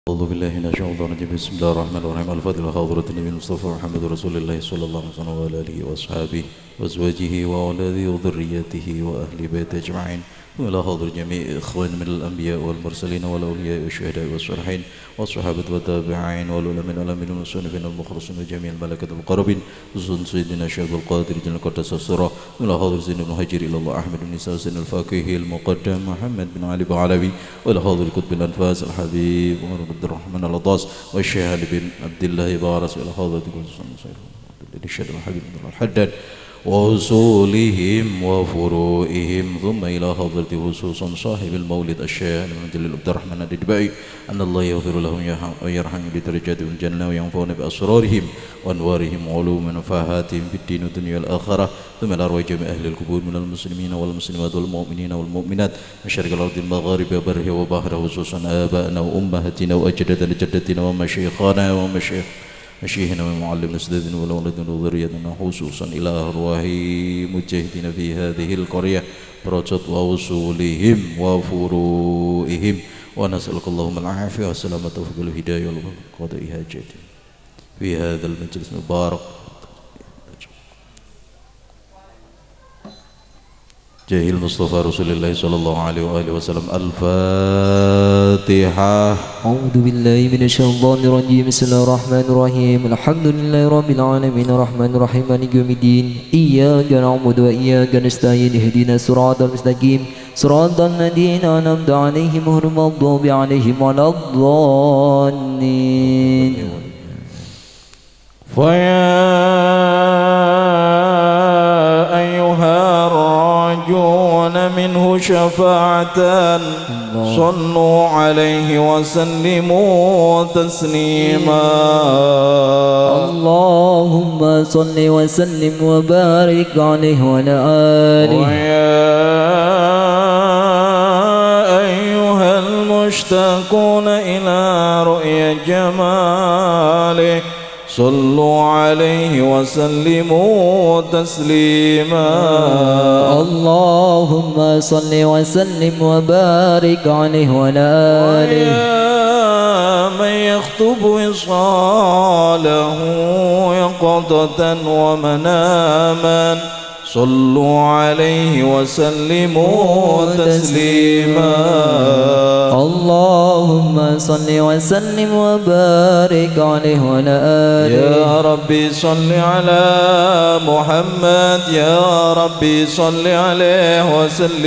أعوذ بالله من الشيطان الرجيم. بسم الله الرحمن الرحيم. الفضل وحضرة النبي المصطفى محمد رسول الله صلى الله عليه وسلم وعلى آله وأصحابه وأزواجه وأولاده وذريته وأهل بيته أجمعين، وإلى حضرة جميع إخوان من الأنبياء والمرسلين والأولياء والشهداء والصالحين والصحابة والتابعين والعلماء العالمين والمصنفين المخلصين وجميع الملائكة المقربين، خصوصا سيدنا الشيخ القادر جل قدس السرة، وإلى حضرة سيدنا المهاجر إلى الله أحمد بن ساسن الفقيه المقدم محمد بن علي بعلوي، وإلى حضرة قطب الأنفاس الحبيب عمر بن عبد الرحمن العطاس والشيخ علي بن عبد الله بارس، وإلى حضرة الشيخ الحبيب الحداد وأصولهم وفروئهم، ثم إلى حضرة خصوصا صاحب المولد الشيخ المجلل عبد الرحمن الدبائي، أن الله يغفر لهم ويرحم بدرجاتهم الجنة وينفعنا بأسرارهم وأنوارهم وعلوم نفحاتهم في الدين والدنيا والآخرة، ثم إلى أرواح جميع أهل القبور من المسلمين والمسلمات والمؤمنين والمؤمنات من شرق الأرض المغارب وبره وبحره، خصوصا آبائنا وأمهاتنا وأجدادنا جدتنا ومشايخنا ومشايخ مشيخنا ومعلمنا أستاذنا وأولادنا وذريتنا، خصوصا إلى أرواح مجاهدين في هذه القرية برجت ووصولهم وفروئهم، ونسألك اللهم العافية والسلامة والهداية والقضاء حاجاتهم في هذا المجلس المبارك. جاه المصطفى رسول الله صلى الله عليه وآله وسلم. الفاتحة. أعوذ بالله من الشيطان الرجيم. بسم الله الرحمن الرحيم. الحمد لله رب العالمين الرحمن الرحيم مالك يوم الدين إياك نعبد وإياك نستعين اهدنا الصراط المستقيم صراط الذين أنعمت عليهم غير المغضوب عليهم ولا الضالين. فيا أيها الراجون منه شفاعة صلوا عليه وسلموا تسليما. اللهم صل وسلم وبارك عليه وعلى آله. ويا أيها المشتاقون إلى رؤيا جماله صلوا عليه وسلموا تسليما. اللهم صل وسلم وبارك عليه وعلى آله. ويا من يخطب وصاله يقظة ومناما صلوا عليه وسلموا تسليما. اللهم صل وسلم وبارك عليه وعلى آله. يا ربي صل على محمد، يا ربي صل عليه وسلم.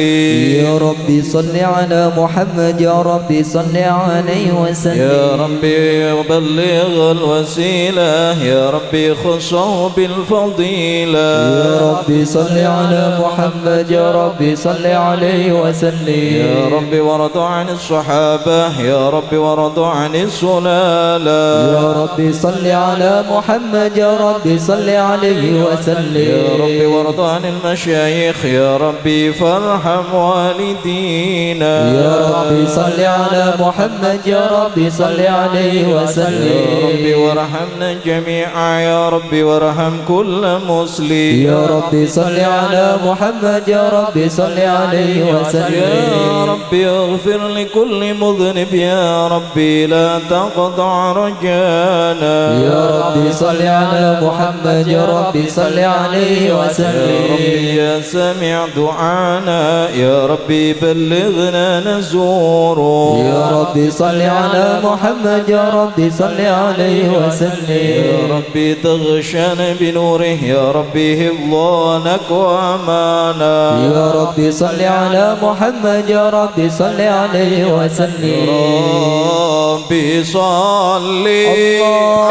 يا ربي صل على محمد، يا ربي صل عليه وسلم. يا ربي بلغ الوسيلة، يا ربي خصه بالفضيلة. يا ربي صل على محمد، يا ربي صل عليه وسلم. يا ربي ورض عن الصحابة، يا ربي ورض عن السلالة. يا ربي صل على محمد، يا ربي صل عليه وسلم. يا ربي ورض عن المشايخ، يا ربي فارحم والدينا. يا ربي صل على محمد، يا ربي صل عليه وسلم. يا ربي وارحمنا جميعا، يا ربي وارحم كل مسلم. يا ربي صل على محمد، يا ربي صل عليه وسلم. يا ربي اغفر لكل مذنب، يا ربي لا تقطع رجانا. يا ربي صل على محمد، يا ربي صل عليه وسلم. يا ربي يا سميع دعانا، يا ربي بلغنا نزوره. يا ربي صل على محمد، يا ربي صل عليه وسلم. يا ربي تغشنا بنوره، يا ربي حفظانك وأمانا. يا ربي صل على محمد، يا ربي صل عليه وسلم. يا ربي صل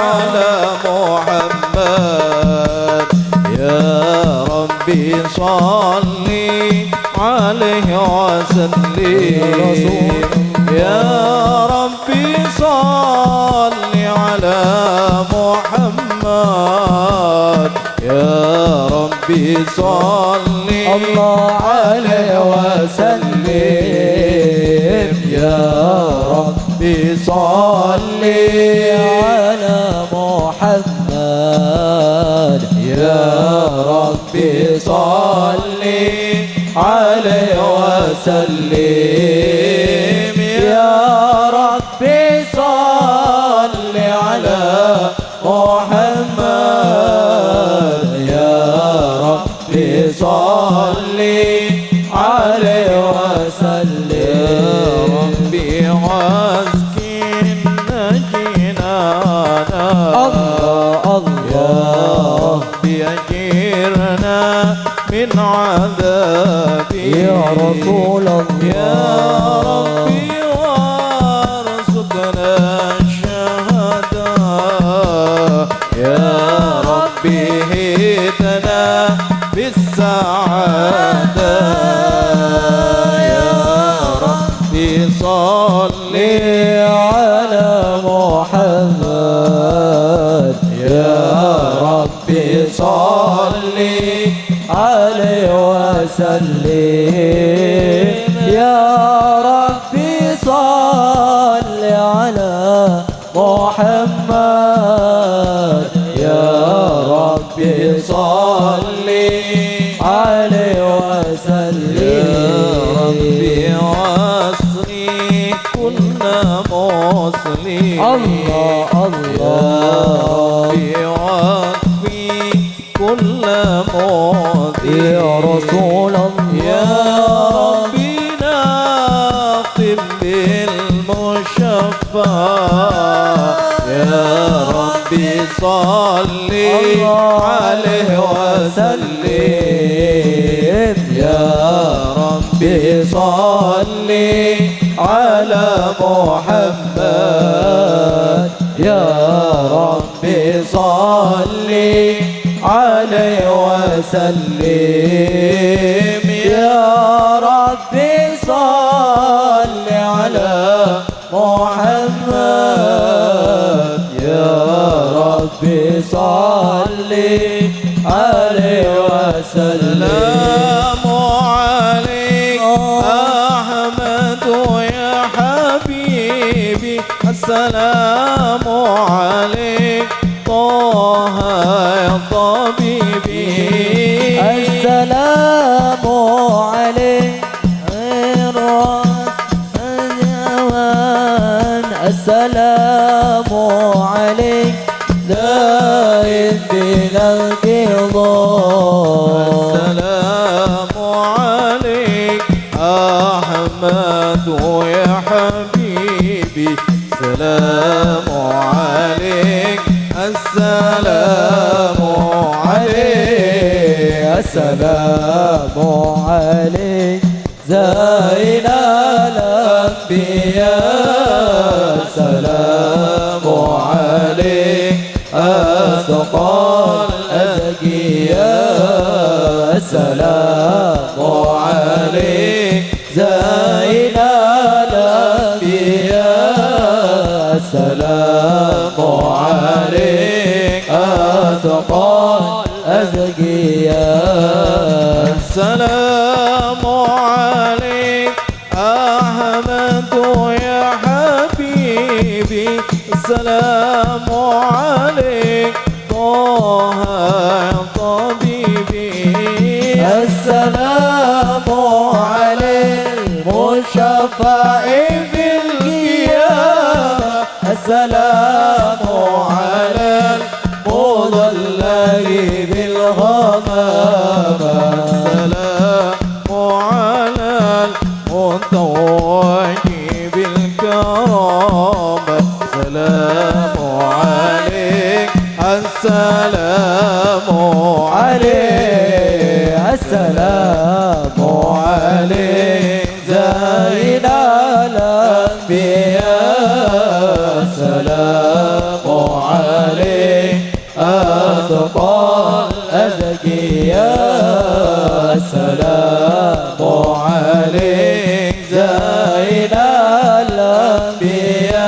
على محمد، يا ربي صل عليه وسلم. يا ربي صل على محمد، يا ربي صل الله عليه وسلم. يا ربي صل على محمد، يا ربي صل عليه وسلم. يا ربي صل صل عليه وسلم. يا ربي واسكننا جنانا، الله الله، يا ربي أجرنا من عذابي يا رسول الله، يا ربي وارزقنا الشهادة، يا ربي هدنا بالسعادة، يا ربي صل على محمد، يا ربي صل عليه وسلم، يا ربي صل على محمد، يا ربي صل عليه وسلم. يا ربي وصلي كنا مسلمين، الله الله، يا ربي وفي كل مؤذي يا رسول الله، يا ربي ناقم بالمشفى، يا ربي صل عليه وسلم، يا ربي صل على محمد، يا ربي صل عليه وسلم، يا ربي صل على محمد، يا ربي صل عليه وسلم. السلام عليك أحمد يا حبيبي، السلام عليك طه يا طبيبي، السلام عليك السلام عليك دائم بلا انقضاء، السلام عليك أحمد يا حبيبي، السلام عليك، السلام عليك، السلام عليك زين الأنبياء، السلام عليك أتقى الأزكياء، السلام عليك زين الأنبياء، السلام عليك أتقى الأزكياء، السلام عليك أحمد يا حبيبي، السلام عليك طه يا طبيبي، السلام على المشفع في القيامة، السلام على المضلل بالغمامة، السلام على المتوج بالكرامة، السلام عليك، السلام عليك، السلام عليك زين الأنبياء، السلام عليك أتقى الأزكياء، السلام عليك زين الأنبياء،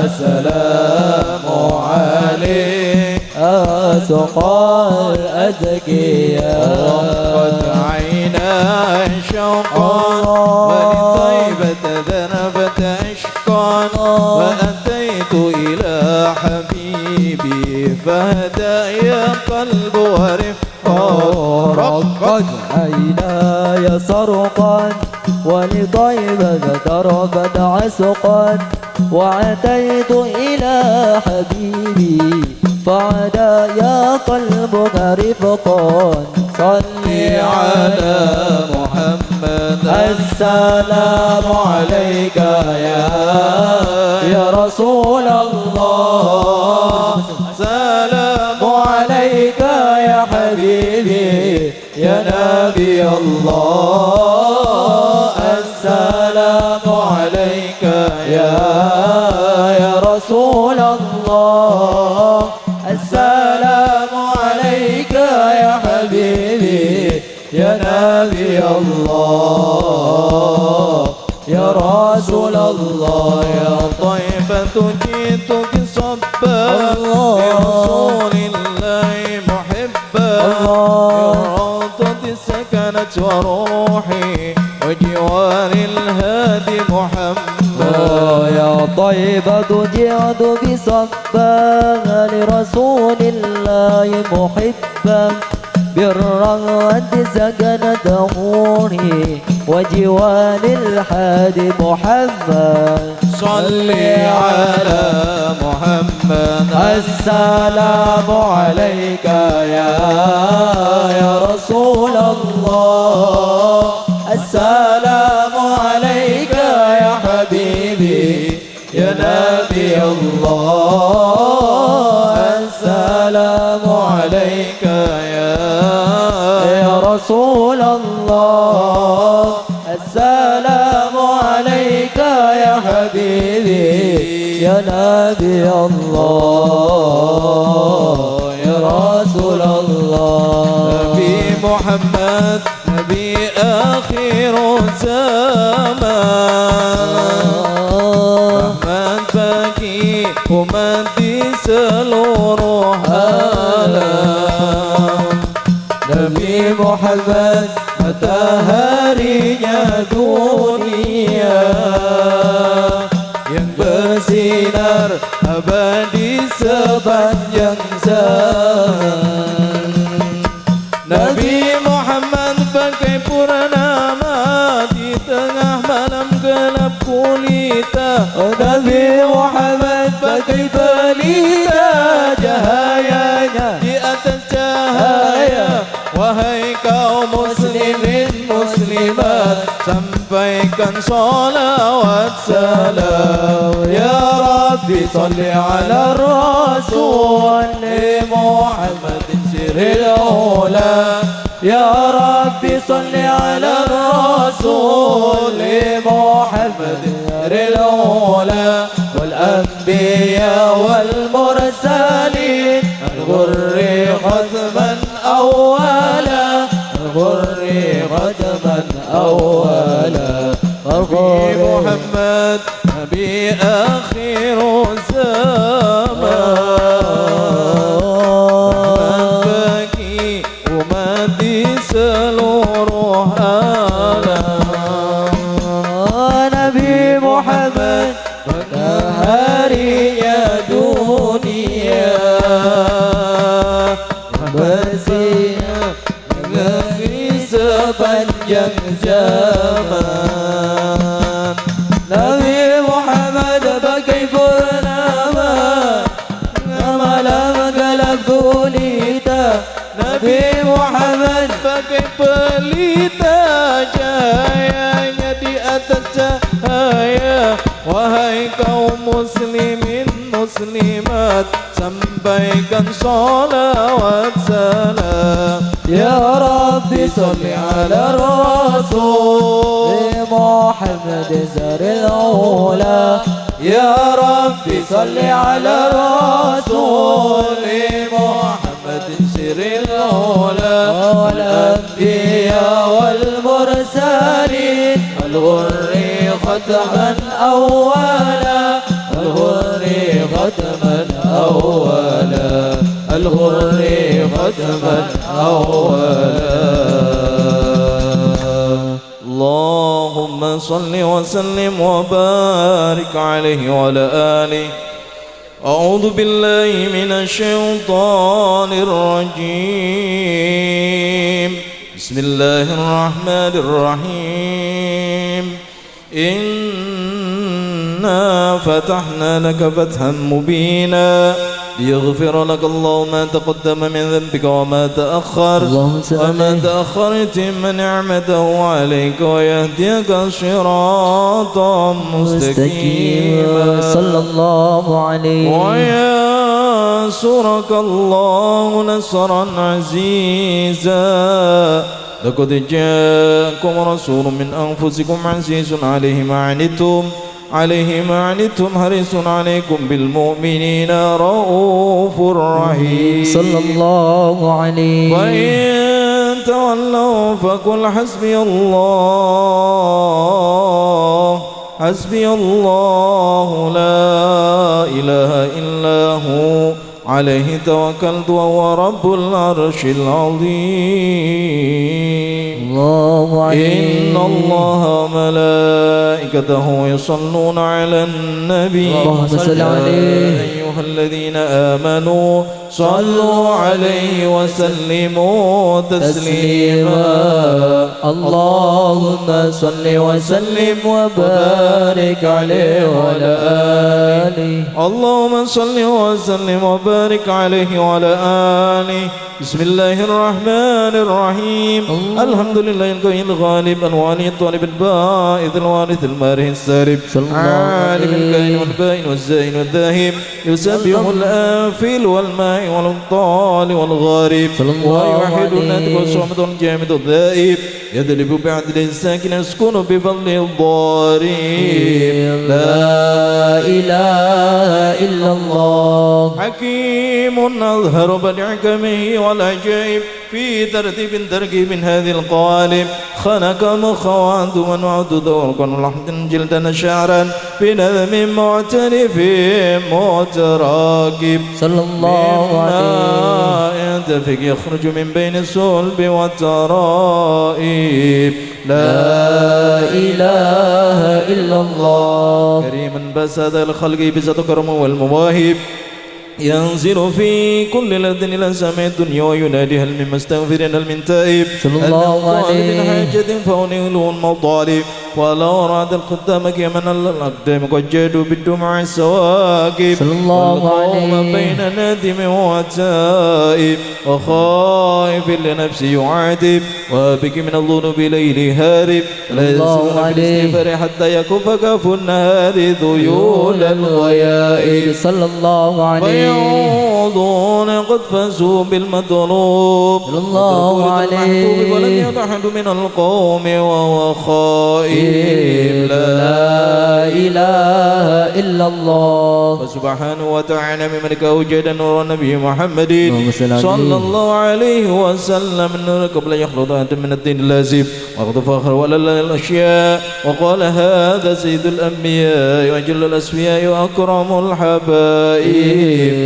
السلام عليك أتقى الأزكياء. رقت عيناي شوقا ولطيبة ذنبت عشقا، وأتيت إلى حبيبي فهدى يا قلب ورفقا. رقت عيناي سرقا ولطيبة ذرفت عسقا، وأتيت إلى حبيبي فعدا يا قلبك رفقا. صلي على محمد. السلام عليك يا رسول الله. السلام عليك يا حبيبي يا نبي الله. السلام عليك يا رسول الله. السلام عليك يا حبيبي يا نبي الله يا رسول الله. يا طيبة جئتك صبا لرسول الله محبا. بالروضة سكنت وروحي وجوار الهادي محمد. يا طيبة جئت بصبا لرسول الله محبا. بالرغد سكنت روحي وجوار الهادي محمد. صلي على محمد. السلام عليك يا رسول الله. السلام عليك يا حبيبي يا نبي الله. السلام عليك يا رسول الله. السلام عليك يا حبيبي يا نبي الله يا رسول الله. نبي محمد نبي آخر الزمان. Rahmat bagi umat di seluruh alam. Nabi Muhammad mataharinya dunia yang bersinar abadi sepanjang zaman. Nabi Muhammad bagai purnama di tengah malam gelap gulita. Nabi Muhammad bagai pelita cahayanya di atas cahaya. Wahai kaum muslimin muslimat, sampaikan sholawat salam. Ya Rabbi salli ala Rasul Muhammadin sirril ula. Ya Rabbi salli ala Rasul Muhammadin sirril ula. Wal anbiya wal mursalin al-ghurri khatman awwala. Al-ghurri khatman awwala. Nabi Muhammad Nabi akhir zaman. Rahmat bagi umat di seluruh alam. Nabi Muhammad mataharinya dunia bersinar negeri sepanjang zaman. Nabi Muhammad bagai purnama malam gelap gulita. Nabi Muhammad bagai pelita cahayanya di atas cahaya. Wahai kaum muslimin muslimat, sampaikan sholawat salam. Ya Rabbi salli ala Rasul Muhammad zaril ula. Ya Rabbi salli ala Rasul Muhammad siril ula. Wal anbiya wal mursalin al-ghurri khatman awwala. Al-ghurri khatman awwala. Al-ghurri khatman awwala. Allahumma salli wa sallim wa barik alaihi wa ala alihi. A'udzu billahi minasy syaithanir rajim. Bismillahirrahmanirrahim. Inna fatahna laka fathan mubina ليغفر لك الله ما تقدم من ذنبك وما تأخر وما تأخر، يتم نعمته عليك ويهديك صراطا مستقيما. صلى الله عليه. وينصرك الله نصرا عزيزا. لقد جاءكم رسول من أنفسكم عزيز عليه ما عنتم حريص عليكم بالمؤمنين رؤوف رحيم. صلى الله عليه. وإن تولوا فقل حسبي الله لا إله إلا هو عليه توكلت وهو رب العرش العظيم. الله عليه. إن الله وملائكته يصلون على النبي. اللهم صل عليه. أيها الذين آمنوا صلوا عليه وسلموا تسليما. اللهم صل وسلم وبارك عليه وعلى آله. اللهم صل وسلم وبارك عليه وعلى آله. بسم الله الرحمن الرحيم. الحمد لله القوي الغالب الوالي الطالب البائث الوارث الماره السارب عالم الكائن والبائن والزائن والذاهب يسبح الآفل والماء والأبطال والغارب ويوحد الناتج والصامت والجامد الذائب يذلب بعدل الساكن يسكن بفضل الضارب. لا إله إلا الله. حكيم أظهر بدعكمه والعجائب في ترتيب تركيب هذه القوالب خنق مخوات ونعد ذوقا لحظا جلدا شعرا بنظم معترف متراكب. صلى الله عليه. ينتفق يخرج من بين الصلب والترائب. لا إله إلا الله. كريما بسد الخلق بسط كرم والمواهب ينزل في كل ليلة إلى سماء الدنيا وينادي هل من مستغفر هل من تائب صلى الله عليه. من حاجة فأنيله المطالب ولو راد القدام كمن الأقدام قد جادوا بالدمع السواكب صلى الله عليه. بين نادم وتائب وخائف لنفسه يعاتب وبك من الذنوب ليل هارب لا يسلم في الاستغفار حتى يكف كف النهار ذيول الغيائب صلى الله عليه. ويعوضون قد فازوا بالمطلوب صلى الله عليه. ولم يضحد من القوم وهو خائف. لا إله إلا الله. فسبحانه وتعالى بملك أوجد نور النبي محمد صلى الله عليه وسلم النور قبل يخلط آدم من الدين اللازم وقد فاخر ولا الأشياء وقال هذا سيد الأنبياء وأجل الأسفياء وأكرم الحبائب.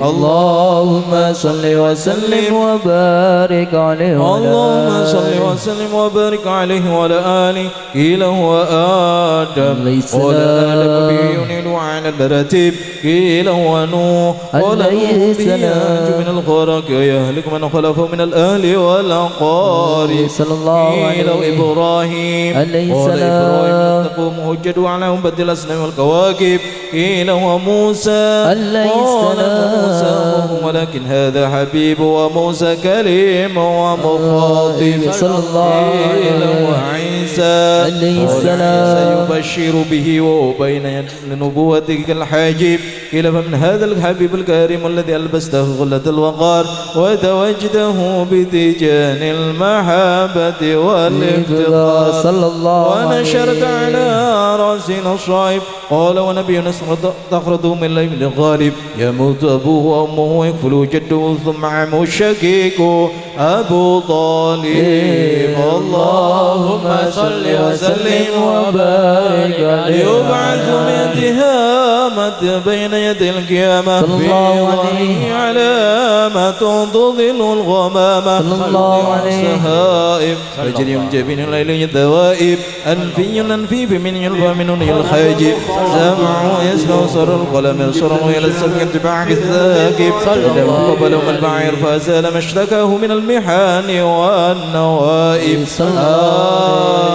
اللهم صل وسلم وبارك عليه. اللهم صل وسلم وبارك عليه وعلى آله. قيل هو آدم قال آدم به ينيل على المراتب. قيل هو نوح قال نوح به ينجو من الغرق ويهلك من خلفه من الأهل والأقارب. قيل إبراهيم قال إبراهيم تقوم حجته على أمة الأصنام والكواكب. قيل هو موسى قال موسى ولكن هذا حبيب وموسى كريم ومخاطب. صلى الله قيل هو عيسى قال عيسى يبشر به وهو بين نبوته الحاجب. قيل فمن هذا الحبيب الكريم الذي ألبسته غلة الوقار وتوجته بتيجان المحبة والافتخار صلى الله ونشرت على رأسنا الصائب. قال ونبي تخرج من ليل الغالب يموت أبوه وأمه ويكفل جده ثم عمه الشقيق أبو طالب. اللهم صل وسلم وبارك عليه. يبعث من تهامة بين يدي القيامة صلى الله عليه. علامة تظل الغمامة صلى الله عليه. سهائب فجري الجبين الليل الذوائب أنفي أنفي بمن يلفى من الخاجب سمع يسمع صر القلم يصر إلى السمع اتباع الثاقب قبلهم البعير فأزال ما اشتكاه من المحن والنوائب.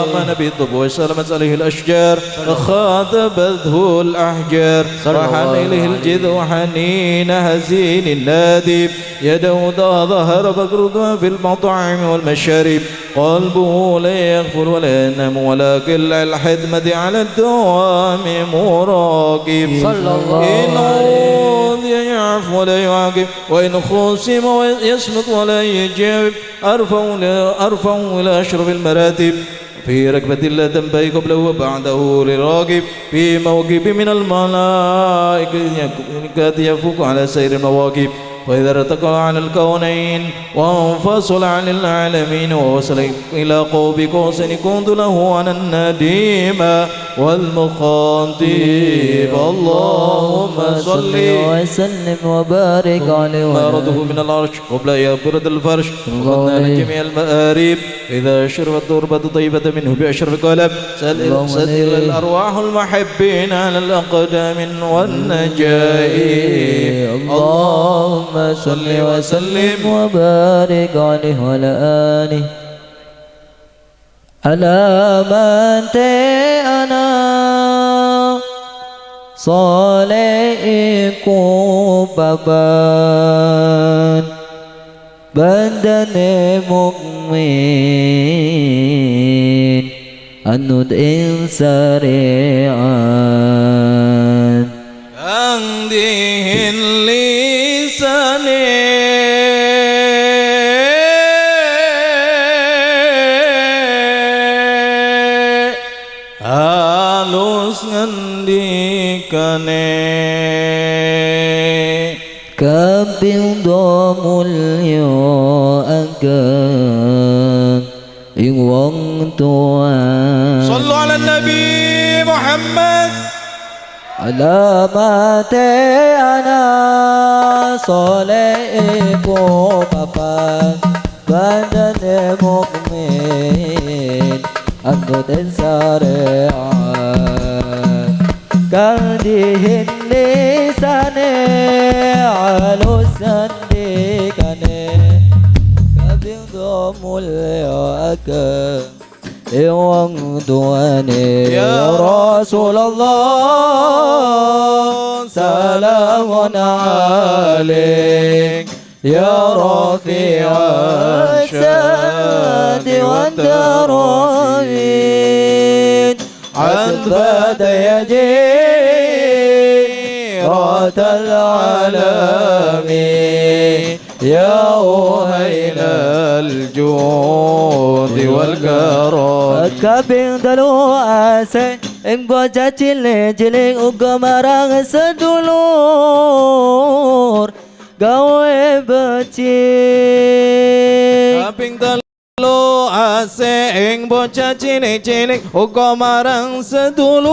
آمن بالطب وسلمت عليه الأشجار وخاطبته الأحجار وحن إليه الجذع حنين هزين النادب يده ظهر بكرتها في المطاعم والمشارب قلبه لا يغفل ولا ينام ولكن الحدمة على الدوام مراقب صلى الله إن أوذي يعفو ولا يعاقب وإن خصم يصمت ولا يجاوب أرفع إلى أشرف المراتب في ركبة لا تنبغي قبله وبعده لراكب في موكب من الملائكة يفوق على سير المواكب وإذا ارتقى عن الكونين وانفصل عن العالمين ووصل إلى قوب قوسين كنت له أنا النديم والمخاطب. اللهم صل وسلم وبارك عليه. ما من العرش قبل أن يبرد الفرش وقدنا جميع المآرب إذا شربت تربة طيبة منه بأشرف قلب سأل الأرواح المحبين على الأقدام والنجائب. اللهم صل وسلم وبارك عليه وعلى آله. على من أنا soleh iku papan bandane mukmin anut ing syariat kang dihin lisane halus ngendikane kaping do mulya ageng ing wong tuwa. Sallu ala Nabi Muhammad. Alamate ana soleh iku papan bandane mukmin anut ing syariat kang dihin lisane alus ngendikane kaping do mulya ageng ing wong tuane. Ya Rasulullah salamun alaik ya rafi'as sadi wad darajat عذبت يجيرة العالم يا أهيل الجود والكرم. Kaping telu ase ing bocah cilik-cilik uga marang sedulur gawe becik. Kaping telu ase ing bocah cilik-cilik uga marang sedulur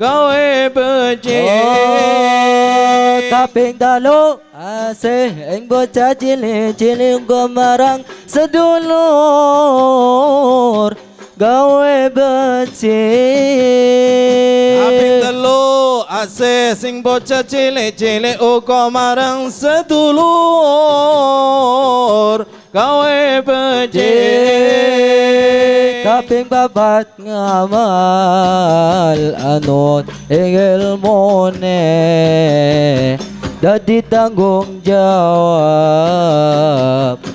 gawe becik. Kaping telu ase ing bocah cilik-cilik uga marang sedulur gawe becik. Kaping telu ase sing bocah cilik-cilik uga marang sedulur gawe becik. Kaping papat ngamal anut ing ilmune dadi tanggung jawab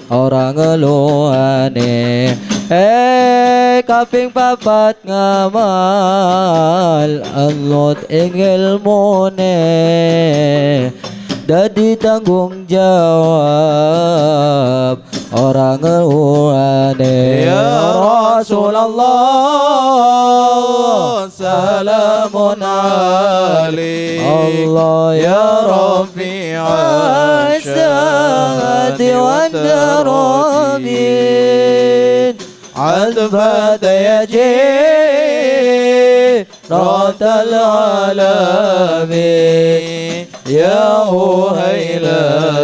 ora ngeluhane. Kaping papat ngamal anut ing ilmune dadi tanggung jawab ora ngeluhane. Ya Rasulullah salamun alaik Allah ya rafi'as sadi wad darajat عذبت يجيرة العالم يا أهيل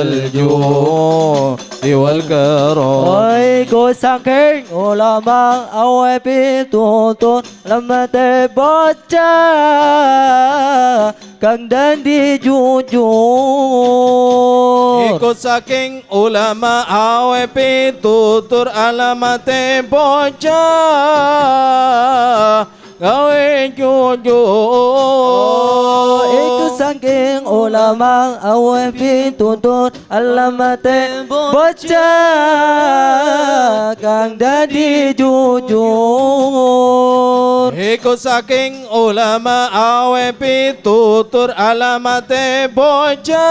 الجود والكرم. Iku saking ulama awe pitutur lemete bocah kang dadi jujur. Iku saking ulama awe pitutur alamate bocah gawe jujur. Iku saking ulama awe pitutur alamate bocah kang dadi jujur. Iku saking ulama awe pitutur alamate bocah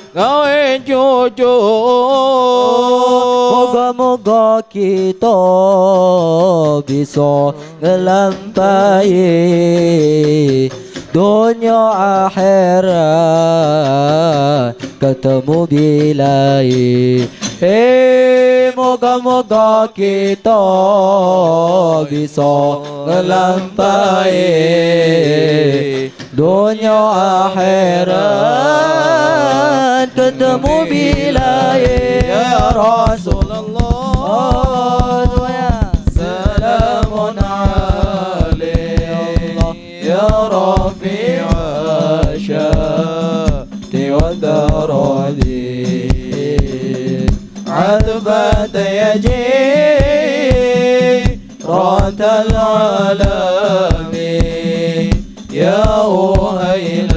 gawe jujur. Moga-moga kita bisa ngelampahi dunia akhirat ketemu bilai. Moga-moga kita bisa ngelampahi dunia akhirat ketemu bilai. Ya Rasulullah, salamun alaik ya rafi'a syati wa daradi عذبة يجي رات العالم يا أهيل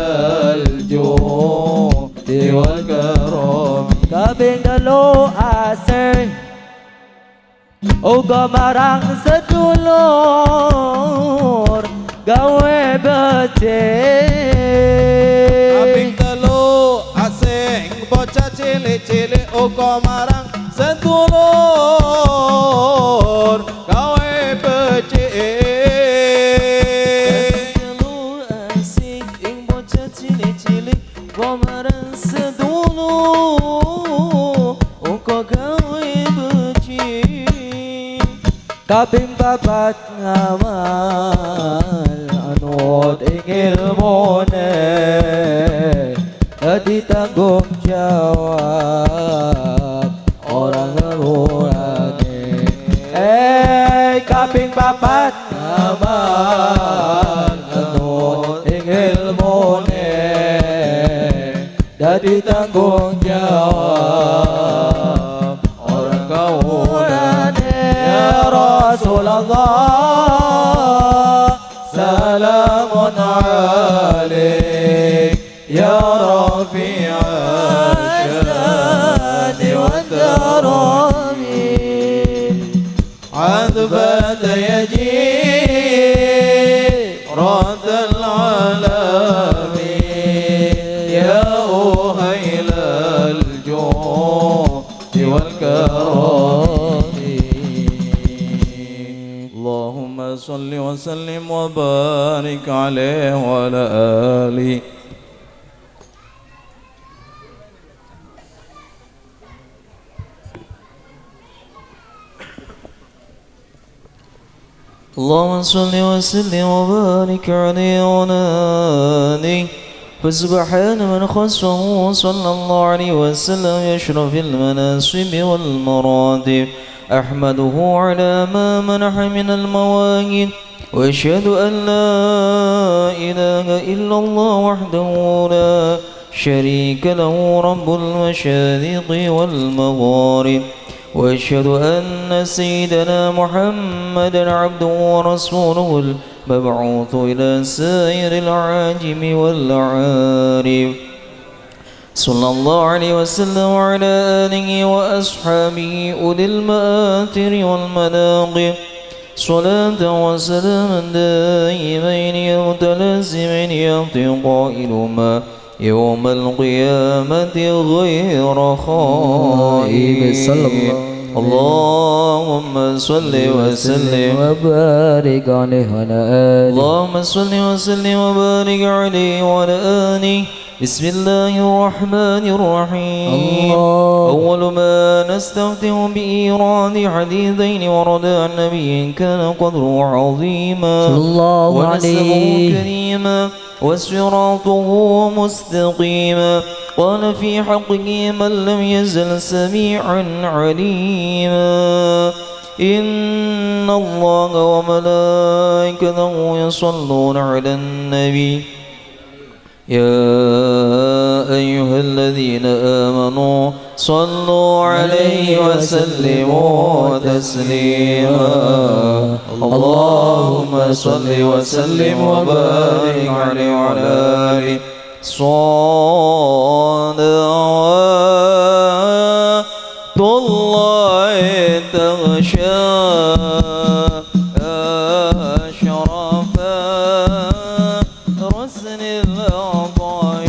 الجود والكرم. Kaping telu asing uga marang sedulur gawe becik. Kaping telu asing bocah cilik-cilik uga marang sedulur gawe becik. Kaping telu asing ing bocah cilik-cilik uga marang sedulur uga gawe becik. Kaping papat ngamal anut ing ilmune dadi tanggung jawab orang ngelurane. Kaping papat ngamal anut ing ilmune dadi tanggung jawab orang kawulane. Ya Rasulullah, salamun alaik ya rafi'a syani wa darami عذبة يجي رد العالم يا أهيل الجود والكرم. اللهم صل وسلم وبارك عليه وعلى آله. اللهم صل وسلم وبارك عليه وعلى آله. فسبحان من خصه صلى الله عليه وسلم يشرف المناصب والمراتب. أحمده على ما منح من المواهب، وأشهد أن لا إله إلا الله وحده لا شريك له رب المشارق والمغارب، وأشهد أن سيدنا محمدا عبده ورسوله المبعوث إلى سائر العاجم والعارف، صلى الله عليه وسلم وعلى آله وأصحابه أولي المآثر والمناقب، صلاة وسلاما دائمين متلازمين يعطي قائلهما يوم القيامة غير خائب. اللهم صل وسلم وبارك عليه وعلى آله. اللهم صل وسلم وبارك عليه وعلى آله. بسم الله الرحمن الرحيم. أول ما نستفتح بإيراد حديثين وردا عن نبي كان قدره عظيما ونسبه كريما وصراطه مستقيما، قال في حقه من لم يزل سميعا عليما. إن الله وملائكته يصلون على النبي يا أيها الذين آمنوا صلوا عليه وسلموا تسليما. اللهم صل وسلم وبارك عليه وعلى آله. صلوات الله تغشى أشرف رسل الأعضاء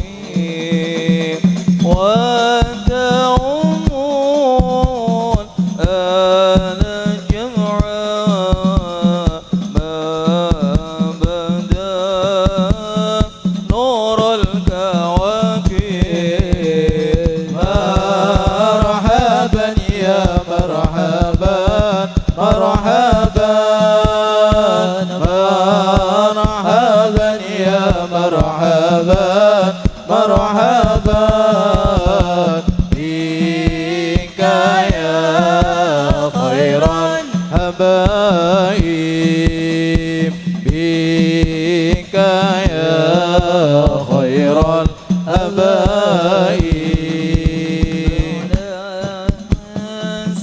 وتعمون آل جمعا ما بدا نور الكواكب. مرحبا يا مرحبا مرحبا مرحبا يا مرحبا مرحبا بك يا خير الحبائب بك يا خير الحبائب.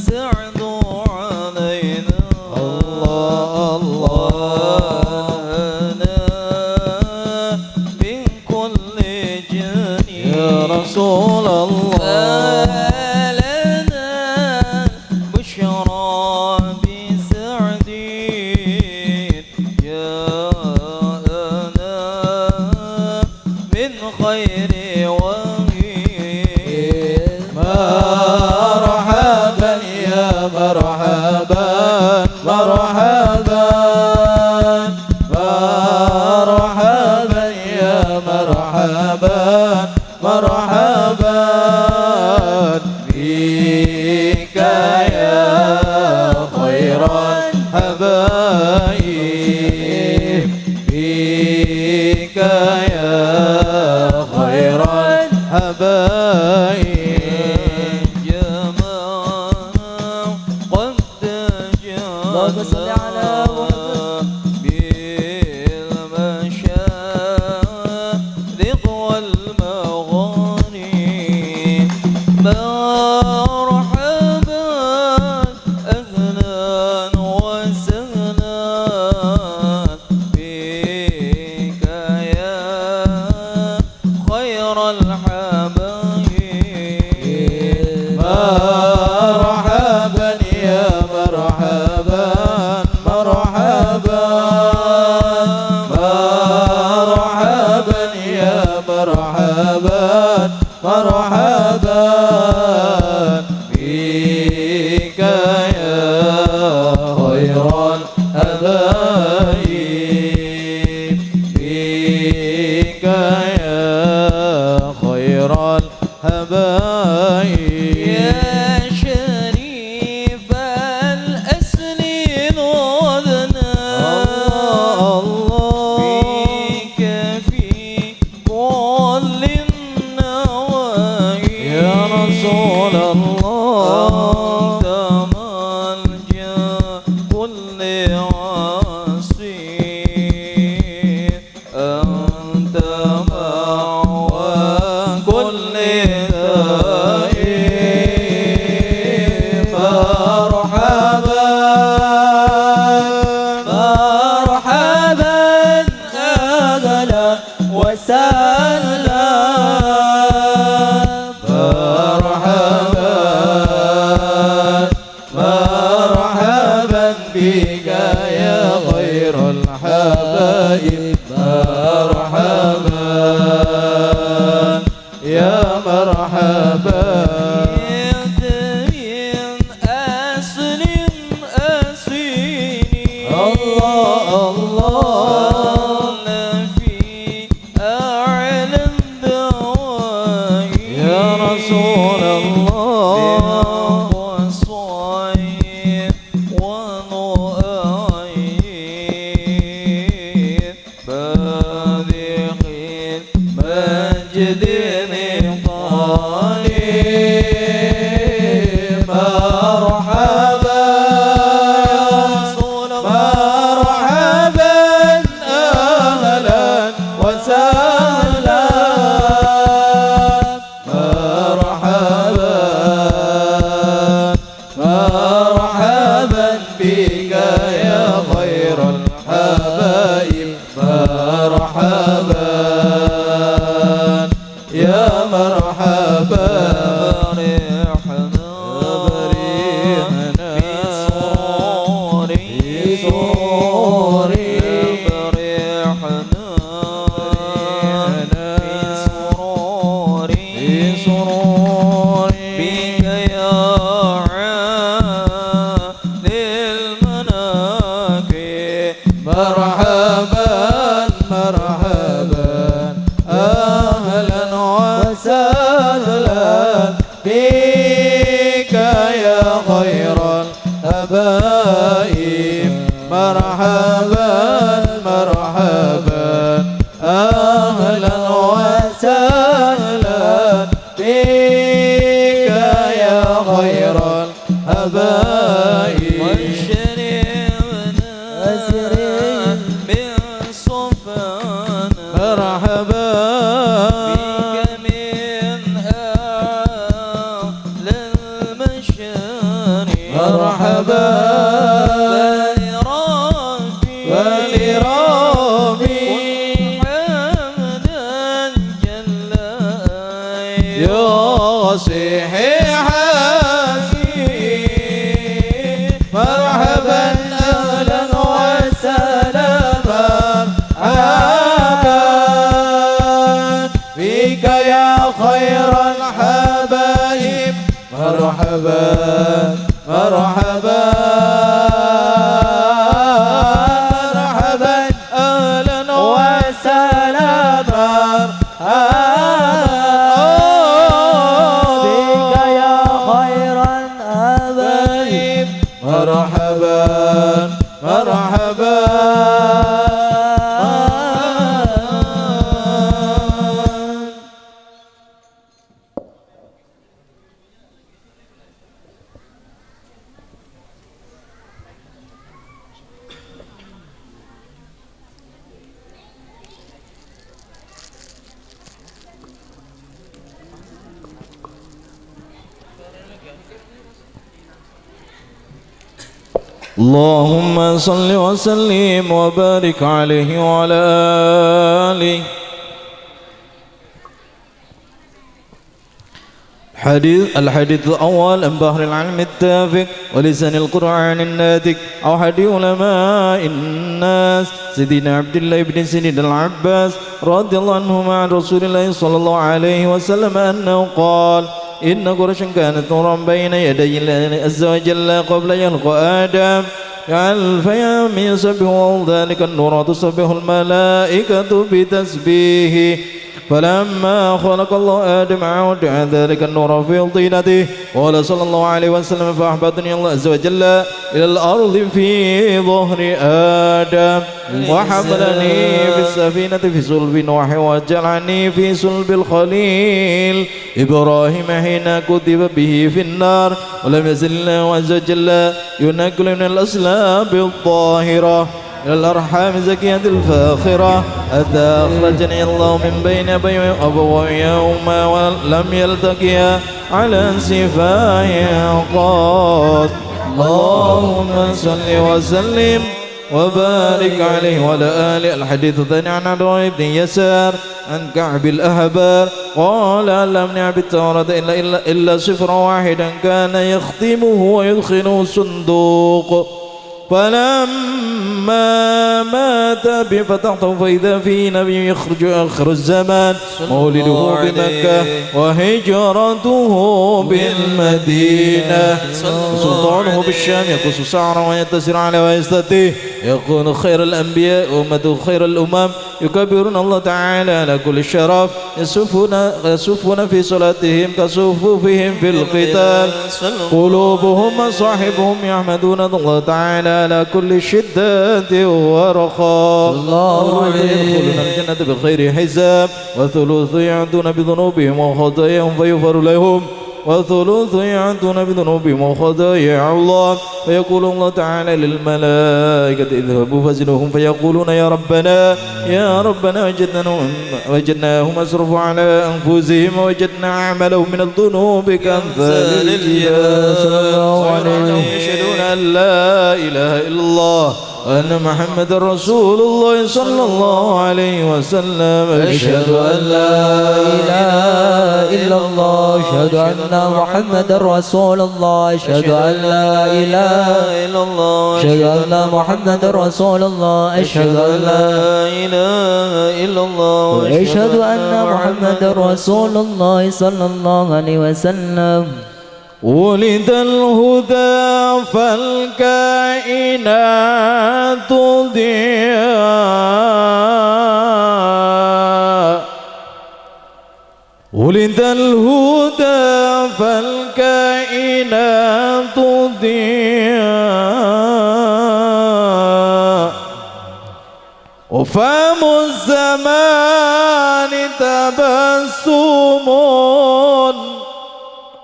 سعد علينا الله الله من كل جانب يا رسول الله لنا بشرى بسعد جاءنا من خير وهيب. مرحبا يا مرحبا مرحبا مرحبا يا مرحبا مرحبا بك يا خير الحبائب بك يا خير الحبائب. جمال قد اللهم صل على محمد. بالمشارق والمغارب. مرحبا أهلا وسهلا بك يا خير الحبائب. مرحبا يا مرحبا مرحبا مرحبا يا مرحبا مرحبا بك يا خير الحبائب بك يا خير الحبائب. يا شريف الأسل نودنا الله بك في كل النواحي يا رسول الله أنت ملجأ كل عسير أنت مأوى كل تائب. مرحبا مرحبا أهلا وسهلا مرحبا مرحبا بك يا خير الحبائب مرحبا يا مرحبا. من أصل أصيل الله الله في أعلى الدواعي يا رسول الله وصيب ونؤيب المناكب. مرحبا مرحبا أهلا وسهلا بك يا خير الحبائب. مرحبا مرحبا أهلا وسهلا بك يا خير الحبائب. وشربنا من صفانا مرحبا بك من أعلى المشارب. مرحبا ولربي حمدا جل يصيح حسين. مرحبا أهلا وسهلا مرحبا بك يا خير الحبائب. مرحبا مرحبا مرحبا أهلا وسهلا بك يا خير الحبائب. مرحبا مرحبا. اللهم صل وسلم وبارك عليه وعلى آله. الحديث الأول عن بحر العلم التافق ولسان القرآن الناطق أو أحد علماء الناس سيدنا عبد الله بن سيدنا العباس رضي الله عنهما عن رسول الله صلى الله عليه وسلم أنه قال: إن قريشا كانت نورا بين يدي الله عز وجل قبل يلقى آدم ألف يوم يسبح ذلك النور تسبح الملائكة بتسبيحه. فلما خلق الله آدم عود ذلك النور في طينته. قال صلى الله عليه وسلم: فأحبطني الله عز وجل إلى الأرض في ظهر آدم وحملني في السفينة في صلب نوح وجعلني في صلب الخليل إبراهيم حين كتب به في النار. ولم يزل الله عز وجل ينقل من الأسلاب الطاهرة إلى الأرحام الزكية الفاخرة حتى أخرجني الله من بين أبوي يوم ولم يلتقيا على سفاه قط. اللهم صل وسلم وبارك عليه وعلى آله. الحديث الثاني عن عبد الله بن يسار عن كعب الأحبار قال: لم نعب التوراة إلا سفرا واحدا كان يختمه ويدخله الصندوق. فلما مات بفتحته فإذا فيه نبي يخرج آخر الزمان مولده بمكة وهجرته بالمدينة سلطانه بالشام يقص شعره ويتسر على ويستته يكون خير الأنبياء وأمته خير الأمم يكبرون الله تعالى على كل الشرف يصفون في صلاتهم كصفوفهم في القتال قلوبهم وصاحبهم يحمدون الله تعالى على كل شدة ورخاء. يدخلون الجنة بغير حساب وثلث يعدون بذنوبهم وخطاياهم فيغفر لهم وثلث يعدون بذنوبهم وخطايا الله. فيقول الله تعالى للملائكة: اذهبوا فزنوهم. فيقولون: يا ربنا يا ربنا وجدناهم أسرفوا على أنفسهم ووجدنا أعمالهم من الذنوب كأمثال الجبال. يشهدون أن لا إله إلا الله وأن محمد رسول الله صلى الله عليه وسلم. أشهد أن لا إله إلا الله، أشهد أن محمد رسول الله، أشهد أن لا إله إلا الله، أشهد أن محمد رسول الله، أشهد أن لا إله إلا الله، أشهد أن محمد رسول الله صلى الله عليه وسلم. ولد الهدى فالكائنات ضياء، ولد الهدى فالكائنات ضياء، وفم الزمان تبسم،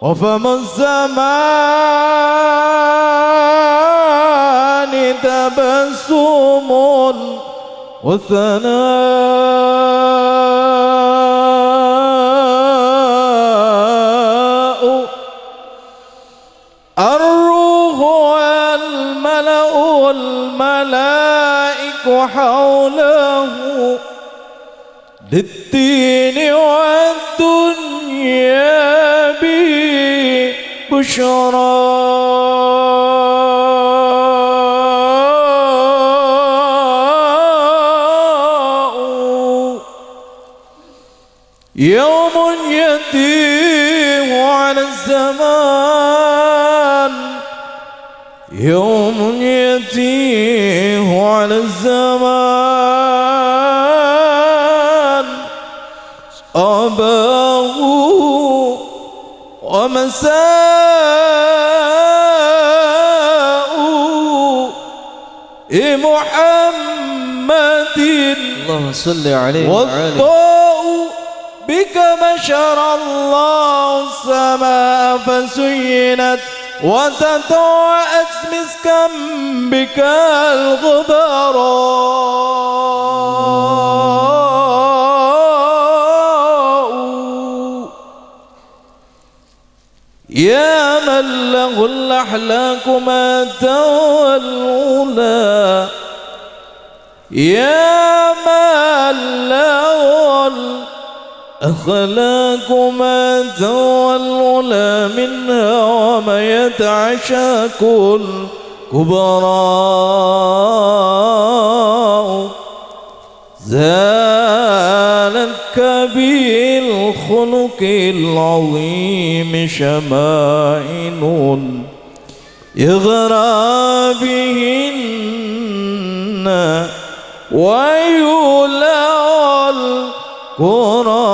وفم الزمان تبسم، والثناء الروح والملأ الملائك حوله للدين والدنيا بشرى. يوم يتيه على الزمان، يوم يتيه على الزمان، أباه ومساء محمد. اللهم صل عليه وعلى. والطاء بك بشر الله السماء فزينت وتطوأت مسكا بك الغبراء. يا من له الأحلاك ما تولى، يا من له الأخلاق ما تولى منها وما يتعشاك الكبراء. زالتك بالخلق العظيم شمائل يغرى بهن ويولى الكرماء.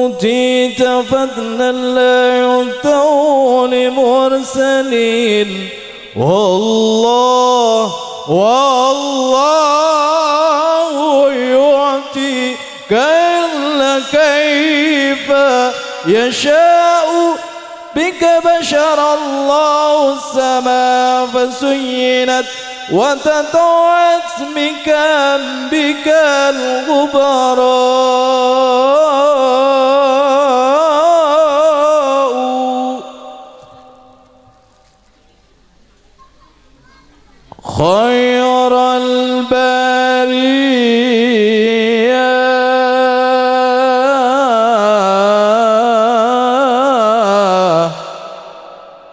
أوتيت فضلا لا يؤتى لمرسلين، والله والله يعطي كل كيف يشاء. بك بشر الله السماء فزينت وتطوعت بك الغبراء. خير البرية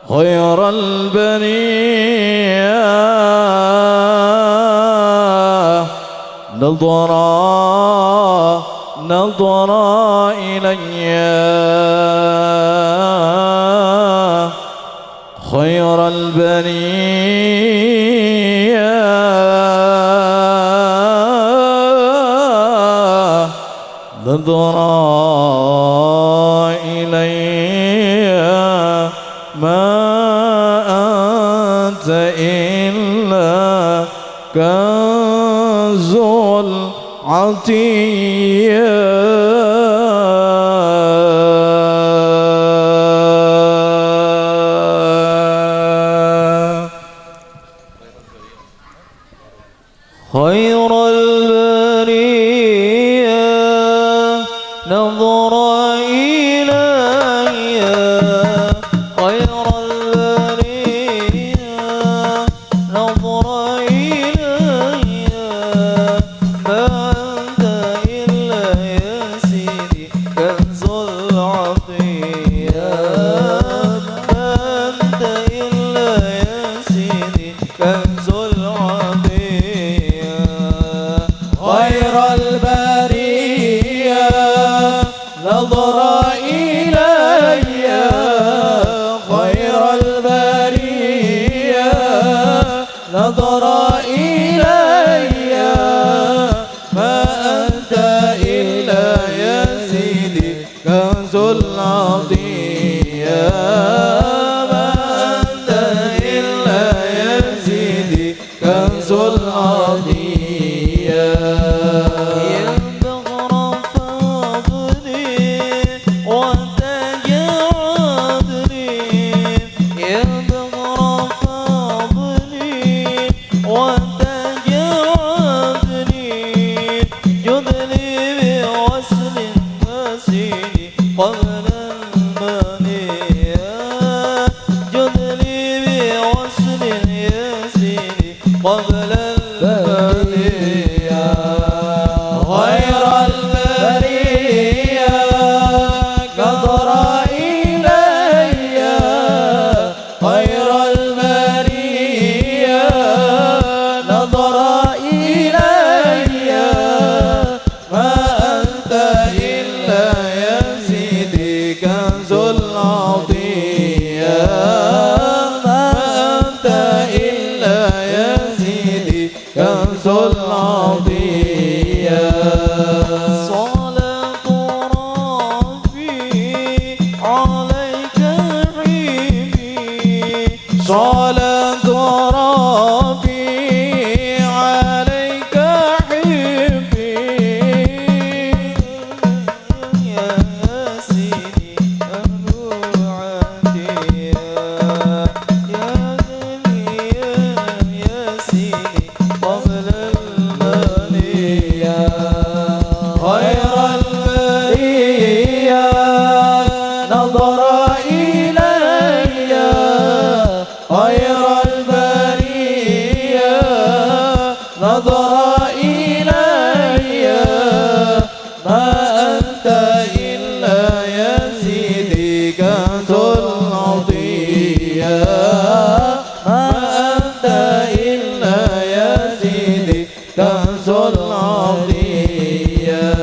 خير البرية نظرا نظرا إلي، خير البرية نظرا إلي، ما أنت إلا كنز العطية. خير البرية نظر إلي، خير البرية نظر إلي، ما أنت إلا يا سيدي. نظر إلي ما أنت إلا يا سيدي كنز العطية ما أنت إلا يا سيدي كنز العطية يا بغر فضلي وتاج عدلي يا بغر فضلي وتاج عدلي جد لي بوصل وسيدي قبل المنية جد لي بوصل يا سيدي قبل المنية غير البرية نظر إلي غير البرية نظر إلي ما أنت إلا يا سيدي كنز العطية ما أنت إلا يا سيدي كنز العطية صلاة ربي عليك حبيبي صلاة ربي عليك حبي يا سيدي أهل عاتية يا غني يا سيدي قبل المنية غير البرية نظر إلي غير البرية نظر إلي ما أنت إلا يا سيدي كنز العطية ما أنت إلا يا سيدي كنز العطية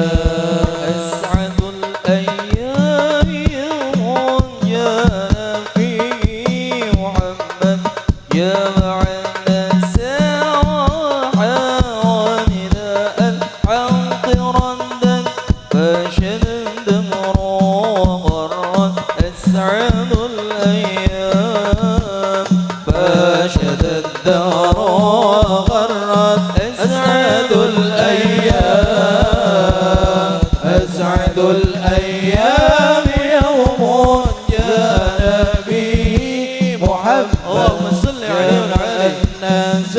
أسعد الأيام يوم جاء فيه محمد جمع الناس ونداء الحق ردد فشد الدمر وغرد أسعد الأيام فشد الدهر وغرت أسعد الأيام أسعد الأيام يوم جاء به محمد اللهم صل عليه وعلى آله. الناس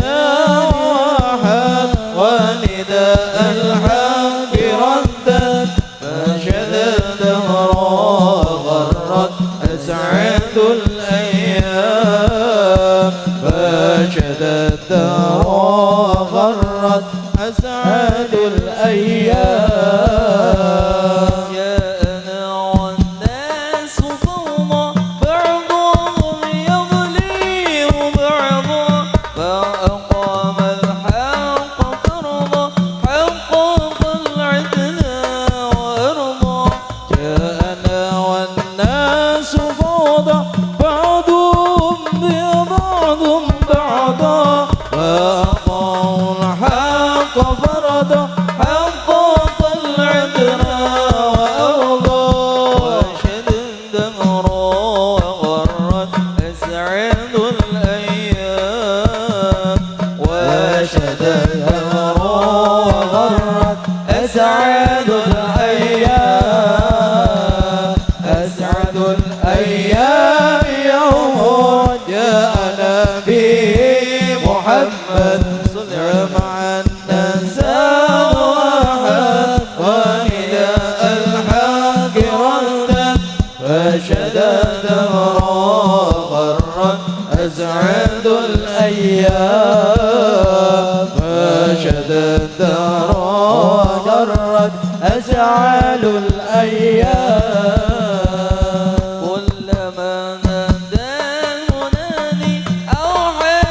واحد ونداء الحق ردد فشد الدهر وغرت أسعد الأيام فشد الدهر وغرت أسعد الأيام جاءنا والناس فوضى بعضهم يظلم بعضا فأقام الحق فرضا حقق العدل وأرضى جاءنا والناس فوضى بعضهم ببعض بعضا وأقاموا الحق فرضا حقق العدل وأرضى وشد الدمر وغرت أسعد الأيام وشد الدهر وغرت أسعد الأيام أسعد الأيام يوم جاءنا به محمد مع الناس واحد ونداء الحق ردد فشد الدهر وغرت أسعد الأيام فشد الدهر وغرت أسعد الأيام كلما نادى المنادي أوحد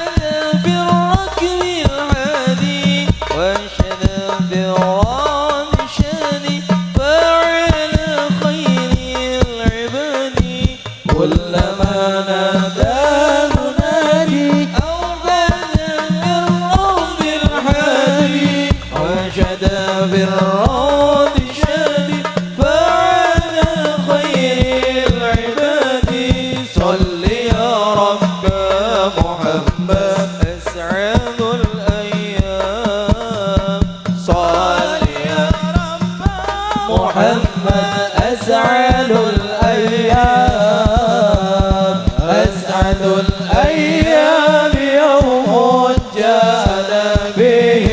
في الركب العادي وانشد في الرعد الشادي فاعل خير العباد كلما نادى المنادي أوحد الأيام يوم جاءنا به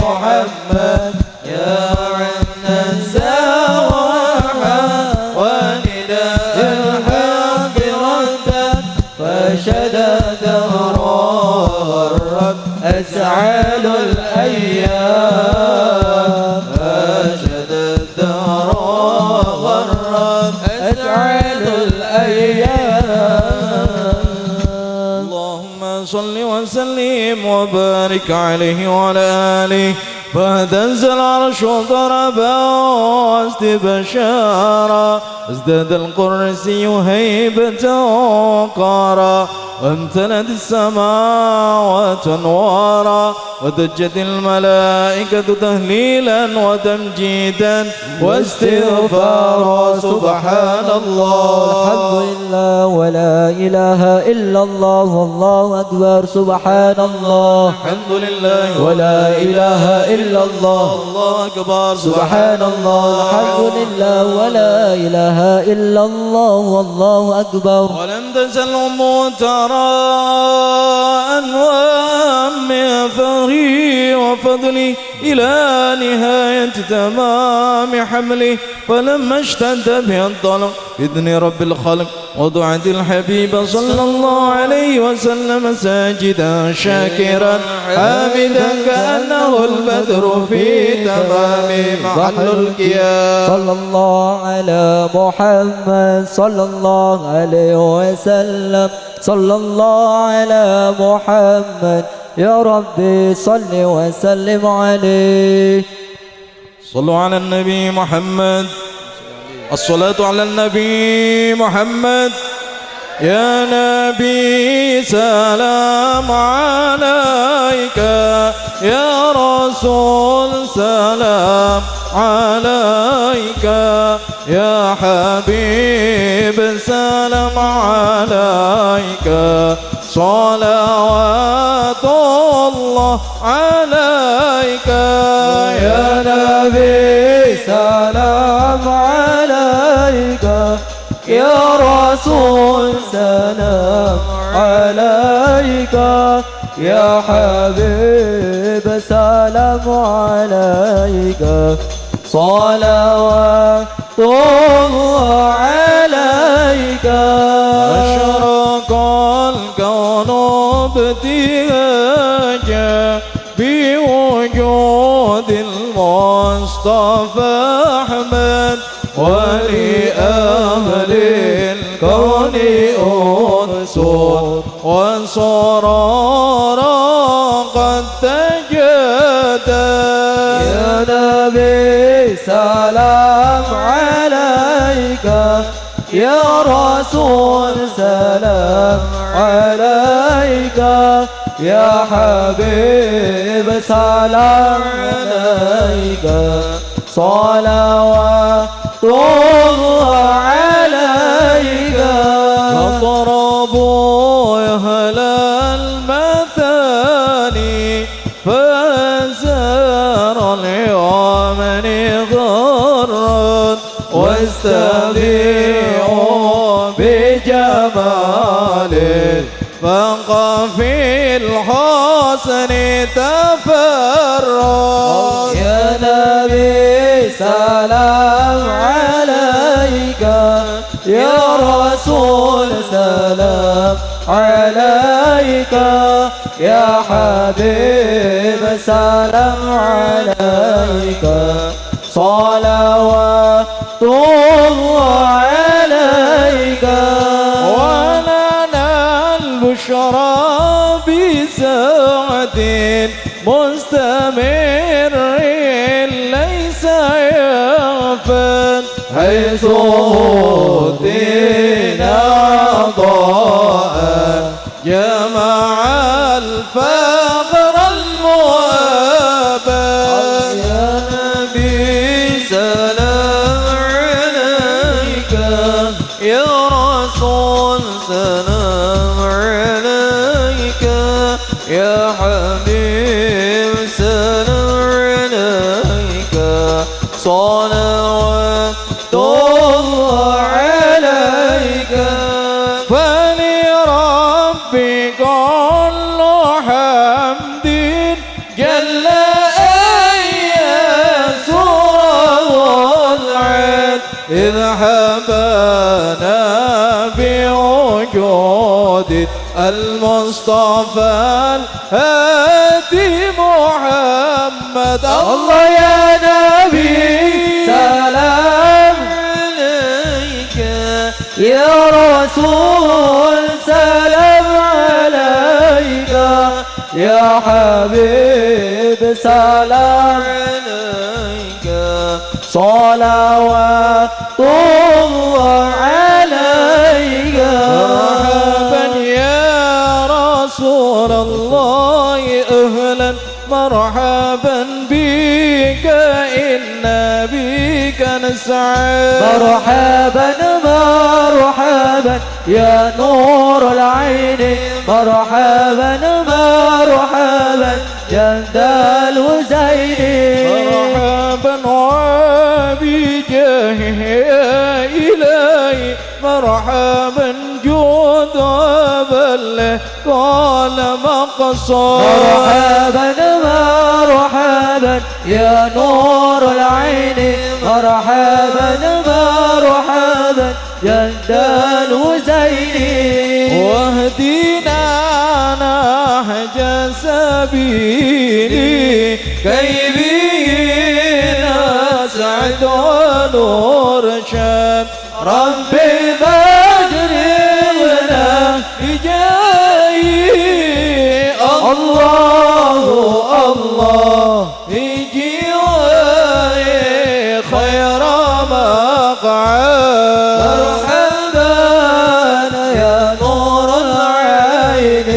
محمد يا عنا السواحا ونداء الحق ردا فشدد الرب أسعد الأيام فشد الدهر غرب أسعد الأيام. اللهم صل وسلم وبارك عليه وعلى آله. فاهتز العرش ضربا واستبشارا، ازداد الكرسي هيبة وقارا، وامتلت السماوات انوارا، وضجت الملائكة تهليلا وتمجيدا واستغفارا. سبحان الله الحمد لله ولا إله إلا الله والله أكبر. سبحان الله الحمد لله ولا إله إلا الله الله أكبر. سبحان الله الحمد لله ولا إله إلا الله والله أكبر. ولم تزل أمه ترى أنوارا من فخره وفضله إلى نهاية تمام حمله، فلما اشتد به الطلق بإذن رب الخلق وضعت الحبيب صلى الله عليه وسلم ساجدا شاكرا حامدا كأنه البدر في تمام محل القيام. صلى الله على محمد صلى الله عليه وسلم. صلى الله على محمد يا ربي صل وسلم عليه. صلوا على النبي محمد. الصلاة على النبي محمد. يا نبي سلام عليك، يا رسول سلام عليك، يا حبيب سلام عليك، صلوات الله عليك. يا نبي سلام عليك، يا رسول سلام عليك، يا حبيب سلام عليك، صلوات الله عليك. أشرق الكون ابتهاجا بوجود المصطفى أحمد، ولأهل الكون أنس وسرارا قد تجدد. يا نبي سلام عليك، يا رسول سلام عليك، يا حبيب سلام عليك، صلوات الله عليك. فاضربوا أهل المثاني فزار اليمن غرا، واستبيعوا بجماله فقى في الحسن تفرد. يا نبي سلام عليك، يا رسول سلام عليك، يا حبيب سلام عليك، صلوات الله عليك. ولنا البشرى بسعة مستمر ليس يغفل، حيث أوتينا عطاء جمع الفقر المؤبد. يا نبي سلام عليك، يا رسول سلام عليك، يا حبيب سلام عليك، صلوات الله عليك. فلرب المحمود المصطفى الهادي محمد. الله يا نبي سلام عليك، يا رسول سلام عليك، يا حبيب سلام عليك، صلوات الله عليك. مرحبا يا رسول الله، أهلا مرحبا بك، إن بك نسعد. مرحبا مرحبا يا نور العين، مرحبا مرحبا جد الوزين. مرحبا وبجاهه يا إلهي، مرحبا جود وبله قال مقصود. مرحبا مرحبا يا نور العين، مرحبا مرحبا جد الوزين. واهدنا نهج سبيلي كي به نسعد ونرشد. ربي بجرنا بجاهي الله الله بجواري خير مقعد. مرحبا يا نور العين،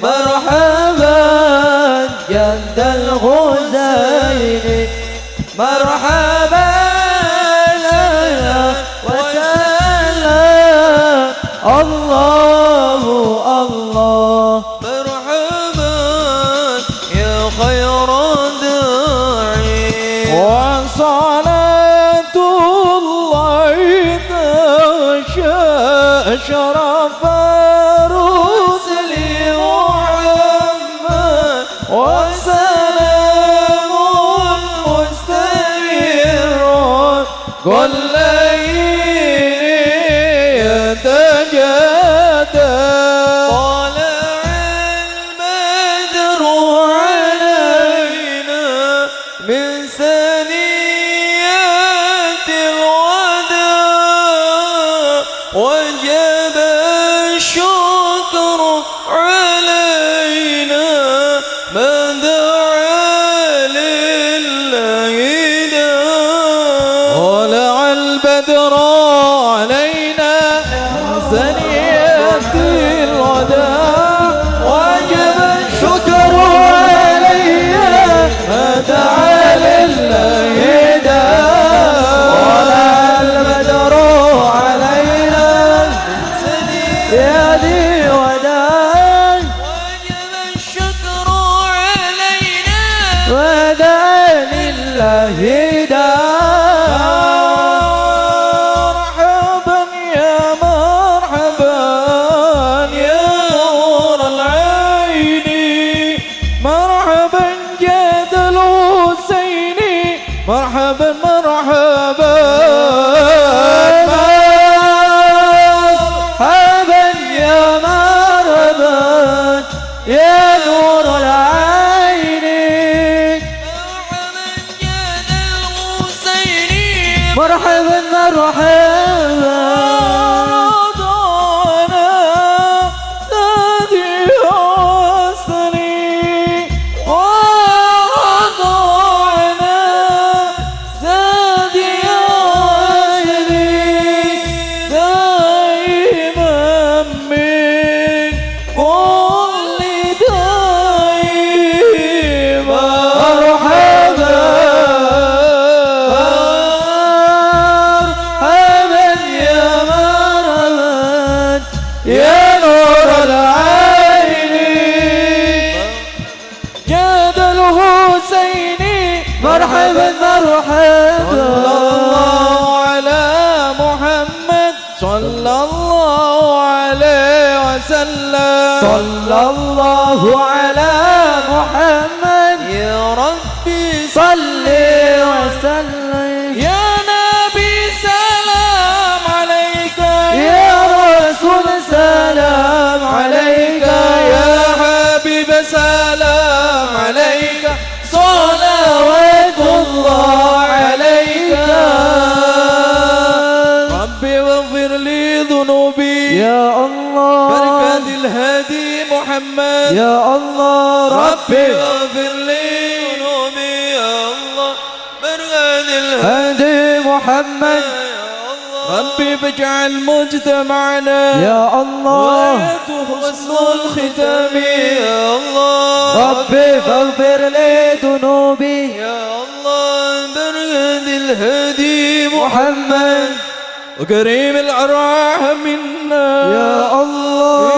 مرحبا جد الغزين، مرحبا وسلام الله الله. مرحبا يا خير داعي، وصلاة الله تغشى أشرف رسل محمد، وسلام مستمر كل ليل يتجدد. طلع البدر علينا من ثنيات الوداع، وجب الشكر علينا ما دعا لله داع. طلع البدر علينا من ثنيات الوداع، وجب الشكر علينا ما دعا لله داع. طلع البدر علينا يا ذي وداع، وجب الشكر علينا ودعا لله داع. مرحبا يا مرحبا يا نور العين، مرحبا جد الحسين، مرحبا مرحبا مرحبا يا مرحبا يا نور العين، مرحبا جد الحسين، مرحبا مرحبا. رضانا سادي وصلي، ورضانا سادي وصلي، دائما من كل دائما. مرحبا مرحبا يا مرحبا يا نور العين، جاد الحسين، مرحبا مرحبا. صلى الله على محمد، صلى الله عليه وسلم، صلى الله على محمد، يا ربي صل وسلم. يا نبي سلام عليك، يا رسول سلام الهادي محمد. يا الله ربي اغفر لي ذنوبي يا الله بركة الهادي محمد. ربي فاجعل مجتمعنا يا الله حسن الختام يا الله. ربي فاغفر لي ذنوبي يا الله بركة الهادي محمد وكريم الأرواح منا يا الله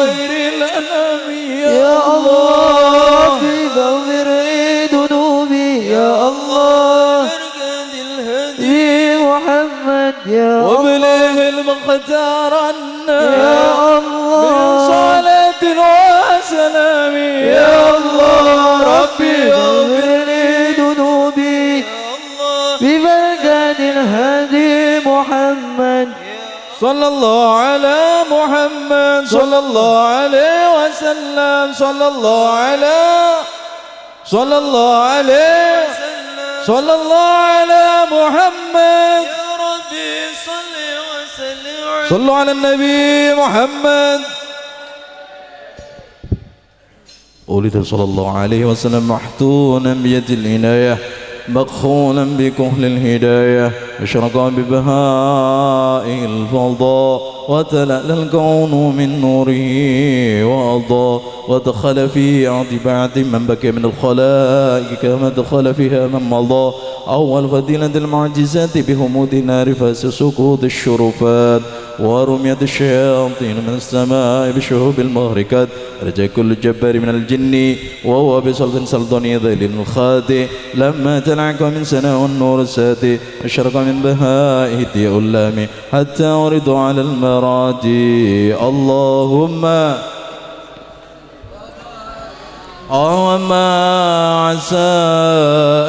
خير الأنام يا الله. ربي فاغفر لي ذنوبي يا الله بركة الهادي محمد يا الله. وابلغ المختار عنا يا الله من صلاة وسلام يا الله. ربي اغفر لي ذنوبي ببركة الهادي محمد. صلى الله على محمد صلى الله عليه وسلم. صلى الله على صلى الله عليه صلى الله على محمد. يا ربي صل وسلم. صلوا على النبي محمد. ولد صلى الله عليه وسلم محتونا بيد العناية مقخولا بكحل الهداية أشرق ببهاء الفضاء وتلألأ الكون من نوره وأضاء ودخل في عهد بعد من بكى من الخلائق كما دخل فيها من مضى. أول فضيلة المعجزات بهمود نار فاس سقوط الشرفات ورميت الشياطين من السماء بشهوب المغرقات. رجع كل جبار من الجن وهو بسلط سلطاني ذيل الخاتي لما تلعك من سناء النور الساتي أشرق من بهائه الضياء اللامي حتى عرضوا على المراتي. اللهم وما عسى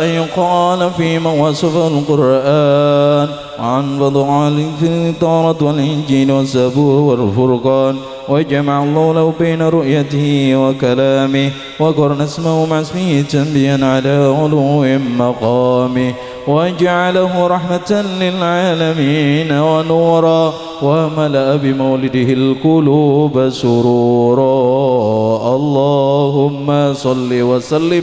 أن يقال فيما وصف القرآن عن وضع في التوراة والإنجيل والزبور والفرقان. وجمع الله له بين رؤيته وكلامه وقرن اسمه مع اسمه تنبيا على علو مقامه وجعله رحمة للعالمين ونورا وملأ بمولده القلوب سرورا. اللهم صل وسلم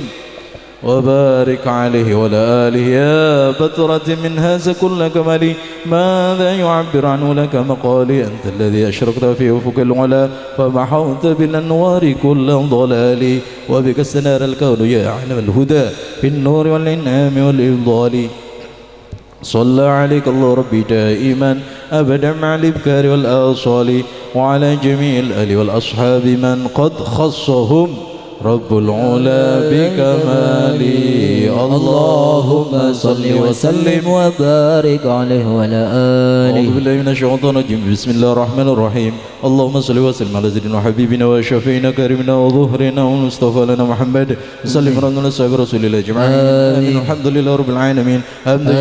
وبارك عليه وعلى آله يا بترة من هذا كل كمالي ماذا يعبر عنه لك مقالي. أنت الذي أشرقت في أفق العلا فمحوت بالأنوار كل ضلال وبك استنار الكون يا أعلم الهدى في النور والإنعام والإفضال. صلى عليك الله ربي دائما أبدا مع الإبكار والآصال وعلى جميع الآل والأصحاب من قد خصهم رب العلا بكمالي. اللهم صل وسلم وبارك عليه وعلى آله. أعوذ بالله من الشيطان الرجيم. بسم الله الرحمن الرحيم. اللهم صل وسلم على سيدنا وحبيبنا وشفينا كريمنا وظهرنا ومصطفى لنا محمد. سلم على صحابة رسول الله أجمعين. آمين. الحمد لله رب العالمين. حمدا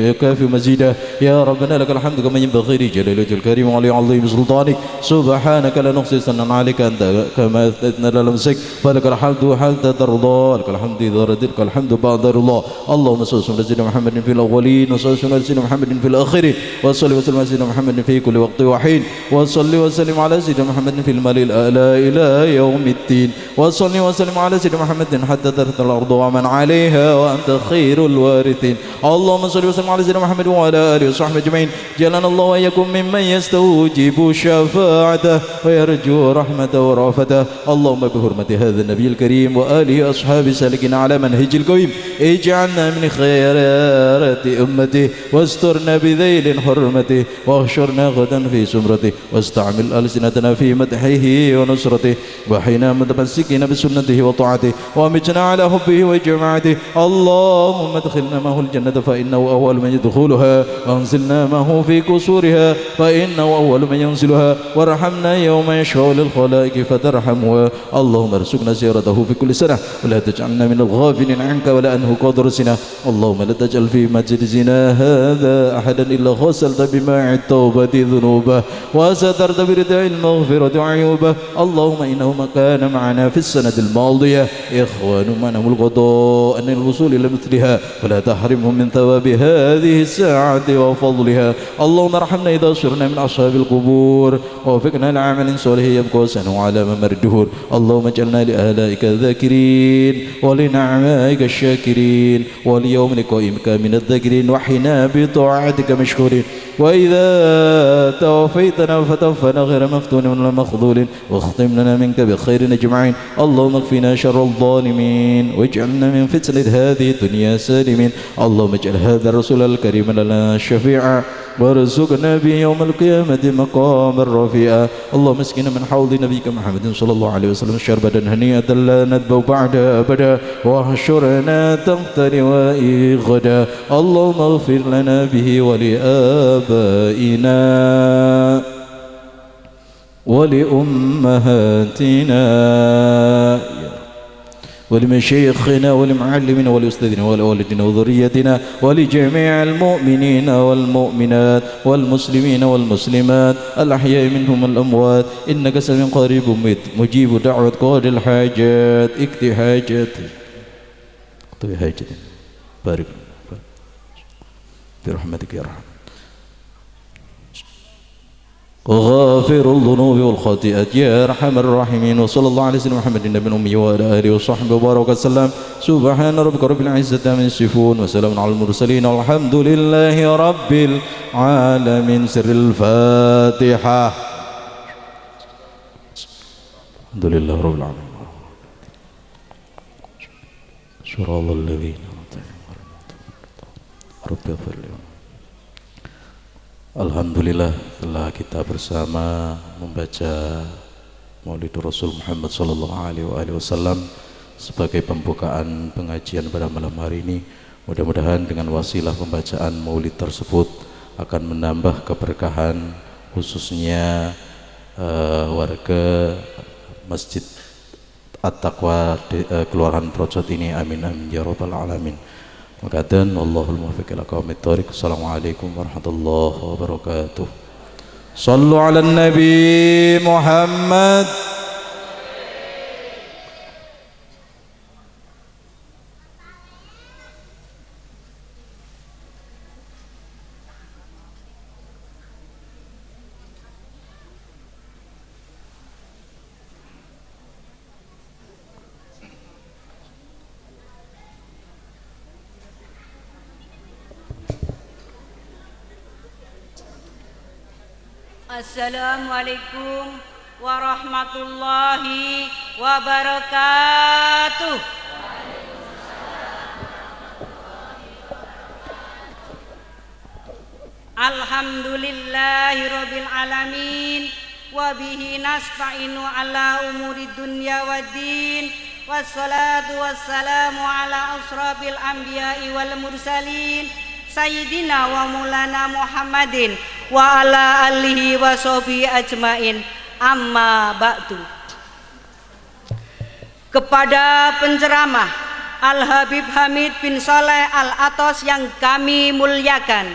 يكافي مزيدا. يا ربنا لك الحمد كما ينبغي لجلال وجهك الكريم وعلى عظيم سلطانك. سبحانك لا نحصي ثناء عليك أنت كما أثنيت على نفسك. فلك الحمد حتى ترضى، لك الحمد إذا رضيت، لك الحمد بعد رضا. اللهم صل وسلم على سيدنا محمد في الأولين وصل وسلم على سيدنا محمد في الآخرين وصل وسلم على سيدنا محمد في كل وقت وحين وصل وسلم على سيدنا محمد في الملأ الأعلى إلى يوم الدين وصل وسلم على سيدنا محمد حتى ترث الأرض ومن عليها وأنت خير الوارثين. اللهم صل وسلم على سيدنا محمد وعلى آله وصحبه أجمعين. جعلنا الله وإياكم ممن يستوجب شفاعته ويرجو رحمته ورأفته. اللهم بحرمة هذا النبي الكريم وآله أصحابه سالكين على منهج القويم اجعلنا من خيرات أمته واسترنا بذيل حرمته واحشرنا غدا في زمرته واستعمل ألسنتنا في مدحه ونصرته وحينا متمسكين بسنته وطاعته وامتنا على حبه وجماعته. اللهم ادخلنا معه الجنة فإنه أول من يدخلها، وانزلنا معه في قصورها فإنه أول من ينزلها، وارحمنا يوم يشفع للخلائق فترحمها. اللهم ارزقنا زيارته في كل سنة ولا تجعلنا من الغافلين عنك ولا أنه قدر سنة. اللهم لا تجعل في مجلسنا هذا أحدا إلا غسلت بماء التوبة ذنوبه وسترت برداء المغفرة عيوبه. اللهم إنه ما كان معنا في السنة الماضية إخوان منهم القضاء أن الوصول إلى مثلها فلا تحرمهم من ثواب هذه الساعة وفضلها. اللهم ارحمنا إذا صرنا من أصحاب القبور ووفقنا لعمل صالح يبقى سنه على ممر الدهور. اللهم اجعلنا لآلائك الذاكرين ولنعمائك الشاكرين وليوم لقائك من الذاكرين وحنا بطاعتك مشكورين. وإذا توفيتنا فتوفنا غير مفتون ولا مخذول واختم لنا منك بخير أجمعين. اللهم اكفنا شر الظالمين واجعلنا من فتنة هذه الدنيا سالمين. اللهم اجعل هذا الرسول الكريم لنا شفيعا وارزقنا به يوم القيامة مقاما رفيعا. اللهم اسقنا من حوض نبيك محمد صلى الله عليه وسلم شربة هنيئة لا ندبو بعدها أبدا واحشرنا تحت لوائه غدا. اللهم اغفر لنا به ولآبائنا ولأمهاتنا ولمشايخنا ولمعلمنا ولأستاذنا ولوالدنا وذريتنا ولجميع المؤمنين والمؤمنات والمسلمين والمسلمات الأحياء منهم الأموات إنك سميع قريب مجيب دعوة قاضي الحاجات. اقضي حاجاتي اقضي حاجتي بارك برحمتك يا رحمن. غافر الذنوب والخطيئات يا أرحم الراحمين. وصلى الله على سيدنا محمد النبي الأمي وعلى آله وصحبه وبارك وسلم. سبحان ربك رب العزة عما يصفون وسلام على المرسلين والحمد لله رب العالمين. سر الفاتحة. الحمد لله رب العالمين. صراط الذين أنعمت عليهم رب اغفر لي. Alhamdulillah telah kita bersama membaca Maulid Rasul Muhammad sallallahu alaihi wasallam sebagai pembukaan pengajian pada malam hari ini. Mudah-mudahan dengan wasilah pembacaan maulid tersebut akan menambah keberkahan khususnya warga Masjid At-Taqwa Kelurahan Projot ini. Amin amin ya rabbal alamin. Makaten wallahul muwaffiq ila aqwamit thoriq. Assalamualaikum warahmatullahi wabarakatuh. Sallu ala nabi Muhammad. Assalamualaikum warahmatullahi wabarakatuh. Alhamdulillahirabbil alamin wa bihi nasta'inu ala umuri dunya waddin. Wassalatu wassalamu ala asrafil anbiya'i wal mursalin sayyidina wa maulana Muhammadin wa ala alihi wa sahbihi ajmain. Amma ba'du. Kepada penceramah Al Habib Hamid bin Soleh Al Atos yang kami muliakan,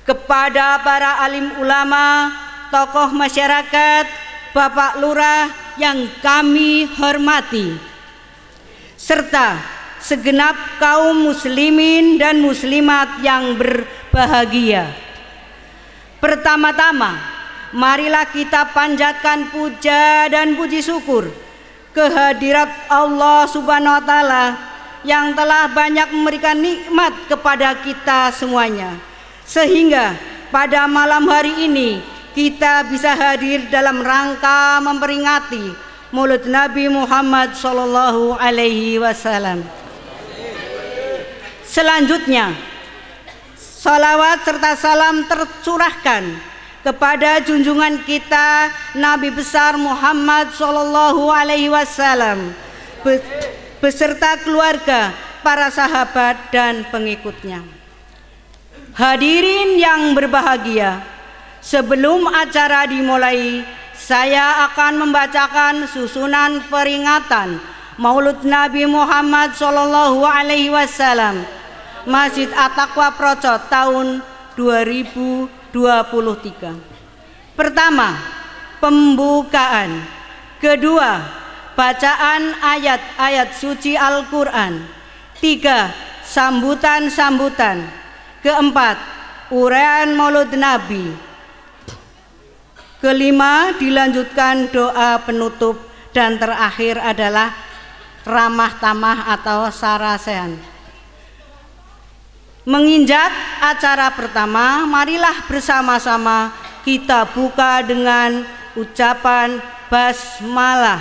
kepada para alim ulama, tokoh masyarakat, Bapak Lurah yang kami hormati, serta segenap kaum muslimin dan muslimat yang berbahagia. Pertama-tama, marilah kita panjatkan puja dan puji syukur kehadirat Allah Subhanahu wa Ta'ala yang telah banyak memberikan nikmat kepada kita semuanya, sehingga pada malam hari ini kita bisa hadir dalam rangka memperingati Maulid Nabi Muhammad Shallallahu Alaihi Wasallam. Selanjutnya, salawat serta salam tercurahkan kepada junjungan kita Nabi besar Muhammad Shallallahu Alaihi Wasallam beserta keluarga, para sahabat dan pengikutnya. Hadirin yang berbahagia, sebelum acara dimulai, saya akan membacakan susunan peringatan Maulud Nabi Muhammad Shallallahu Alaihi Wasallam Masjid At-Taqwa Procot tahun 2023. Pertama, pembukaan. Kedua, bacaan ayat-ayat suci Al-Quran. Tiga, sambutan-sambutan. Keempat, uraian Maulud Nabi. Kelima, dilanjutkan doa penutup, dan terakhir adalah ramah tamah atau sarasehan. Menginjak acara pertama, marilah bersama-sama kita buka dengan ucapan basmalah.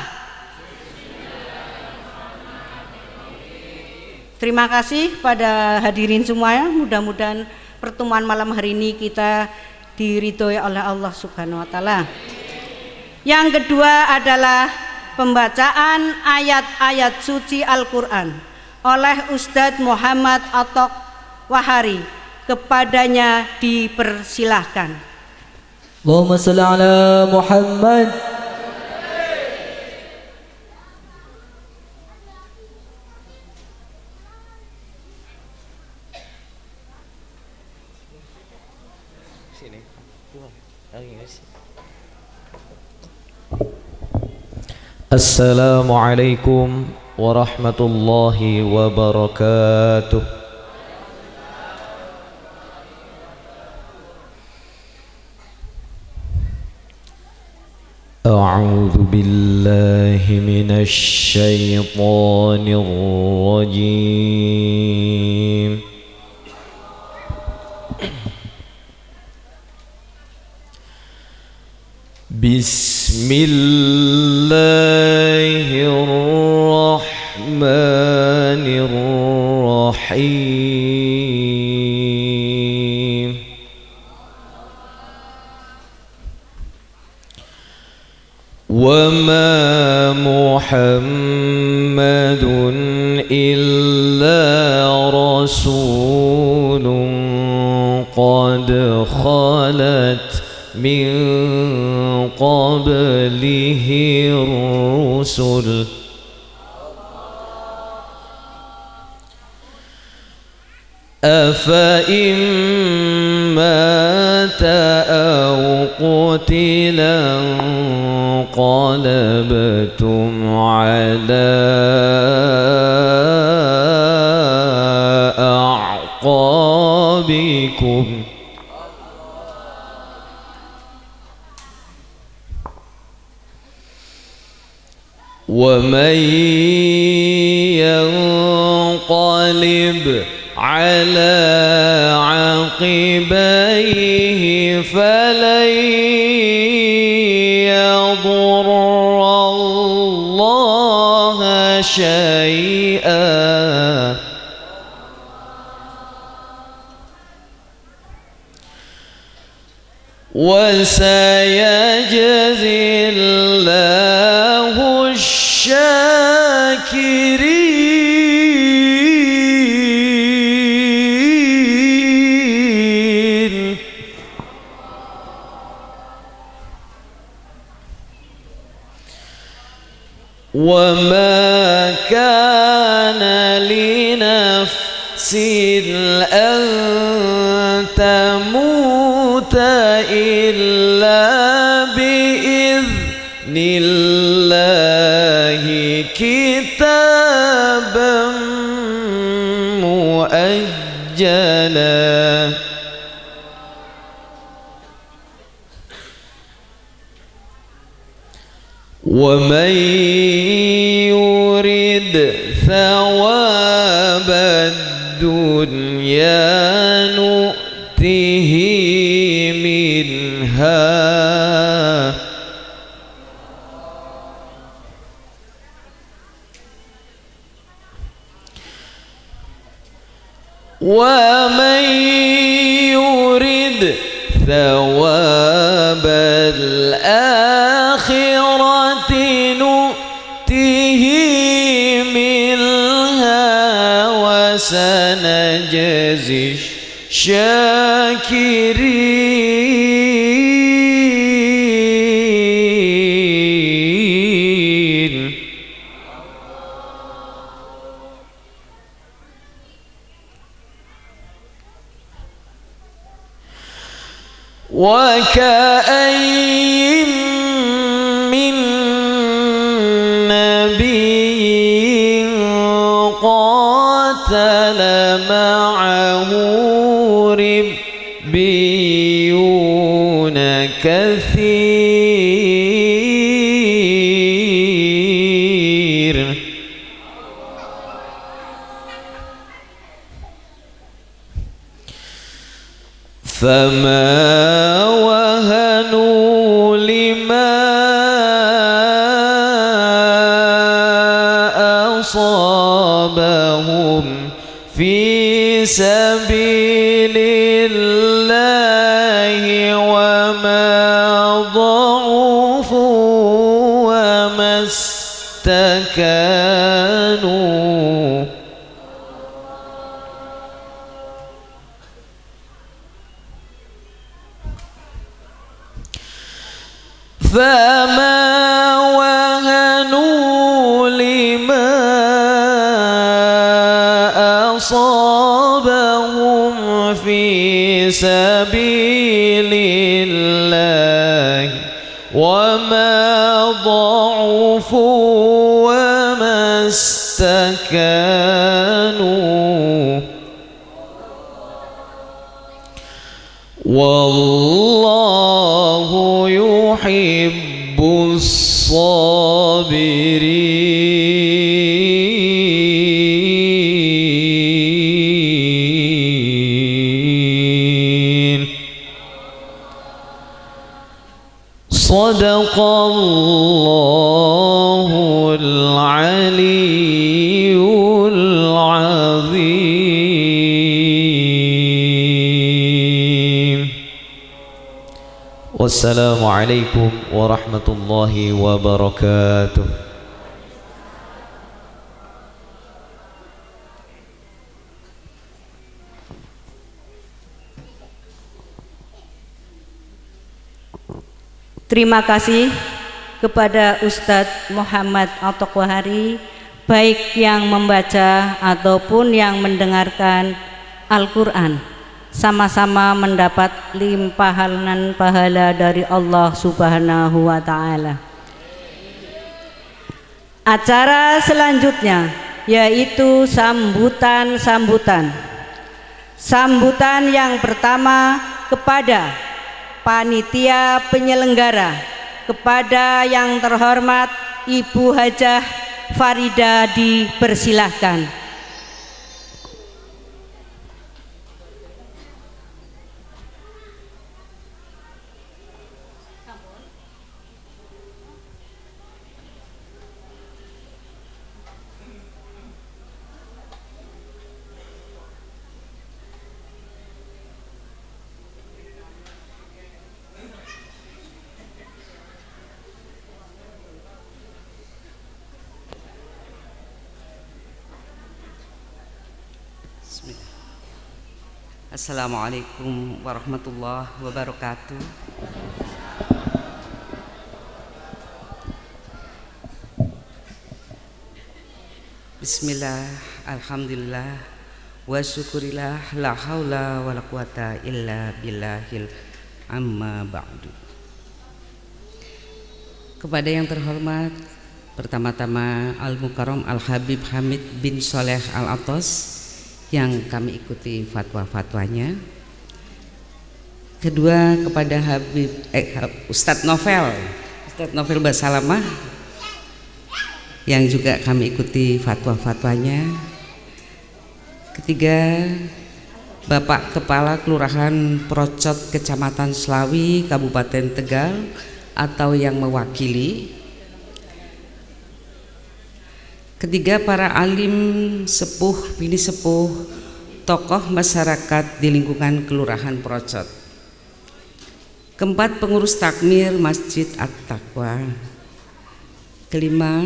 Terima kasih pada hadirin semuanya. Mudah-mudahan pertemuan malam hari ini kita diridhoi oleh Allah Subhanahu wa taala. Yang kedua adalah pembacaan ayat-ayat suci Al-Quran oleh Ustadz Muhammad Atok Wahari. Kepadanya dipersilahkan. Allahumma salli ala Muhammad. Assalamualaikum warahmatullahi wabarakatuh. A'udzu billahi minasy syaithanir rajim. Bismillahirrahmanirrahim. Wa ma Muhammadun illa rasulun qad khalat min qablihi rusul. Afa in mata aw qutila انقلبتم على أعقابكم ومن ينقلب على عقبيه فلن يضر الله شيئا وسيجزي الله الشاكرين. وما كان لنفس أن تموت إلا بإذن الله كتابا مؤجلا. ومن يرد ثواب الدنيا نؤته منها ومن يرد ثواب الآخرة نؤته منها وسنجزي الشاكرين. وكأي من نبي قاتل معه ربيون كثير فما وهنوا لما أصابهم في سبيل الله وما ضعفوا وما استكانوا فما وهنوا لما أصابهم في سبيل الله وما ضعفوا وما استكانوا والله يحب الصابرين. صدق الله العلي العظيم. Wassalamualaikum warahmatullahi wabarakatuh. Terima kasih kepada Ustadz Muhammad At-Taqwahari, baik yang membaca ataupun yang mendengarkan Al-Quran, sama-sama mendapat limpahan pahala dari Allah Subhanahu wa Ta'ala. Acara selanjutnya yaitu sambutan-sambutan. Sambutan yang pertama kepada panitia penyelenggara, kepada yang terhormat Ibu Hajah Farida dipersilahkan. Assalamualaikum warahmatullahi wabarakatuh. Bismillah, alhamdulillah, wa syukurillah, la haula wa la quwata illa billahil amma ba'du. Kepada yang terhormat, pertama-tama Al-Mukarram Al-Habib Hamid bin Soleh Al-Atos yang kami ikuti fatwa-fatwanya. Kedua kepada Habib Ustadz Novel, Ustadz Novel Basalamah yang juga kami ikuti fatwa-fatwanya. Ketiga, Bapak Kepala Kelurahan Procot Kecamatan Slawi Kabupaten Tegal atau yang mewakili. Ketiga, para alim sepuh, bini sepuh, tokoh masyarakat di lingkungan Kelurahan Procot. Keempat, pengurus takmir Masjid At-Taqwa. Kelima,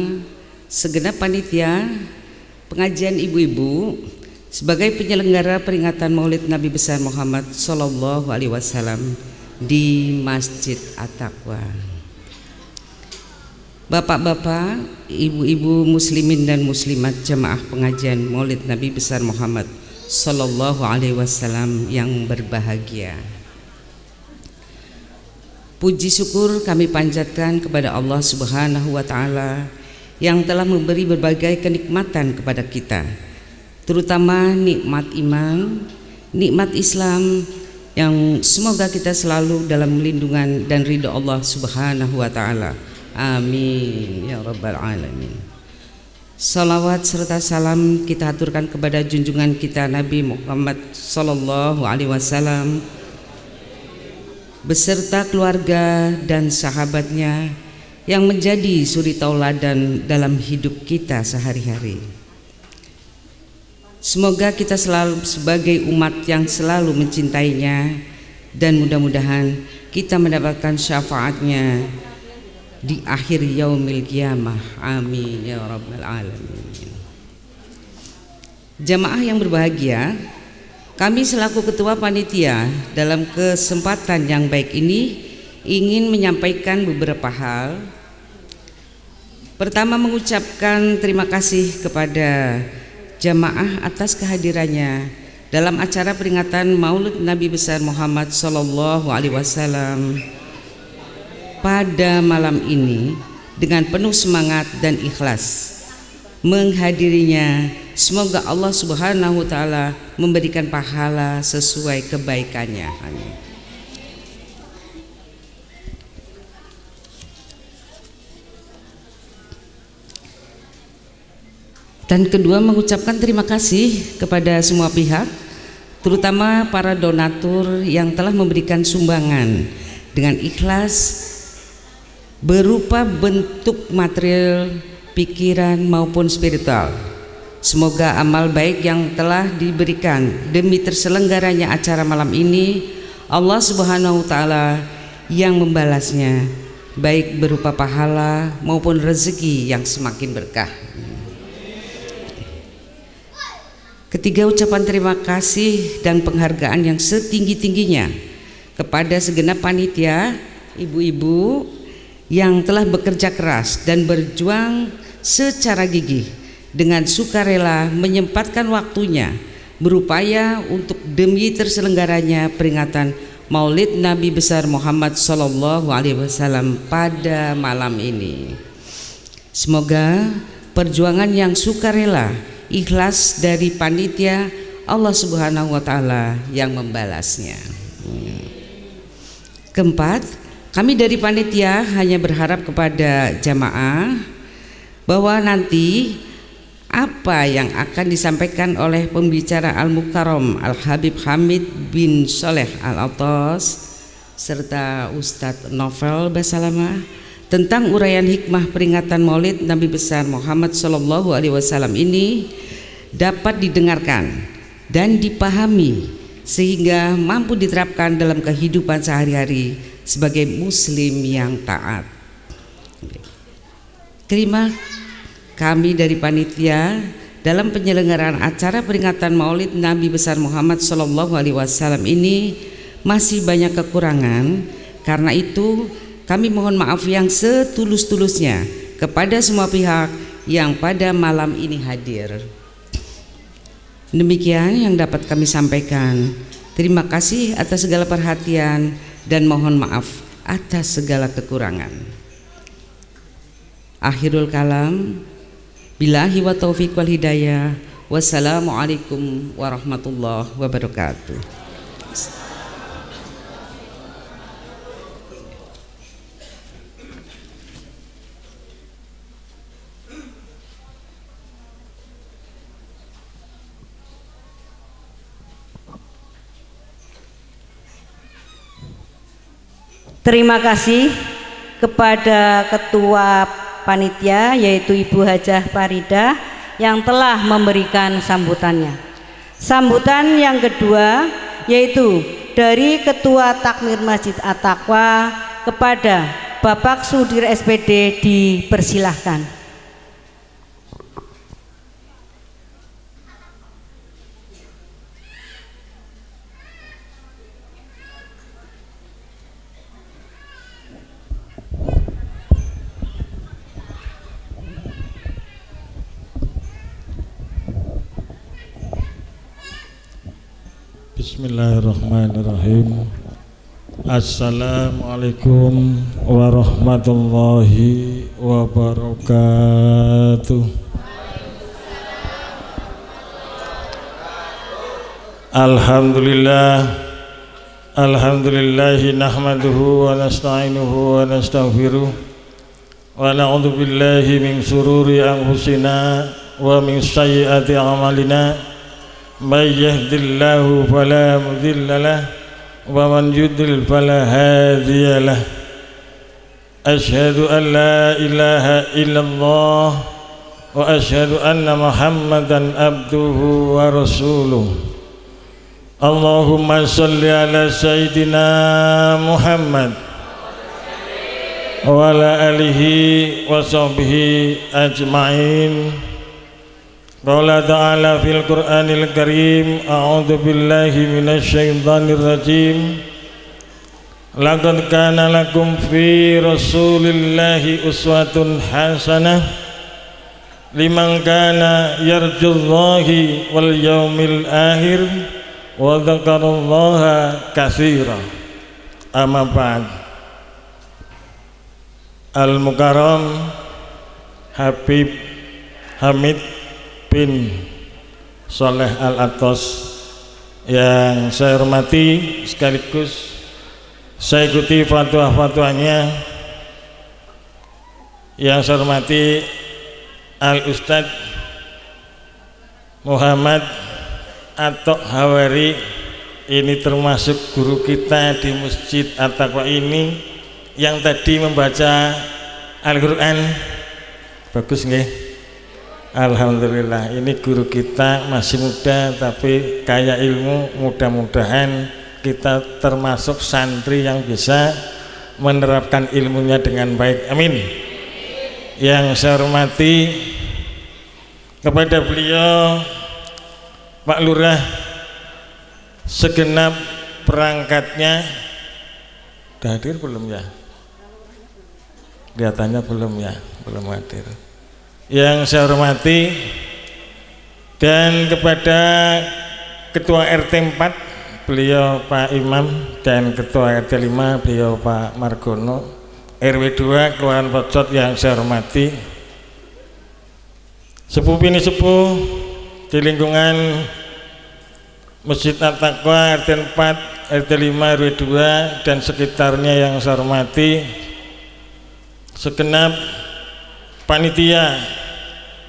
segenap panitia pengajian ibu-ibu sebagai penyelenggara peringatan Maulid Nabi Besar Muhammad Shallallahu Alaihi Wasallam di Masjid At-Taqwa. Bapak-bapak, ibu-ibu muslimin dan muslimat jemaah pengajian Maulid Nabi Besar Muhammad Shallallahu Alaihi Wasallam yang berbahagia. Puji syukur kami panjatkan kepada Allah Subhanahu wa taala yang telah memberi berbagai kenikmatan kepada kita, terutama nikmat iman, nikmat Islam yang semoga kita selalu dalam lindungan dan ridho Allah Subhanahu wa taala. Amin ya rabbal alamin. Salawat serta salam kita aturkan kepada junjungan kita Nabi Muhammad sallallahu alaihi wasallam beserta keluarga dan sahabatnya yang menjadi suri tauladan dalam hidup kita sehari-hari. Semoga kita selalu sebagai umat yang selalu mencintainya dan mudah-mudahan kita mendapatkan syafaatnya di akhir yaumil qiyamah. Amin ya rabbal alamin. Jamaah yang berbahagia, kami selaku ketua panitia dalam kesempatan yang baik ini ingin menyampaikan beberapa hal. Pertama, mengucapkan terima kasih kepada jamaah atas kehadirannya dalam acara peringatan Maulid Nabi Besar Muhammad Sallallahu Alaihi Wasallam pada malam ini dengan penuh semangat dan ikhlas menghadirinya. Semoga Allah Subhanahu wa taala memberikan pahala sesuai kebaikannya. Amin. Dan kedua, mengucapkan terima kasih kepada semua pihak, terutama para donatur yang telah memberikan sumbangan dengan ikhlas berupa bentuk material, pikiran maupun spiritual. Semoga amal baik yang telah diberikan demi terselenggaranya acara malam ini, Allah Subhanahu wa taala yang membalasnya, baik berupa pahala maupun rezeki yang semakin berkah. Ketiga, ucapan terima kasih dan penghargaan yang setinggi-tingginya kepada segenap panitia, ibu-ibu yang telah bekerja keras dan berjuang secara gigih dengan sukarela menyempatkan waktunya berupaya untuk demi terselenggaranya peringatan Maulid Nabi Besar Muhammad Sallallahu Alaihi Wasallam pada malam ini. Semoga perjuangan yang sukarela ikhlas dari panitia, Allah Subhanahu wa taala yang membalasnya. Keempat, kami dari panitia hanya berharap kepada jamaah bahwa nanti apa yang akan disampaikan oleh pembicara Al-Mukarram Al-Habib Hamid bin Soleh Al-Atas serta Ustadz Novel Basalamah tentang uraian hikmah peringatan Maulid Nabi Besar Muhammad Sallallahu Alaihi Wasallam ini dapat didengarkan dan dipahami sehingga mampu diterapkan dalam kehidupan sehari-hari sebagai muslim yang taat. Kelima, kami dari panitia dalam penyelenggaraan acara peringatan Maulid Nabi Besar Muhammad Sallallahu Alaihi Wasallam ini masih banyak kekurangan. Karena itu kami mohon maaf yang setulus-tulusnya kepada semua pihak yang pada malam ini hadir. Demikian yang dapat kami sampaikan. Terima kasih atas segala perhatian dan mohon maaf atas segala kekurangan. Akhirul kalam, billahi wa taufiq wal hidayah. Wassalamualaikum warahmatullahi wabarakatuh. Terima kasih kepada Ketua Panitia yaitu Ibu Hajah Farida yang telah memberikan sambutannya. Sambutan yang kedua yaitu dari Ketua Takmir Masjid At-Taqwa kepada Bapak Sudir SPD, dipersilahkan. Bismillahirrahmanirrahim. Assalamualaikum warahmatullahi wabarakatuh. Alhamdulillah, alhamdulillahi nahmaduhu wa nasta'inuhu wa nastaghfiruh wa na'udzu billahi min syururi anfusina wa min sayyiati a'malina. May yahdihillahu fala mudilla lahu wa man yudlil fala hadiya lahu. Asyhadu an la ilaha illallah wa asyhadu anna Muhammadan abduhu wa rasuluh. Allahumma shalli ala sayyidina Muhammad wa ala alihi wa sahbihi ajma'in. Qala ta'ala fil Qur'anil Karim, a'udzu billahi minasyaitonir rajim. Laqad kana lakum fi Rasulillahi uswatun hasanah liman kana yarjullahi wal yaumil akhir wa dzakarallaha katsira. Amma ba'd. Al Mukarram Habib Hamid bin Soleh Al-Atos yang saya hormati, sekaligus saya ikuti fatwa-fatwanya. Yang saya hormati Al-Ustadz Muhammad Atok Hawari, ini termasuk guru kita di Masjid At-Taqwa ini yang tadi membaca Al-Quran. Bagus nggih? Alhamdulillah, ini guru kita masih muda tapi kaya ilmu. Mudah-mudahan kita termasuk santri yang bisa menerapkan ilmunya dengan baik. Amin. Yang saya hormati kepada beliau Pak Lurah segenap perangkatnya. Sudah hadir belum ya? Kelihatannya belum ya, belum hadir. Yang saya hormati dan kepada Ketua RT 4 beliau Pak Imam dan Ketua RT 5 beliau Pak Margono, RW 2 Kelurahan Pojok yang saya hormati, sepuh bini sepuh di lingkungan Masjid At-Taqwa RT 4, RT 5, RW 2 dan sekitarnya yang saya hormati, segenap panitia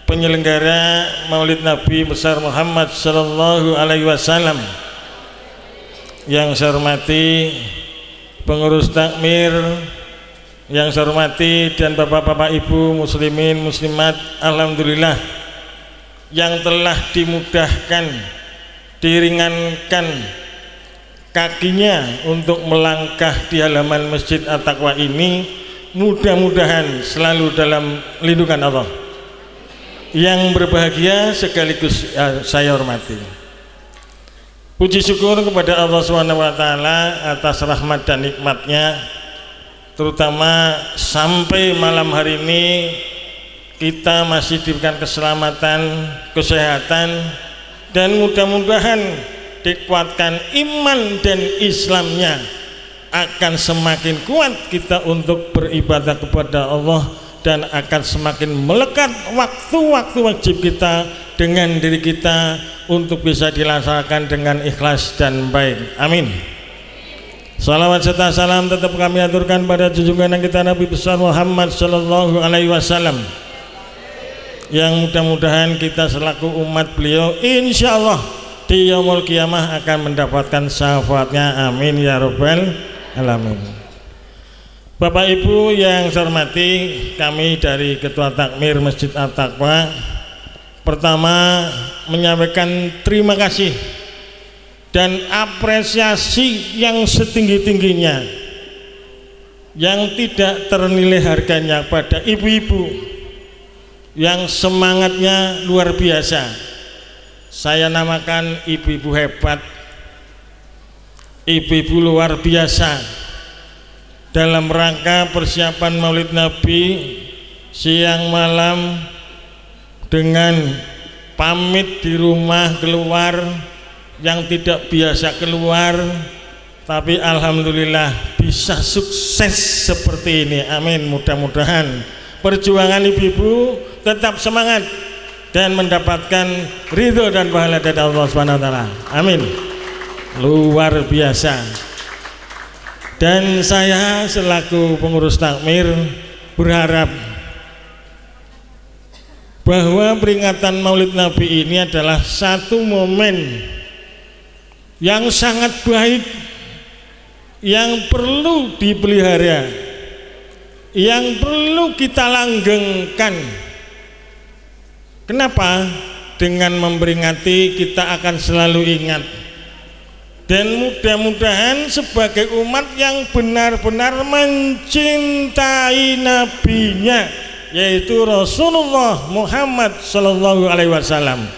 penyelenggara Maulid Nabi besar Muhammad Sallallahu Alaihi Wasallam yang saya hormati, pengurus takmir yang saya hormati, dan bapak-bapak ibu muslimin muslimat, alhamdulillah yang telah dimudahkan, diringankan kakinya untuk melangkah di halaman Masjid At-Taqwa ini, mudah-mudahan selalu dalam lindungan Allah. Yang berbahagia sekaligus saya hormati. Puji syukur kepada Allah SWT atas rahmat dan nikmatnya, terutama sampai malam hari ini kita masih diberikan keselamatan, kesehatan, dan mudah-mudahan dikuatkan iman dan Islamnya, akan semakin kuat kita untuk beribadah kepada Allah dan akan semakin melekat waktu-waktu wajib kita dengan diri kita untuk bisa dilaksanakan dengan ikhlas dan baik. Amin. Salawat serta salam tetap kami aturkan pada junjungan kita Nabi besar Muhammad Sallallahu Alaihi Wasallam, yang mudah-mudahan kita selaku umat beliau insya Allah di yaumul kiamah akan mendapatkan syafaatnya. Amin ya rabbal alamin. Bapak Ibu yang saya hormati, kami dari Ketua Takmir Masjid At-Taqwa pertama menyampaikan terima kasih dan apresiasi yang setinggi-tingginya, yang tidak ternilai harganya pada ibu-ibu yang semangatnya luar biasa. Saya namakan ibu-ibu hebat, ibu-ibu luar biasa dalam rangka persiapan Maulid Nabi siang malam dengan pamit di rumah keluar, yang tidak biasa keluar tapi alhamdulillah bisa sukses seperti ini. Amin. Mudah-mudahan perjuangan ibu-ibu tetap semangat dan mendapatkan ridho dan pahala dari Allah Subhanahu wa taala. Amin. Luar biasa. Dan saya selaku pengurus takmir berharap bahwa peringatan Maulid Nabi ini adalah satu momen yang sangat baik, yang perlu dipelihara, yang perlu kita langgengkan. Kenapa? Dengan memperingati kita akan selalu ingat, dan mudah-mudahan sebagai umat yang benar-benar mencintai nabinya, yaitu Rasulullah Muhammad Sallallahu Alaihi Wasallam,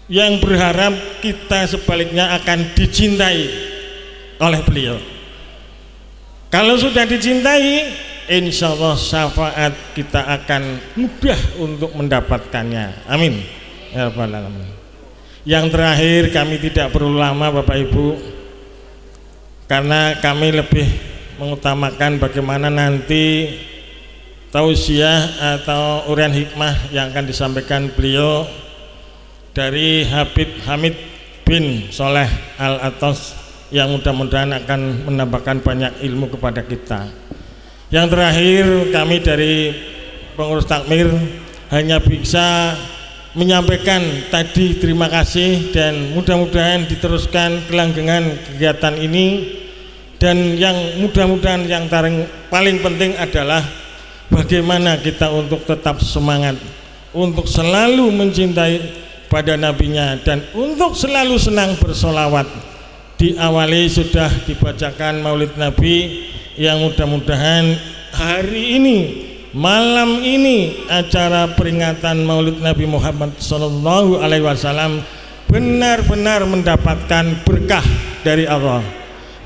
yang berharap kita sebaliknya akan dicintai oleh beliau. Kalau sudah dicintai, insya Allah syafaat kita akan mudah untuk mendapatkannya. Amin ya rabbal alamin. Yang terakhir, kami tidak perlu lama Bapak Ibu, karena kami lebih mengutamakan bagaimana nanti tausiah atau uraian hikmah yang akan disampaikan beliau dari Habib Hamid bin Soleh Al-Atos, yang mudah-mudahan akan menambahkan banyak ilmu kepada kita. Yang terakhir, kami dari pengurus takmir hanya bisa menyampaikan tadi terima kasih, dan mudah-mudahan diteruskan kelanggengan kegiatan ini. Dan yang mudah-mudahan yang paling penting adalah bagaimana kita untuk tetap semangat, untuk selalu mencintai pada nabinya, dan untuk selalu senang bersolawat. Diawali sudah dibacakan Maulid Nabi, yang mudah-mudahan hari ini, malam ini, acara peringatan Maulid Nabi Muhammad Sallallahu Alaihi Wasallam benar-benar mendapatkan berkah dari Allah,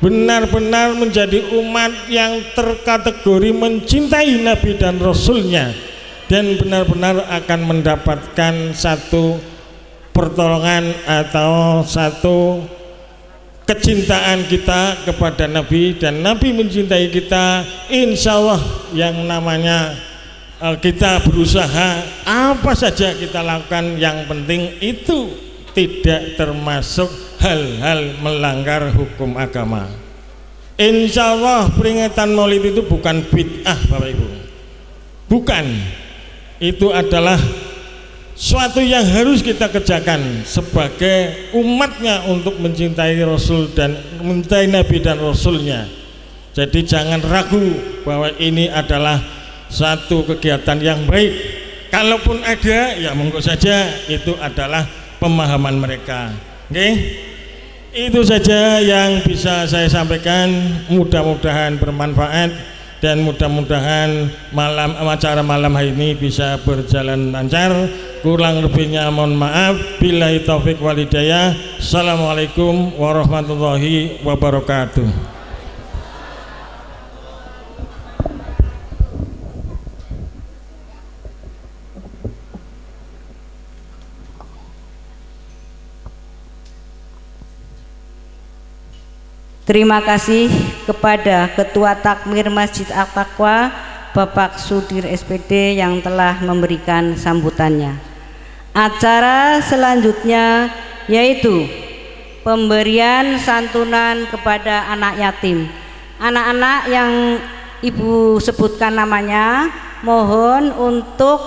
benar-benar menjadi umat yang terkategori mencintai Nabi dan Rasulnya, dan benar-benar akan mendapatkan satu pertolongan atau satu kecintaan kita kepada Nabi, dan Nabi mencintai kita. Insya Allah yang namanya kita berusaha apa saja kita lakukan, yang penting itu tidak termasuk hal-hal melanggar hukum agama. Insya Allah peringatan Maulid itu bukan bid'ah Bapak Ibu, bukan. Itu adalah suatu yang harus kita kerjakan sebagai umatnya untuk mencintai Rasul dan mencintai Nabi dan Rasulnya. Jadi jangan ragu bahwa ini adalah satu kegiatan yang baik. Kalaupun ada, ya monggo saja, itu adalah pemahaman mereka. Oke? Itu saja yang bisa saya sampaikan. Mudah-mudahan bermanfaat, dan mudah-mudahan acara malam hari ini bisa berjalan lancar. Kurang lebihnya mohon maaf. Billahi taufik wal hidayah. Assalamualaikum warahmatullahi wabarakatuh. Terima kasih kepada Ketua Takmir Masjid At-Taqwa Bapak Sudir SPD yang telah memberikan sambutannya. Acara selanjutnya yaitu pemberian santunan kepada anak yatim. Anak-anak yang Ibu sebutkan namanya, mohon untuk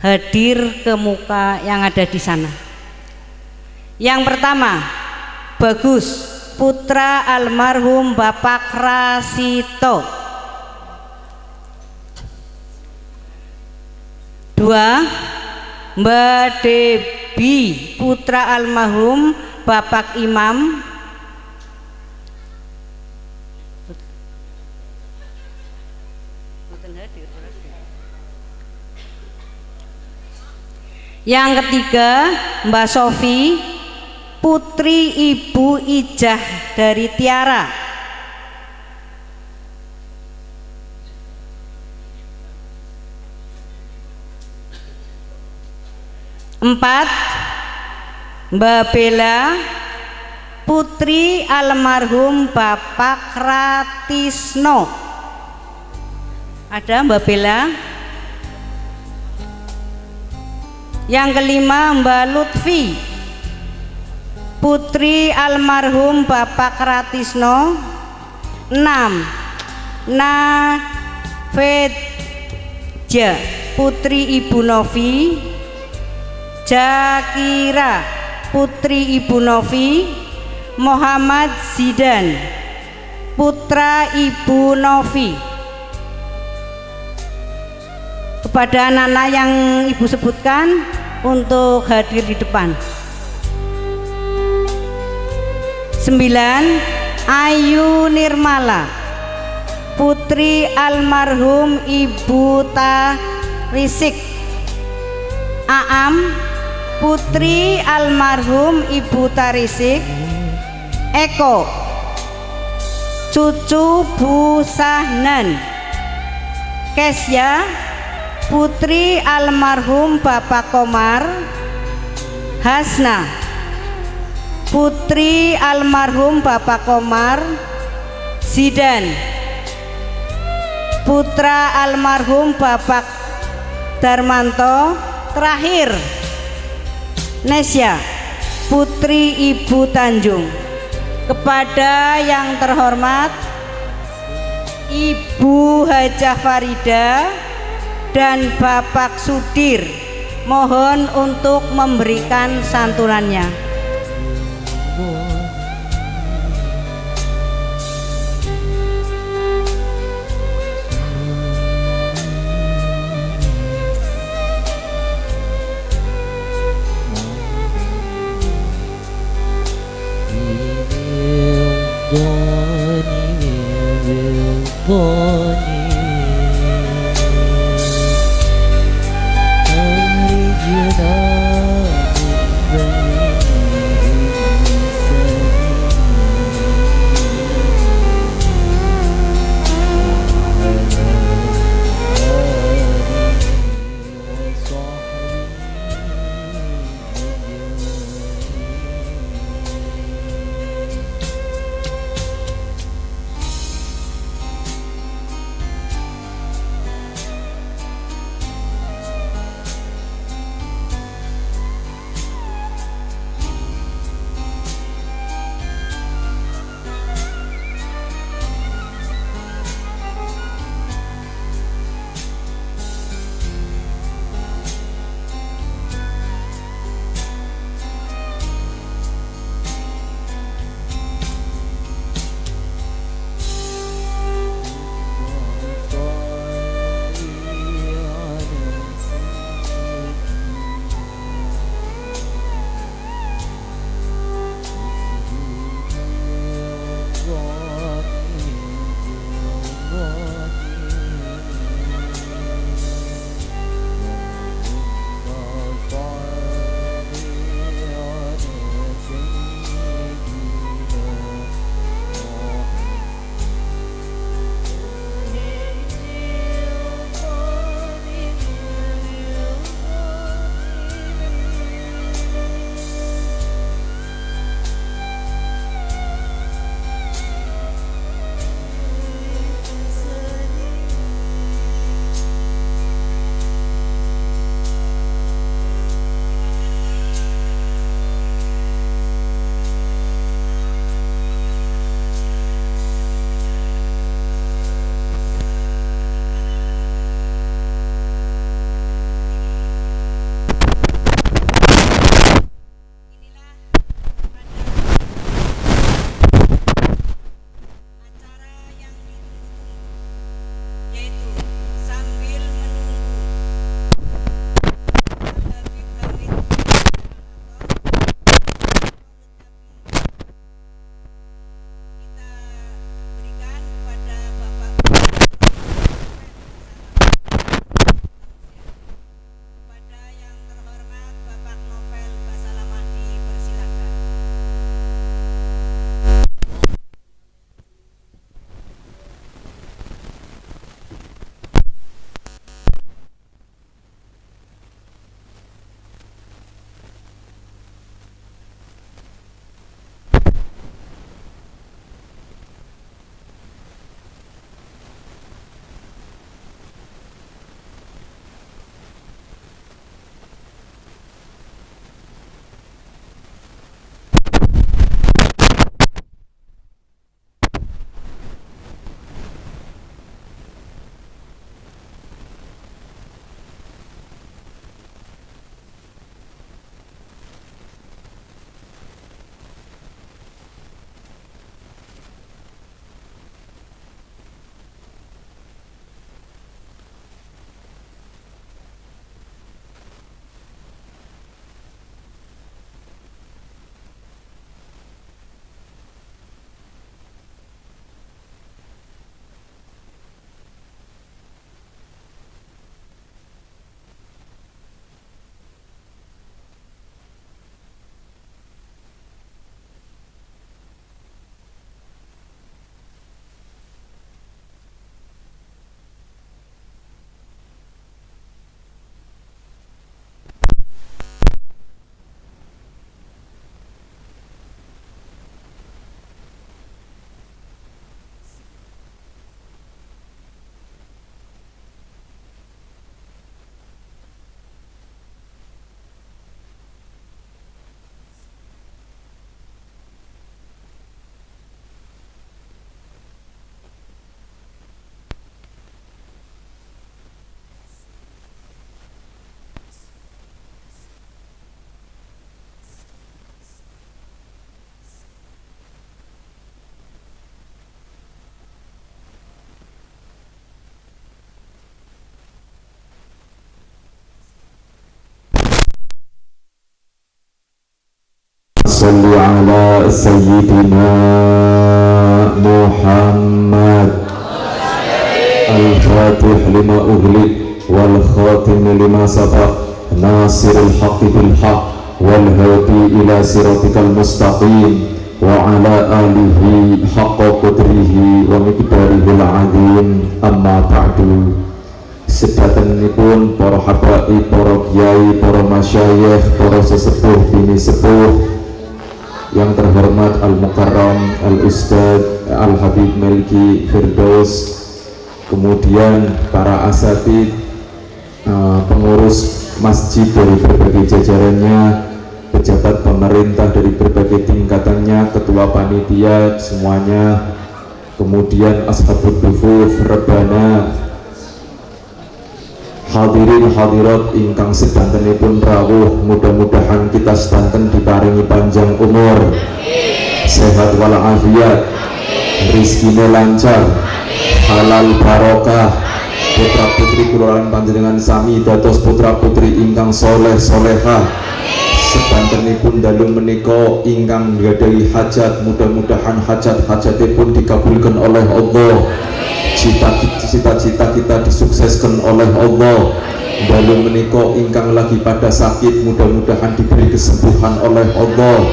hadir ke muka yang ada di sana. Yang pertama, Bagus putra almarhum Bapak Rasito. 2, Mbak Debi putra almarhum Bapak Imam. Yang ketiga, Mbak Sofi putri Ibu Ijah dari Tiara. 4, Mbak Bella putri almarhum Bapak Ratisno. Ada Mbak Bella? Yang kelima Mbak Lutfi, putri almarhum Bapak Ratisno. 6 Nafeja, putri Ibu Novi. Jakira, putri Ibu Novi. Muhammad Zidan, putra Ibu Novi. Kepada anak-anak yang Ibu sebutkan untuk hadir di depan. 9 Ayu Nirmala, putri almarhum Ibu Tarisik. Aam, putri almarhum Ibu Tarisik. Eko, cucu Bu Sahnan. Kesya, putri almarhum Bapak Komar. Hasna, putri almarhum Bapak Komar. Zidan, putra almarhum Bapak Darmanto. Terakhir Nesya, putri Ibu Tanjung. Kepada yang terhormat Ibu Hajah Farida dan Bapak Sudir, mohon untuk memberikan santunannya. صل على سيدنا محمد الفاتح لما أغلق والخاتم لما سبق ناصر الحق بالحق والهادي إلى صراطك المستقيم وعلى آله حق قدره ومقداره العظيم. أما بعد. Sedatenipun para habaib, para kiai, para masyayikh, para sesepuh, bini sepuh, yang terhormat Al-Mukarram, Al-Ustadz Al-Habib Melki Firdaus, kemudian para asatid, pengurus masjid dari berbagai jajarannya, pejabat pemerintah dari berbagai tingkatannya, ketua panitia semuanya, kemudian ashabud dufuf, rebana, hadirin hadirat ingkang sedantenipun rawuh, mudah-mudahan kita sedanten diparingi panjang umur, sehat walafiat, rizkine lancar, halal barokah, putra putri kula lan panjenengan sami dados putra putri ingkang soleh solehah. Sedantenipun dalu menika ingkang nggadahi hajat, mudah-mudahan hajat-hajatipun dikabulkan oleh Allah, cita-cita kita disukseskan oleh Allah. Dalu menika ingkang lagi pada sakit, mudah-mudahan diberi kesembuhan oleh Allah,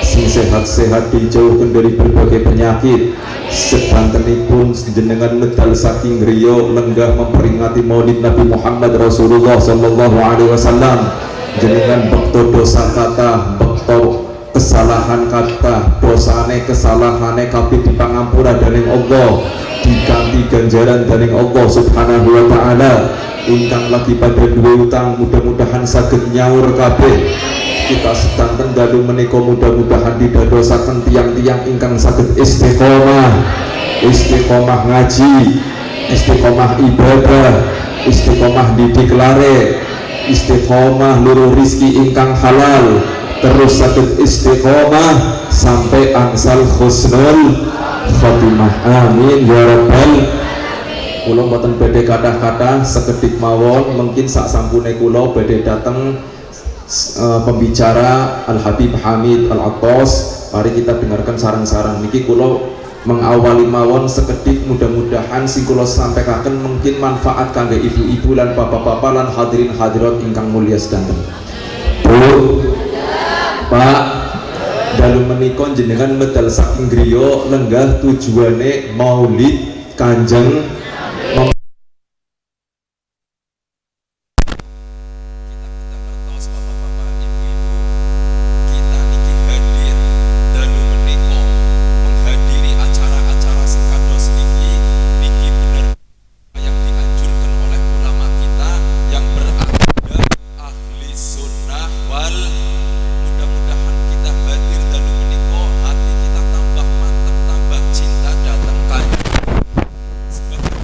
sing sehat-sehat dijauhkan dari berbagai penyakit. Sedantenipun jenengan medal saking griya lenggah memperingati Maulid Nabi Muhammad Rasulullah sallallahu alaihi wasallam, jenengan bekto dosa kata, bekto kesalahan kata, dosane kesalahane kabeh dipangampura dening Allah, diganti ganjaran dening Allah Subhanahu wa taala. Ingkang lagi pada duwe utang mudah-mudahan saged nyaur kabeh. Kita sedanten dalu menika mudah-mudahan didadosaken tiang-tiang ingkang saged istiqomah, istiqomah ngaji, istiqomah ibadah, istiqomah didik lare, istiqomah luru rizki ingkang halal, terus saged istiqomah sampai angsal husnul khotimah. Amin ya rabbal. Kula mboten badhe kathah-kathah, sekedhik mawon. Mungkin sak sampune kula badhe dateng pembicara Al Habib Hamid Al Attas. Mari kita dengarkan saran-saran niki. Kula mengawali mawon sekedhik, mudah-mudahan sing kula sampaikan mungkin manfaat kangge ibu-ibu lan bapak-bapak lan hadirin hadirat ingkang mulia sedanten. Bu, Pak, dalu menika jenengan medal saking griya lenggah tujuane Maulid Kanjeng. Kita niki hadir dalu menika menghadiri acara-acara sing kados niki, niki bener yang dianjurkan oleh ulama kita yang berakidah ahli sunnah wal. Mudah-mudahan kita hadir dalu menika hati kita tambah mantep, tambah cinta dateng Kanjeng. Sebab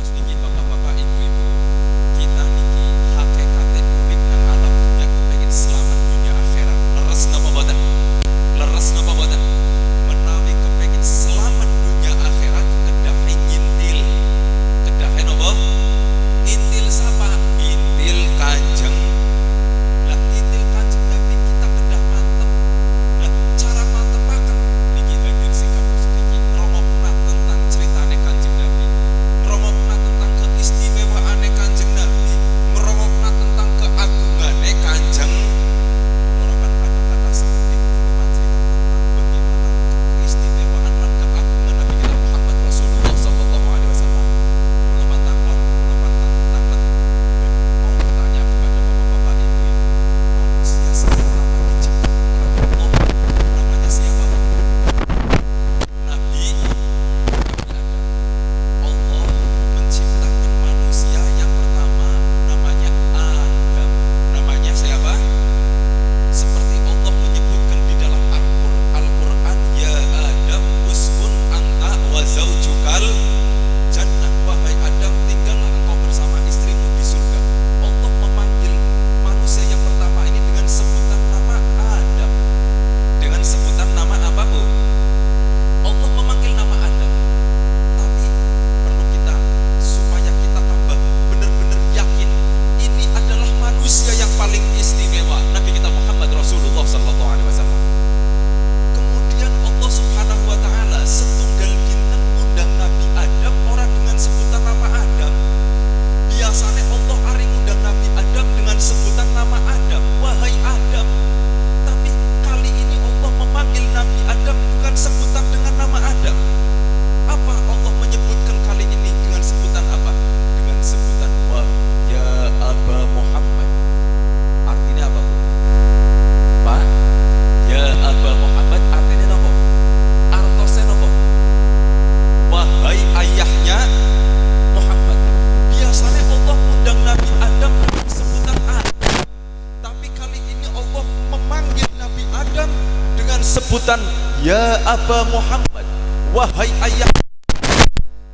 sebutan ya Aba Muhammad, wahai ayah.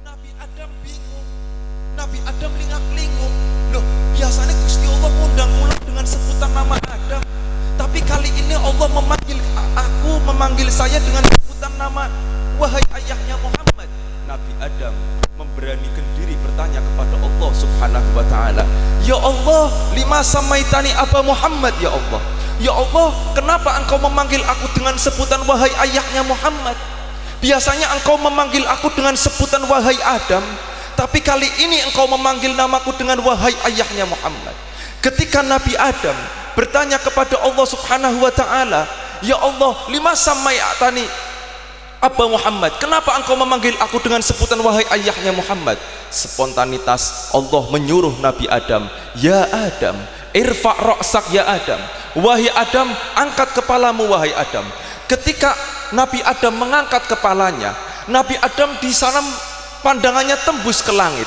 Nabi Adam bingung, Nabi Adam lingak-linguk. Loh, biasanya Gusti Allah ngundang kula dengan sebutan nama Adam, tapi kali ini Allah memanggil aku, memanggil saya dengan sebutan nama wahai ayahnya Muhammad. Nabi Adam memberanikan diri bertanya kepada Allah Subhanahu wa taala, "Ya Allah, lima samaitani Aba Muhammad ya Allah? Ya Allah, kenapa engkau memanggil aku dengan sebutan wahai ayahnya Muhammad? Biasanya engkau memanggil aku dengan sebutan wahai Adam, tapi kali ini engkau memanggil namaku dengan wahai ayahnya Muhammad." Ketika Nabi Adam bertanya kepada Allah Subhanahu wa taala, "Ya Allah, lima samaitani Aba Muhammad, kenapa engkau memanggil aku dengan sebutan wahai ayahnya Muhammad?" Spontanitas Allah menyuruh Nabi Adam, "Ya Adam, irfa' ra'sak ya Adam." Wahai Adam, angkat kepalamu wahai Adam. Ketika Nabi Adam mengangkat kepalanya, Nabi Adam di sana pandangannya tembus ke langit,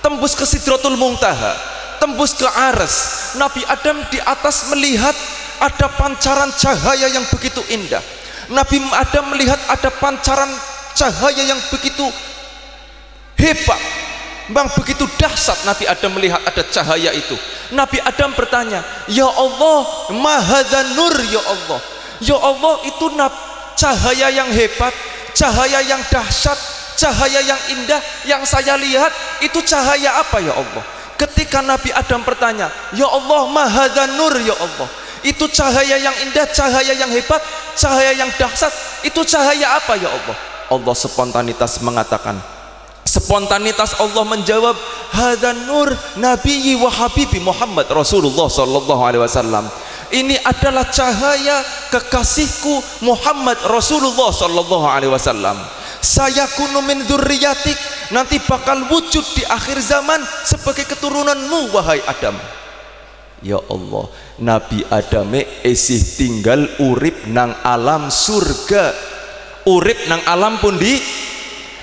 tembus ke Sidratul Muntaha, tembus ke Aras. Nabi Adam di atas melihat ada pancaran cahaya yang begitu indah. Nabi Adam melihat ada pancaran cahaya yang begitu hebat, bang, begitu dahsyat. Nabi Adam melihat ada cahaya itu. Nabi Adam bertanya, "Ya Allah, mahadza nur ya Allah." Ya Allah, itu cahaya yang hebat, cahaya yang dahsyat, cahaya yang indah yang saya lihat itu cahaya apa ya Allah? Ketika Nabi Adam bertanya, "Ya Allah, mahadza nur ya Allah." Itu cahaya yang indah, cahaya yang hebat, cahaya yang dahsyat, itu cahaya apa ya Allah? Allah spontanitas mengatakan, spontanitas Allah menjawab, "Hadza nur nabiyyi wa habibi Muhammad Rasulullah sallallahu alaihi wasallam." Ini adalah cahaya kekasihku Muhammad Rasulullah sallallahu alaihi wasallam. Sayakunu min dzurriyyatik, nanti bakal wujud di akhir zaman sebagai keturunanmu wahai Adam. Ya Allah, Nabi Adame esih tinggal urip nang alam surga, urip nang alam pundi,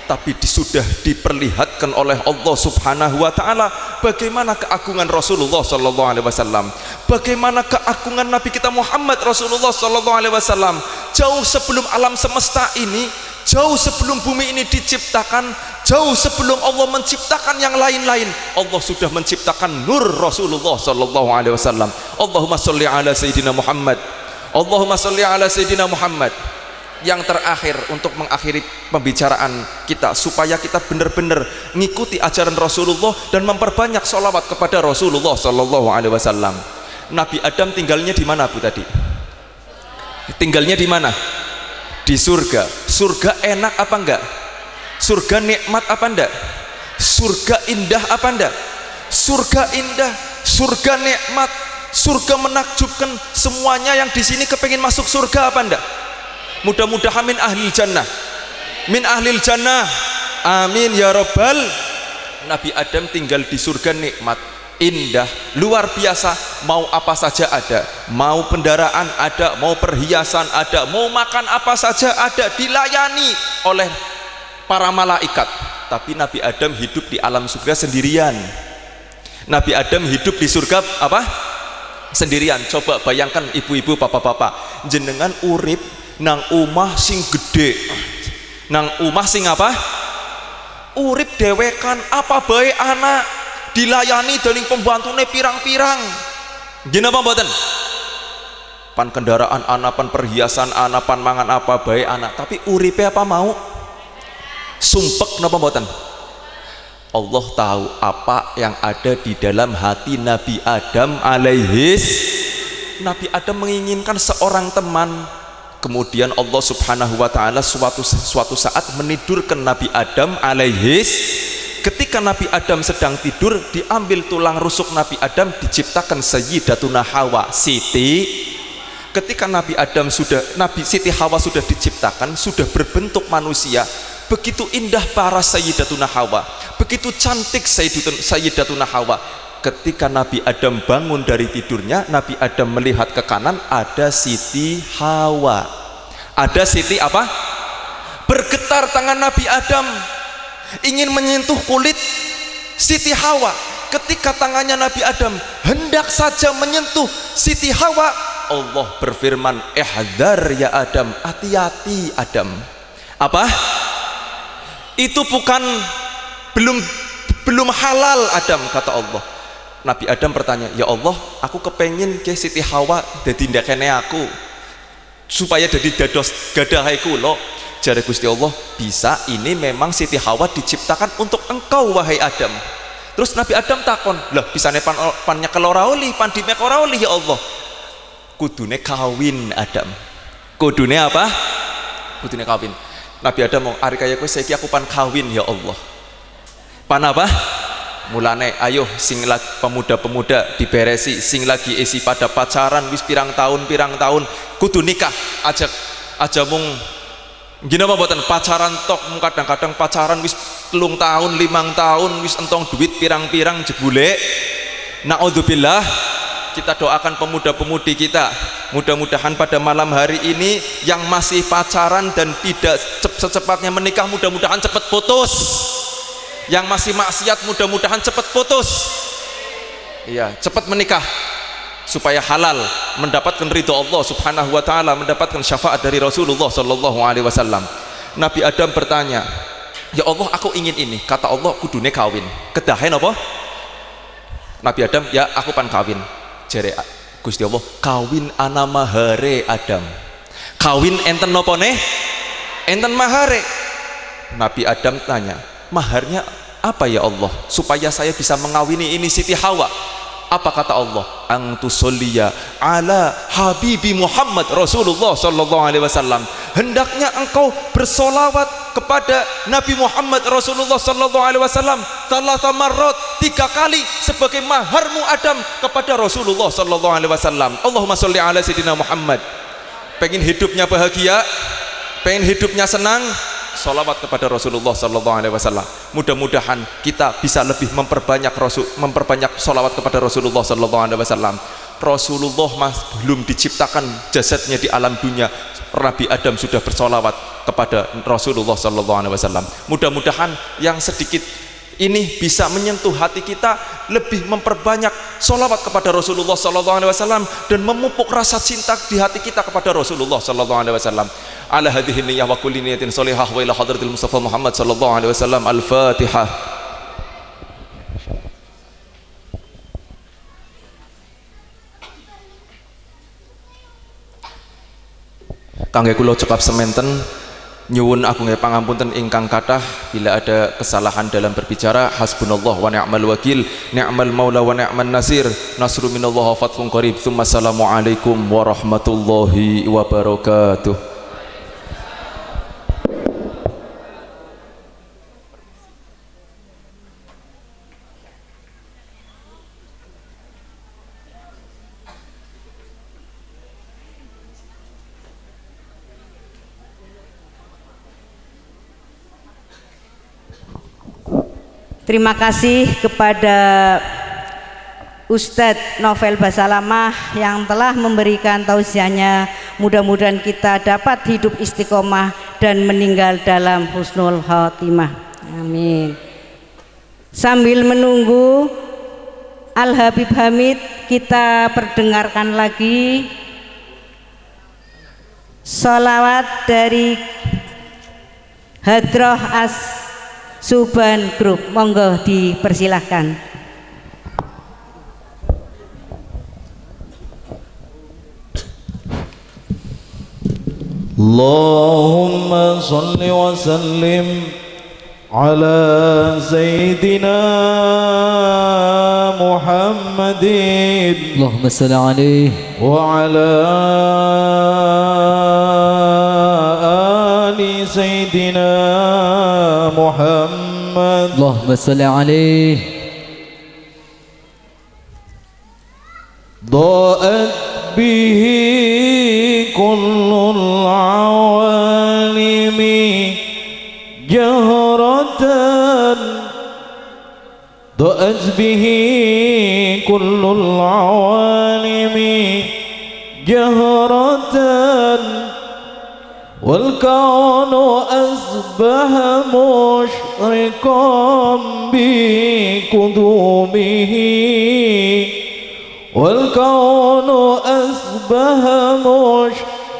tapi sudah diperlihatkan oleh Allah Subhanahu wa taala bagaimana keagungan Rasulullah sallallahu alaihi wasallam, bagaimana keagungan Nabi kita Muhammad Rasulullah sallallahu alaihi wasallam. Jauh sebelum alam semesta ini, jauh sebelum bumi ini diciptakan, jauh sebelum Allah menciptakan yang lain-lain, Allah sudah menciptakan nur Rasulullah sallallahu alaihi wasallam. Allahumma sholli ala Sayyidina Muhammad. Allahumma sholli ala Sayyidina Muhammad. Yang terakhir untuk mengakhiri pembicaraan kita, supaya kita benar-benar ngikuti ajaran Rasulullah dan memperbanyak sholawat kepada Rasulullah sallallahu alaihi wasallam. Nabi Adam tinggalnya di mana Bu tadi? Tinggalnya di mana? Di surga. Surga enak apa enggak? Surga nikmat apa enggak? Surga indah apa enggak? Surga indah, surga nikmat, surga menakjubkan. Semuanya yang di sini kepengin masuk surga apa enggak? Mudah-mudahan min ahlil jannah, min ahlil jannah, amin ya robbal. Nabi Adam tinggal di surga nikmat, indah, luar biasa. Mau apa saja ada, mau kendaraan ada, mau perhiasan ada, mau makan apa saja ada, dilayani oleh para malaikat. Tapi Nabi Adam hidup di alam surga sendirian. Nabi Adam hidup di surga apa? Sendirian. Coba bayangkan ibu-ibu, bapak-bapak, jenengan urip nang omah sing gede, nang omah sing apa? Urip dewekan, apa bae anak dilayani dening pembantune pirang-pirang. Nggih napa mboten? Pan kendaraan ana, pan perhiasan ana, pan mangan apa bae anak, tapi uripe apa mau? Sumpek napa mboten? Allah tahu apa yang ada di dalam hati Nabi Adam alaihis. Nabi Adam menginginkan seorang teman. Kemudian Allah Subhanahu wa taala suatu saat menidurkan Nabi Adam alaihis. Ketika Nabi Adam sedang tidur, diambil tulang rusuk Nabi Adam, diciptakan Sayyidatuna Hawa, Siti. Ketika Nabi Adam sudah, Nabi Siti Hawa sudah diciptakan, sudah berbentuk manusia. Begitu indah para Sayyidatuna Hawa, begitu cantik Sayyidatuna Hawa. Ketika Nabi Adam bangun dari tidurnya, Nabi Adam melihat ke kanan, ada Siti Hawa. Ada Siti apa? Bergetar tangan Nabi Adam, ingin menyentuh kulit Siti Hawa. Ketika tangannya Nabi Adam hendak saja menyentuh Siti Hawa, Allah berfirman, "Ihdar ya Adam, hati-hati Adam." Apa? Itu bukan belum halal Adam, kata Allah. Nabi Adam bertanya, "Ya Allah, aku kepengin ke Siti Hawa dadi ndakene aku supaya dadi dados gadahe kula." Jare Gusti Allah, "Bisa, ini memang Siti Hawa diciptakan untuk engkau wahai Adam." Terus Nabi Adam takon, "Lah bisane pan pan nyekel ora oli, pan dimek ora oli ya Allah." Kudune kawin Adam. Kudune apa? Kudune kawin. Nabi Adam mau ari kaya kowe saiki aku pan kawin ya Allah. Pan apa? Mulane ayo sing lagi pemuda-pemuda diberesi, sing lagi isi pada pacaran wis pirang tahun kudu nikah. Aja aja mung gini apa mboten pacaran tok, kadang-kadang pacaran wis 3 tahun 5 tahun wis entong duit pirang-pirang jebule. Naudzubillah. Kita doakan pemuda-pemudi kita, mudah-mudahan pada malam hari ini yang masih pacaran dan tidak secepatnya menikah, mudah-mudahan cepat putus. Yang masih maksiat mudah-mudahan cepat putus. Iya, cepat menikah supaya halal, mendapatkan ridho Allah Subhanahu wa taala, mendapatkan syafaat dari Rasulullah sallallahu alaihi wasallam. Nabi Adam bertanya, "Ya Allah, aku ingin ini." Kata Allah, "Kudune kawin." Kedahen apa? Nabi Adam, "Ya aku pan kawin." Jere Gusti Allah, "Kawin ana mahare Adam." Kawin enten nopone? Enten mahare. Nabi Adam tanya, "Maharnya apa ya Allah supaya saya bisa mengawini ini Siti Hawa?" Apa kata Allah? "Angtusolliya ala habibi Muhammad Rasulullah sallallahu alaihi wasallam." Hendaknya engkau bersolawat kepada Nabi Muhammad Rasulullah sallallahu alaihi wasallam thalatha marrat, 3 kali sebagai maharmu Adam kepada Rasulullah sallallahu alaihi wasallam. Allahumma sholli ala sayyidina Muhammad. Pengen hidupnya bahagia, pengen hidupnya senang, sholawat kepada Rasulullah sallallahu alaihi wasallam. Mudah-mudahan kita bisa lebih memperbanyak sholawat kepada Rasulullah sallallahu alaihi wasallam. Rasulullah mas belum diciptakan jasadnya di alam dunia, Nabi Adam sudah bersolawat kepada Rasulullah sallallahu alaihi wasallam. Mudah-mudahan yang sedikit ini bisa menyentuh hati kita, lebih memperbanyak solawat kepada Rasulullah sallallahu alaihi wasallam dan memupuk rasa cinta di hati kita kepada Rasulullah sallallahu alaihi wasallam. Ala hadhihi niyyah wa kulli niyatin sholihah wa ila hadratil Mustafa Muhammad sallallahu alaihi wasallam. Al-Fatihah. Kangge kula cekap sementen, nyuwun agunge pangapunten ingkang kathah bila ada kesalahan dalam berbicara. Hasbunallah wa ni'mal wakil, ni'mal maula wa ni'man nasir, nasru minallah wa fathun qarib. Tsumma assalamu alaikum warahmatullahi wabarakatuh. Terima kasih kepada Ustadz Novel Basalamah yang telah memberikan tausiahnya. Mudah-mudahan kita dapat hidup istiqomah dan meninggal dalam husnul khotimah. Amin. Sambil menunggu Al Habib Hamid, kita perdengarkan lagi sholawat dari Hadroh As Suban Group. Monggo dipersilahkan. Allahumma shalli wa sallim ala sayyidina Muhammadin. Allahumma shalli alaihi wa ala ali sayyidina Muhammad. Allahumma shalli alaihi. Da'at bihi kullul awalimi jahratan, da'at bihi kullul awalimi jahratan, wal kaunu asbaha musyriqan bi kudumihi, wal kaunu asbaha أصبح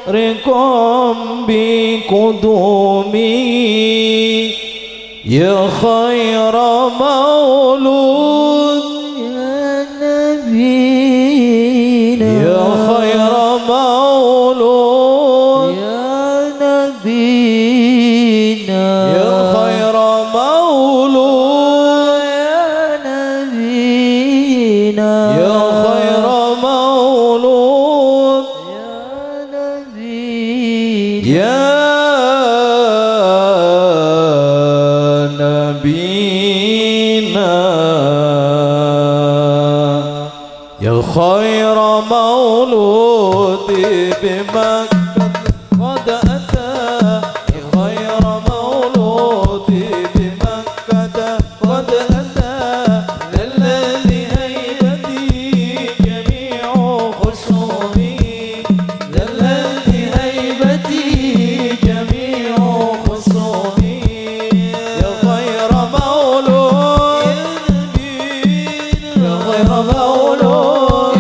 مشرقا بقدومه يا خير مولود يا نبينا يا خير مولود يا نبينا يا خير مولود يا نبينا يا خير مولود يا نبينا يا نبينا يا خير مولود بمكة قد أتى يا خير مولود بمكة قد أتى الذي هيبتي جميع خصومي الذي هيبتي جميع خصومي يا خير مولود يا خير مولود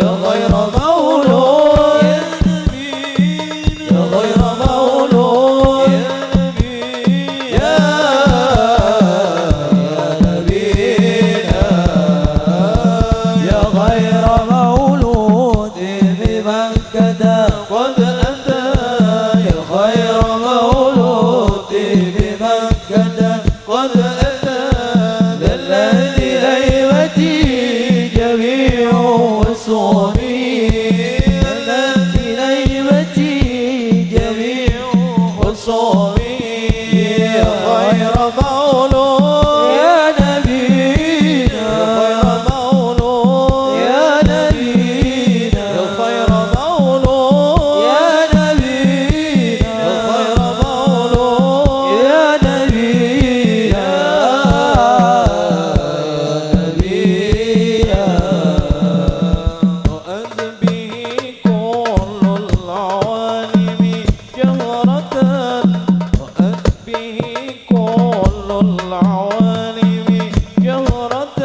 يا خير مولود يا خير مولود يا نبينا يا خير مولود بمكة قد أتى يا خير مولود بمكة قد أتى الذي هيبتي جميع خصومي الذي هيبتي جميع خصومي يا خير مولود يا نبينا يا خير مولود يا نبينا يا خير مولود يا نبينا يا خير مولود يا نبينا نبينا رأت به كل العوالم جهرة رأت به كل العوالم جهرة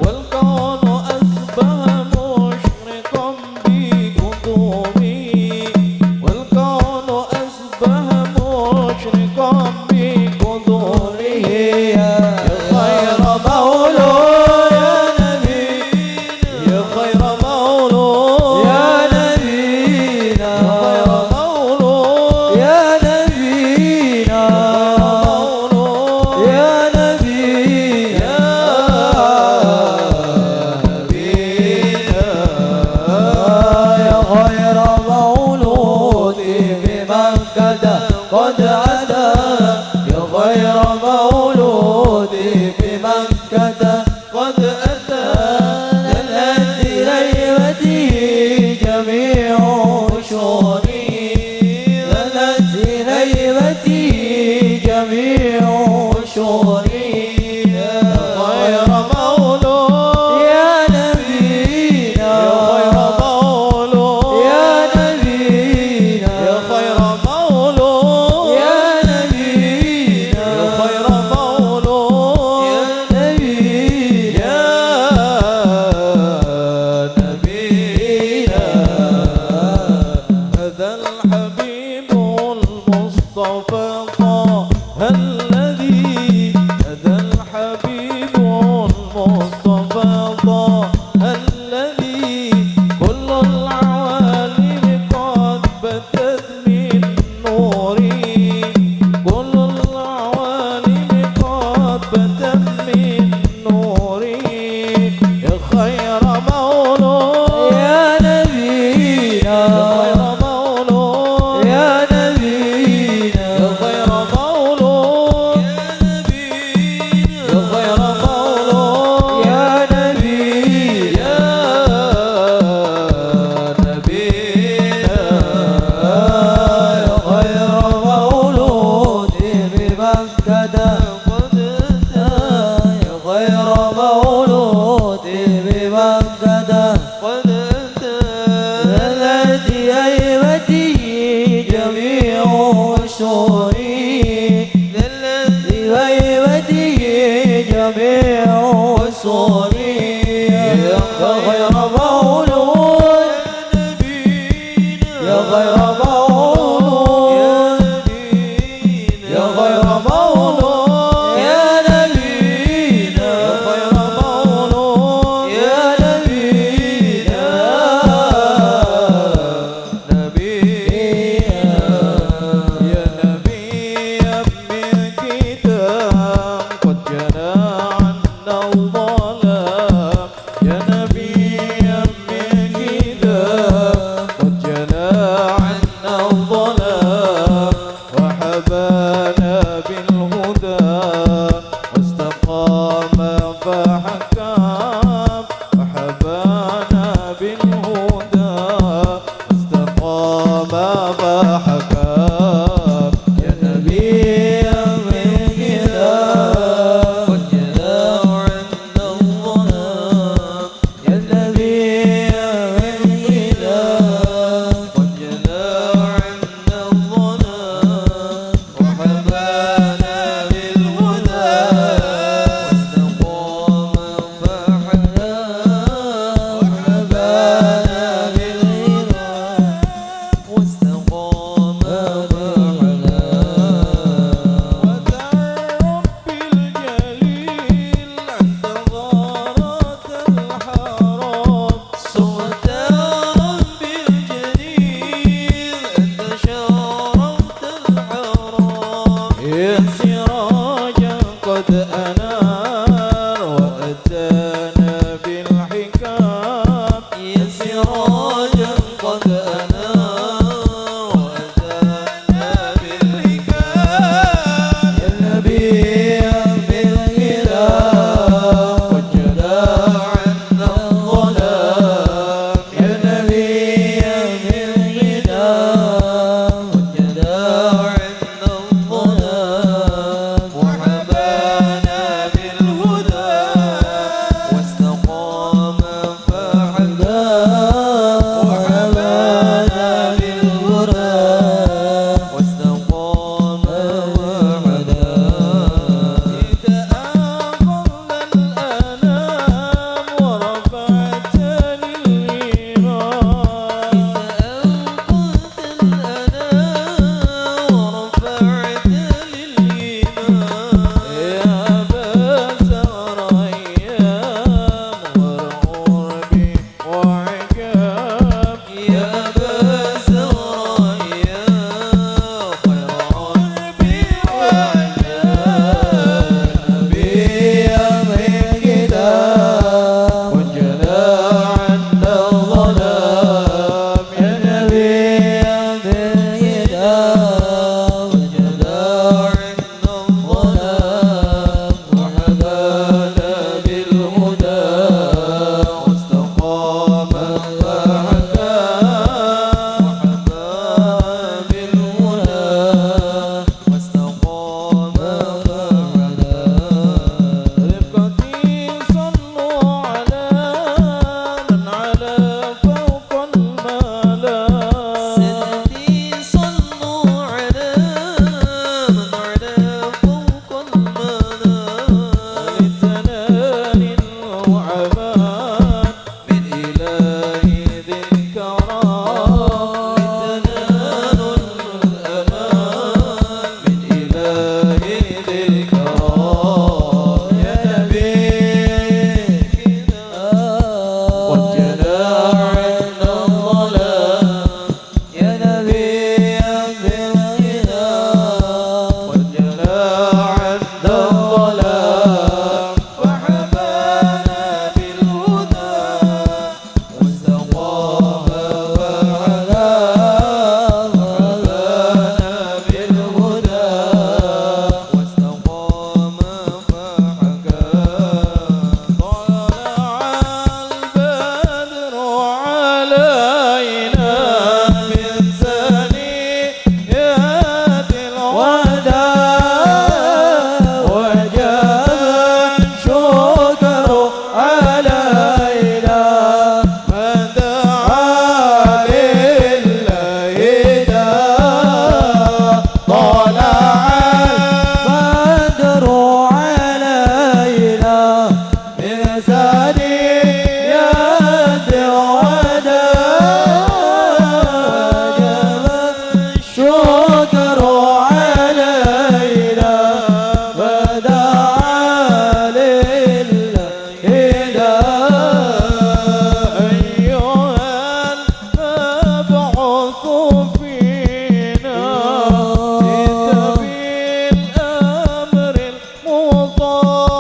والكون أصبح مشرقا بقدومه والكون أصبح مشرقا بقدومه يا خير مولود يا نبينا يا خير مولود يا نبينا يا خير مولود يا نبينا مولود يا نبينا نبينا يا خير مولود بمكة قد أتى يا خير مولود بمكة قد أتى الذي هيبتي جميع شؤوني الذي هيبتي جميع شؤوني يا خير مولود يا نبينا يا خير مولود يا نبينا يا خير مولود يا نبينا يا خير مولود يا نبينا يا نبينا هذا الحبيب المصطفى طه الذي هذا الحبيب المصطفى طه الذي كل العوالم قد بتت من نوره كل العوالم قد بتت من نوره يا خير مولود يا نبينا يا خير مولود يا نبينا يا خير مولود يا خير مولود يا نبينا يا نبينا يا خير مولود بمكة قد أتى يا خير مولود بمكة قد أتى الذي هيبتي جميع شؤوني الذي هيبتي جميع شؤوني يا خير مولود الظلام يا نبي من قد جلى عنا الظلام وحبانا بالهدى واستقام فحكم وحبانا بالهدى واستقام فحكم يا نبي من قد جلى عنا الظلام يا نبي من قد جلى عنا الظلام وحبانا بالهدى واستقام فحكم وحبانا بالهدى واستقام فحكم ودع رب الجليل عند غارات الحرام صوت رب الجليل أنت شرفت الحرام يا سراجا قد أنار وأتانا بالحكام يا سراجا قد أنار وأتانا بالحكام يا نبي بالهدى قد جلى عنا الظلام يا نبي بالهدى قد جلى عنا الظلام وحبانا بالهدى واستقام فحكم وحبانا بالهدى واستقام فحكم إذا أقل الأنام ورفعت للإيمان إذا أنقلت الأنام ورفعت للإيمان يا أبا زريام غرغربي وعقاب يا أبا زريام خير عربي وعقاب نبي من قد جلى عنا الظلام يا نبي من قد جلى عنا الظلام وحبانا بالهدى واستقام فحكم وحبانا بالهدى واستقام فحكم رفقتي صلوا على من على فوق الملا سيدي صلوا على من على فوق الملا لتنال الأمان من إله ذي الكرام لتنال الأمان من إله ذي الكرام يا نبي قد جلى عنا الظلام يا نبي بالهدى قد جلى عنا الظلام وحبانا بالهدى واستقام فحكم وحبانا بالهدى واستقام فحكم طلع البدر علينا من ثنيات الوداع وجب الشكر علينا من دعا لله داع طلع البدر علينا من ثنيات الوداع وجب الشكر علينا ودعا لله داع أيها المبعوث فينا جئت بالأمر المطاع.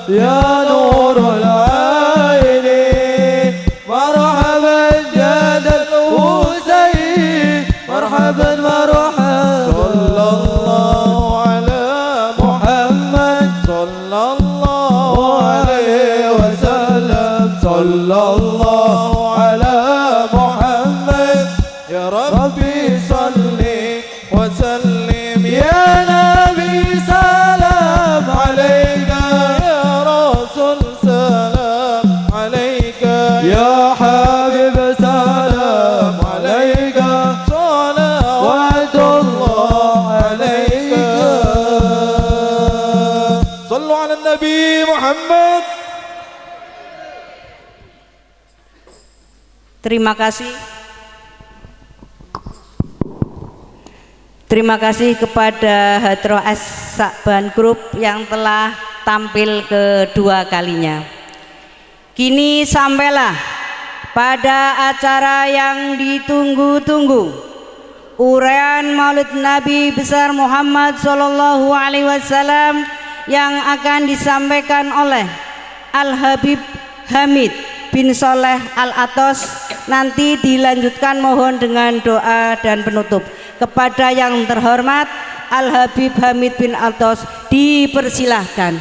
يا نور العين. مرحبا جد الحسين مرحبا مرحبا. صلى الله على محمد صلى الله عليه وسلم. صلى الله على محمد يا ربي صل وسلم. يا نبي سلام عليك يا رسول سلام عليك يا حبيب سلام عليك صلوات الله عليك. صلوا على النبي محمد. Terima kasih. Terima kasih kepada Hadroh As-Sa'ban Group yang telah tampil kedua kalinya. Kini sampailah pada acara yang ditunggu-tunggu, uraian Maulid Nabi besar Muhammad Shallallahu Alaihi Wasallam yang akan disampaikan oleh Al Habib Hamid bin Soleh Al Atos. Nanti dilanjutkan mohon dengan doa dan penutup. Kepada yang terhormat Al Habib Hamid bin Atos dipersilahkan.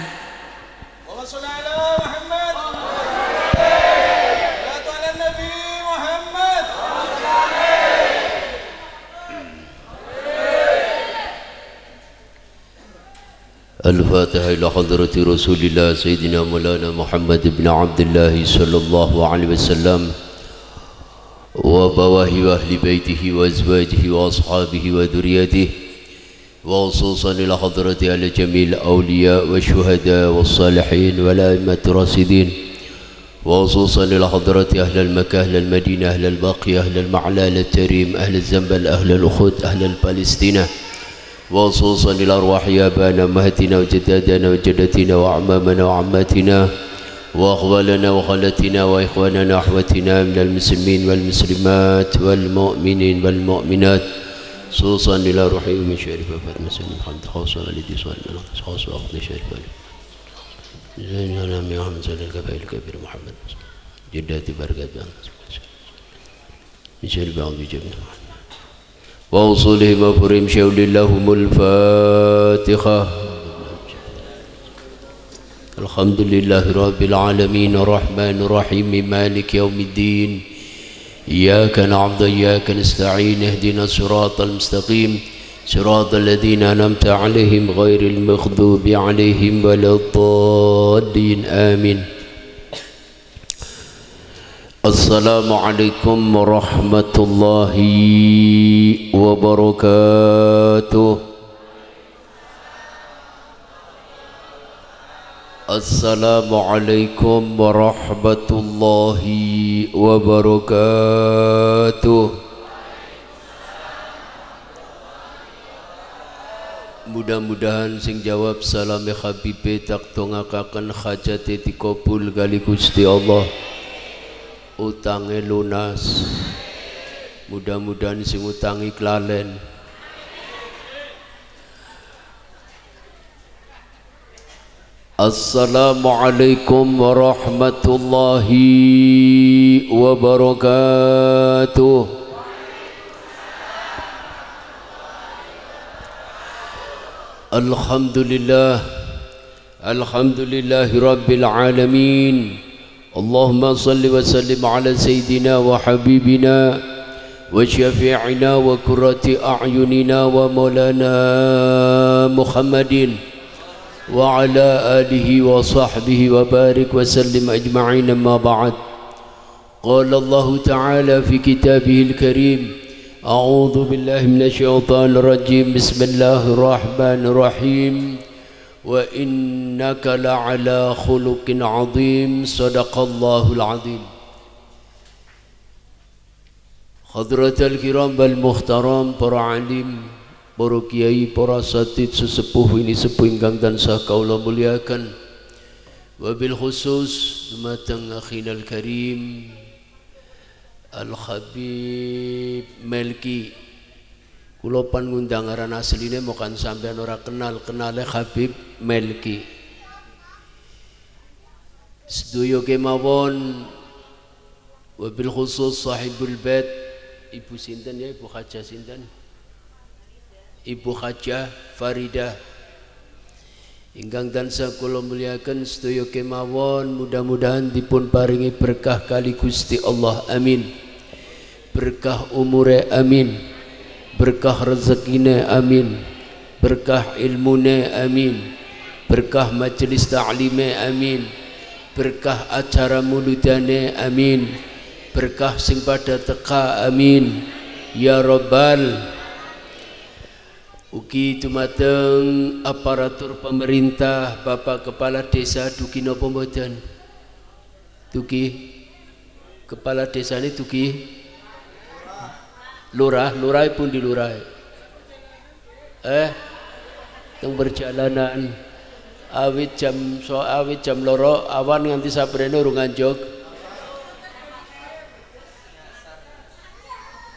الفاتحة إلى حضرة رسول الله سيدنا مولانا محمد بن عبد الله صلى الله عليه وسلم وبواه وأهل بيته وأزواجه وأصحابه وذريته، وخصوصا إلى حضرة أهل جميع الأولياء والشهداء والصالحين والأئمة الراشدين، وخصوصا إلى حضرة أهل المكة أهل المدينة أهل الباقية أهل المعلى أهل التريم أهل الزنبل أهل الأخوت أهل الفلسطينة، وخصوصا إلى أرواح آبائنا أمهاتنا وجدادنا وجدتنا وأعمامنا وعماتنا وأخوالنا وخالتنا وإخواننا وأخواتنا من المسلمين والمسلمات والمؤمنين والمؤمنات، خصوصا إلى روح أم شريفة فاطمة سلم محمد خاصة والدي صالح خاصة وأخذ شريفة زين يا محمد صلى الكفاء الكبير محمد جداتي بركات شريفة عبد جبنا ووصولهم وفرهم شول لهم الفاتحة. الحمد لله رب العالمين الرحمن الرحيم مالك يوم الدين إياك نعبد وإياك نستعين اهدنا الصراط المستقيم صراط الذين أنعمت عليهم غير المغضوب عليهم ولا الضالين آمين. السلام عليكم ورحمة الله وبركاته. السلام عليكم ورحمة الله وبركاته. Mudah-mudahan sing jawab salame habibe tak dongakaken hajate dikabul kali Gusti Allah, utange lunas. Mudah-mudahan sing utangi klalen. Assalamualaikum warahmatullahi wabarakatuh. Alhamdulillah, alhamdulillahi rabbil alamin. Allahumma salli wa sallim ala sayyidina wa habibina wa syafi'ina wa kurrati a'yunina wa maulana Muhammadin wa ala alihi wa sahbihi wa barik wa sallim ajma'in. Amma ba'd. Qala Allah ta'ala fi kitabihi al-karim, a'udhu billahi minasy syaithanir rajim, bismillahirrahmanirrahim. Wa innaka la'ala khuluqin 'azim. Sadaqallahul 'azim. Hadratal kiram wal muhtaram, para alim, para kiai, para asatid, sesepuh ini sepuh ingkang tansah kaula muliakan. Wabil khusus dumateng akhinal karim Al Habib Melki. Kula pan ngundang aran asline mokan sampean ora kenal, kenale Habib Melki. Sedaya kemawon wabil khusus sahibul bait Ibu sinten ya, Ibu Hajah sinten? Ibu Hajah Faridah. Ingkang tansah kula mulyakaken sedaya kemawon, mudah-mudahan dipun paringi berkah kali Gusti Allah, amin. Berkah umure, amin. Berkah rezekine, amin. Berkah ilmune, amin. Berkah majelis ta'lime, amin. Berkah acara muludane, amin. Berkah sing pada teka, amin. Ya Rabbal. Ugi dumateng aparatur pemerintah, Bapak Kepala Desa dugi napa mboten? Dugi. Kepala Desa ini dugi. Lurah, lurah pun di lurah. Teng perjalanan awit jam so awit jam 2 awan nganti saprene urung anjog.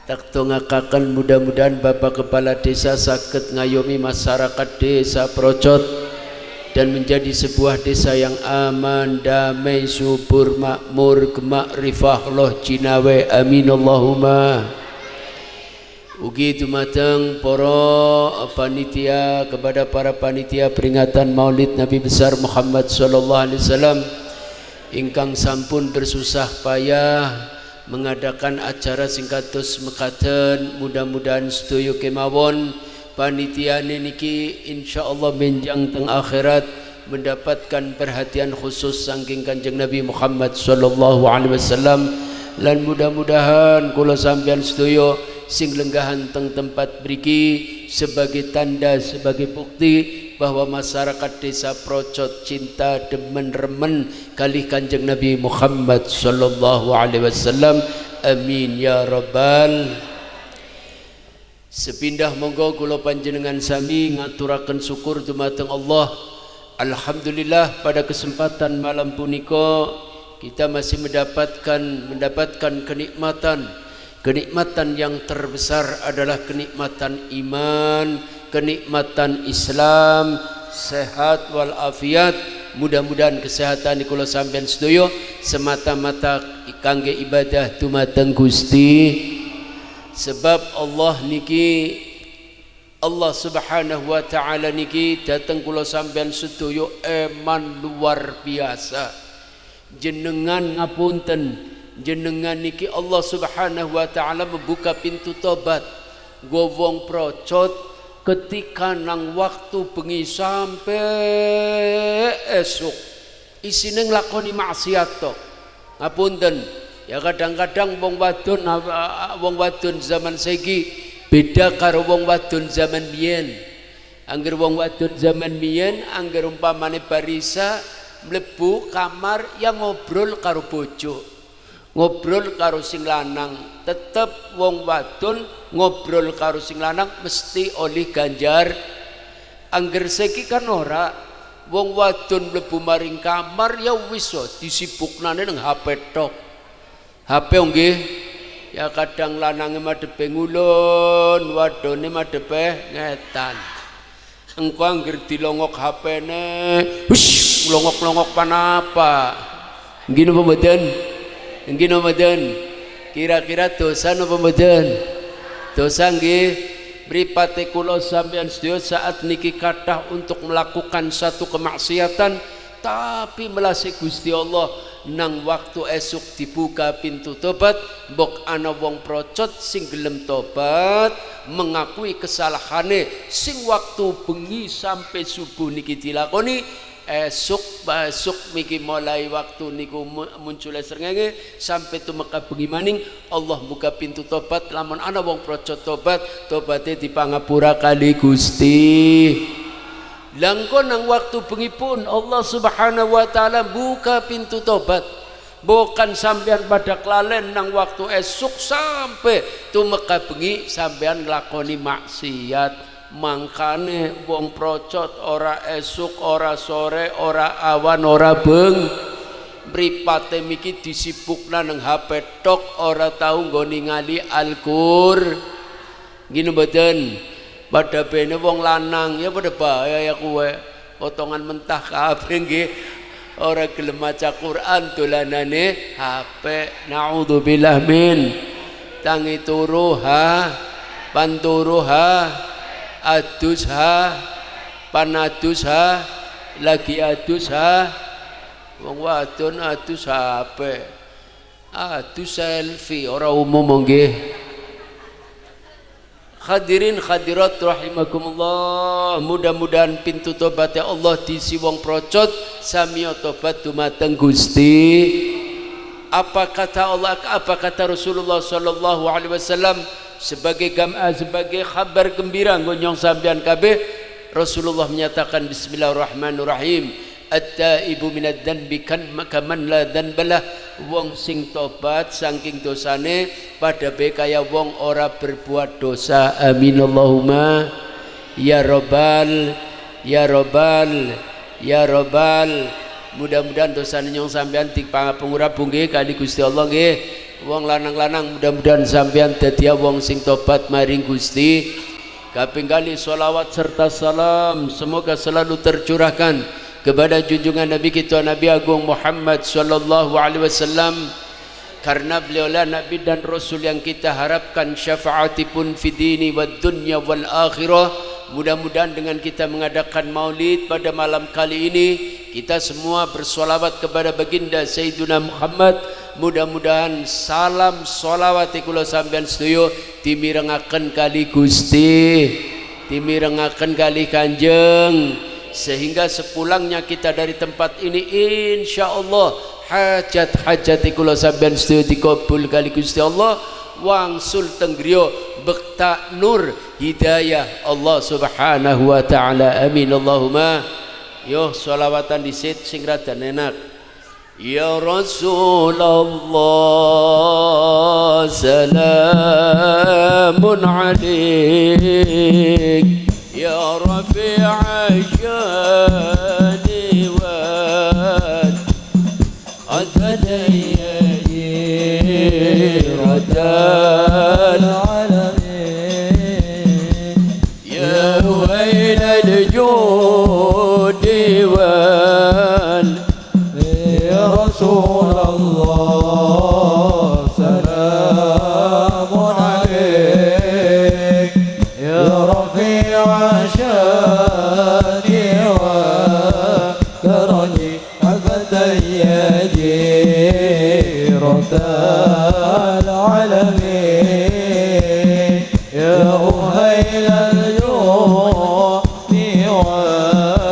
Tak dongakaken mudah-mudahan Bapak Kepala Desa saged ngayomi masyarakat Desa Procot dan menjadi sebuah desa yang aman, damai, subur, makmur, gemak, rifah, loh jinawe, amin Allahumma. Ugi dumateng para panitia, kepada para panitia peringatan Maulid Nabi besar Muhammad sallallahu alaihi wasallam ingkang sampun bersusah payah mengadakan acara singkatus mekaten, mudah-mudahan sedaya kemawon panitia niki insyaallah menjang teng akhirat mendapatkan perhatian khusus saking Kanjeng Nabi Muhammad sallallahu alaihi wasallam, lan mudah-mudahan kula sampeyan sedaya sing lenggahan teng tempat mriki sebagai tanda, sebagai bukti bahwa masyarakat Desa Procot cinta demen remen kalih Kanjeng Nabi Muhammad sallallahu alaihi wasallam, amin ya rabbal. Sepindah monggo kula panjenengan sami ngaturaken syukur dumateng Allah. Alhamdulillah pada kesempatan malam punika kita masih mendapatkan kenikmatan. Kenikmatan yang terbesar adalah kenikmatan iman, kenikmatan Islam, sehat walafiat. Mudah-mudahan kesehatan kula sampeyan sedaya semata-mata kangge ibadah dumateng Gusti. Sebab Allah niki, Allah Subhanahu wa taala niki dateng kula sampeyan sedaya eman luar biasa. Jenengan ngapunten, jenengan niki Allah Subhanahu wa taala membuka pintu tobat. Go wong Procot ketika nang waktu bengi sampai esuk isine nglakoni maksiat tok. Ngapunten, ya kadang-kadang wong wadon zaman saiki beda karo wong wadon zaman biyen. Angger wong wadon zaman biyen angger umpamane barisa mlebu kamar yang ngobrol karo bojo, ngobrol karo sing lanang, tetep wong wadon ngobrol karo sing lanang mesti oleh ganjar. Angger saiki kan ora, wong wadon mlebu maring kamar ya wis disibuknane nang HP tok. HP nggih, ya kadang lanange madhepe ngulon, wadone madhepe ngetan. Engko angger dilongok HP-ne, hush, longok-longok panapa. Nggih napa mboten? Nggih napa mboten? Kira-kira dosa napa mboten? Dosa nggih. Mripate kula sampeyan sedaya saat niki kathah untuk melakukan satu kemaksiatan, tapi melasi Gusti Allah nang waktu esuk dibuka pintu tobat, mbok ana wong Procot sing gelem tobat, mengakui kesalahane sing waktu bengi sampai subuh niki dilakoni, esuk besok miki mulai waktu niku muncul srengenge sampai tumeka bengi maning Allah buka pintu tobat. Lamun ana wong Procot tobat, tobaté dipangapura kali Gusti. Langko nang waktu bengi pun Allah Subhanahu wa taala buka pintu tobat. Bukan sampean pada kelalen nang waktu esuk sampai tumeka bengi sampean nglakoni maksiat. Mangkane wong Procot ora esuk, ora sore, ora awan, ora beng, mripate miki disibukna nang HP tok, ora tau nggo ningali Al-Qur. Nggih mboten? Pada bene wong lanang ya pada bahaya ya kuwe, potongan mentah kabeh nggih. Ora gelem maca Quran dolanane HP. Naudzubillah min. Tangi turu ha, panturu ha, adus ha, panadus ha, lagi adus ha. Wong wadon adus HP, adus selfie ora umum nggih. Hadirin hadirat rahimakumullah, mudah-mudahan pintu tobatnya Allah diisi wong procot samiya tobat dumateng Gusti. Apa kata Allah, apa kata Rasulullah sallallahu alaihi wasallam sebagai sebagai kabar gembira nggo sampean kabeh? Rasulullah menyatakan bismillahirrahmanirrahim, at-taibu minadz dzanbi kaman la dzanbalah. Wong sing tobat saking dosane pada bae kaya wong ora berbuat dosa. Amin Allahumma ya robbal ya robbal ya robbal. Mudah-mudahan dosane nyong sampean dipangapura nggih kali Gusti Allah nggih. Wong lanang-lanang mudah-mudahan sampean dadi wong sing tobat maring Gusti. Kaping kali sholawat serta salam semoga selalu tercurahkan kepada junjungan Nabi kita Nabi Agung Muhammad sallallahu alaihi wasallam, karena beliaulah Nabi dan Rasul yang kita harapkan syafaatipun fi dini wad dunya wal akhirah. Mudah-mudahan dengan kita mengadakan maulid pada malam kali ini, kita semua bersolawat kepada baginda Sayyidina Muhammad. Mudah-mudahan salam solawat kula sampeyan sedaya dimirengaken kali Gusti, dimirengaken kali Kanjeng, sehingga sepulangnya kita dari tempat ini insyaallah hajat-hajat kula sampeyan sedaya dikabul kali Gusti Allah. Wangsul teng griya bekta nur hidayah Allah Subhanahu wa taala. Amin Allahumma. Yo sholawatan disit sing rada enak. Ya Rasulullah salamun alaik, ya rafi'a syani wa azadai radal alamin, ya wail al-judi wal. Ya Rasulullah salamun alaik, ya rafi'a syani wa karani afadayyaji radal alamin, ya أهيل الجود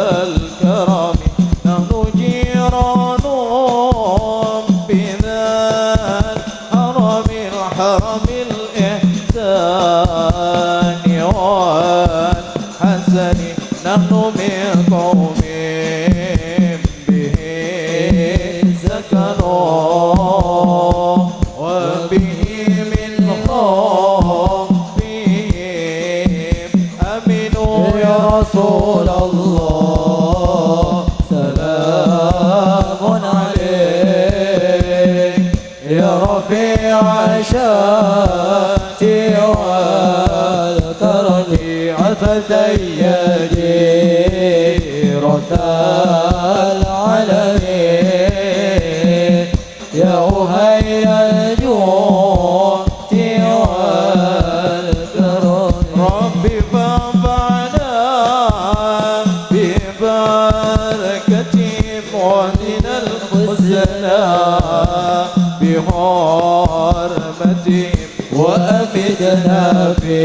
والكرم، نحن جيران بذا الحرم الحرم الإحسان والحسن، نحن من قوم به سكنوا وبه من خوفهم أمنوا. يا رسول الله سلام عليك، يا رفيع شأني والكرم، عفتي رد العالمين، يا أهيل الجود والكرم. ربي فانفعنا ببركتهم واهدنا الحسنى بحرمتهم، وأفدنا في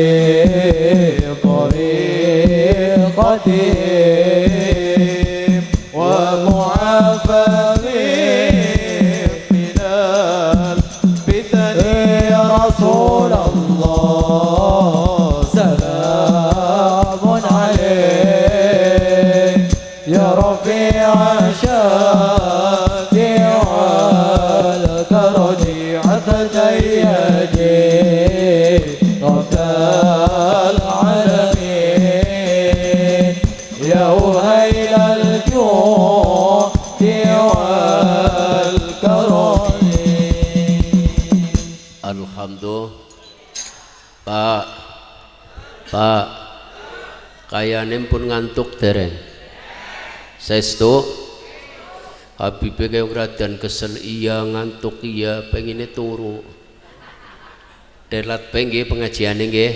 طريقتهم ومعافاتهم من الفتن. يا رسول الله سلام عليك، يا رفيع شأني والكرم، عفتي رب العالمين، يا أهيل الجود والكرم. Alhamdulillah. Pak, Pak, kayane pun ngantuk dereng. Saestu. Habibe kaya radan kesel iya, ngantuk iya, pengine turu. Telat pengge pengajiane nggih.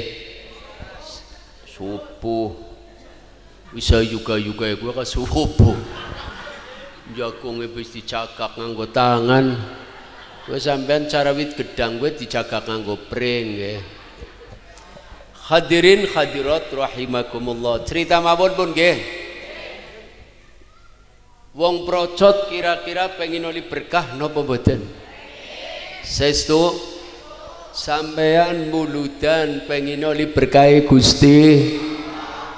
Subuh. Bisa juga-juga gue ka subuh. Jagonge wis dicakak nganggo tangan. Gue sampean carawit gedang gue dicakak nganggo pring nggih. Hadirin hadirat rahimakumullah. Cerita mawon pun nggih. Wong procot kira-kira pengen oli berkah napa mboten? Saestu sampean muludan pengen oli berkah Gusti,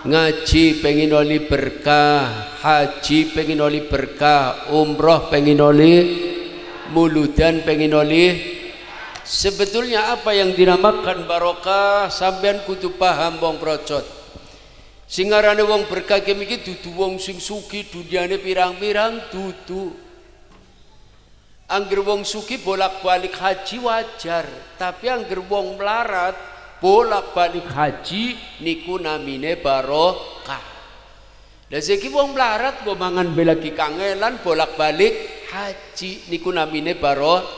ngaji pengen oli berkah, haji pengen oli berkah, umroh pengen oli, muludan pengen oli. Sebetulnya apa yang dinamakan barokah sampean kudu paham wong procot. Sing ngarane wong berkah iki dudu wong sing sugih dunyane pirang-pirang dudu. Angger wong sugih bolak-balik haji wajar, tapi angger wong melarat bolak-balik haji niku namine barokah. Lah saiki wong melarat kok mangan be lagi kangelan bolak-balik haji niku namine barokah.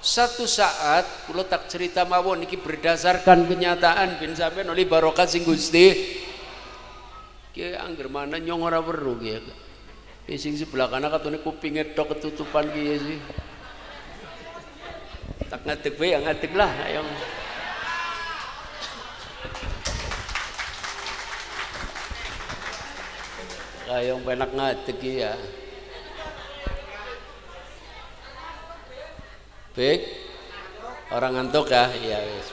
Satu saat kula tak cerita mawon niki berdasarkan kenyataan ben sampeyan oleh barokah sing Gusti. Ki angger mana nyong ora weruh ki. Ki sing sebelah kanan katone kupinge tok ketutupan ki sih. Tak ngadeg bae ya ngadeg lah ayo. Kayong penak ngadeg ki ya. Baik. Orang ngantuk ya? Iya wis.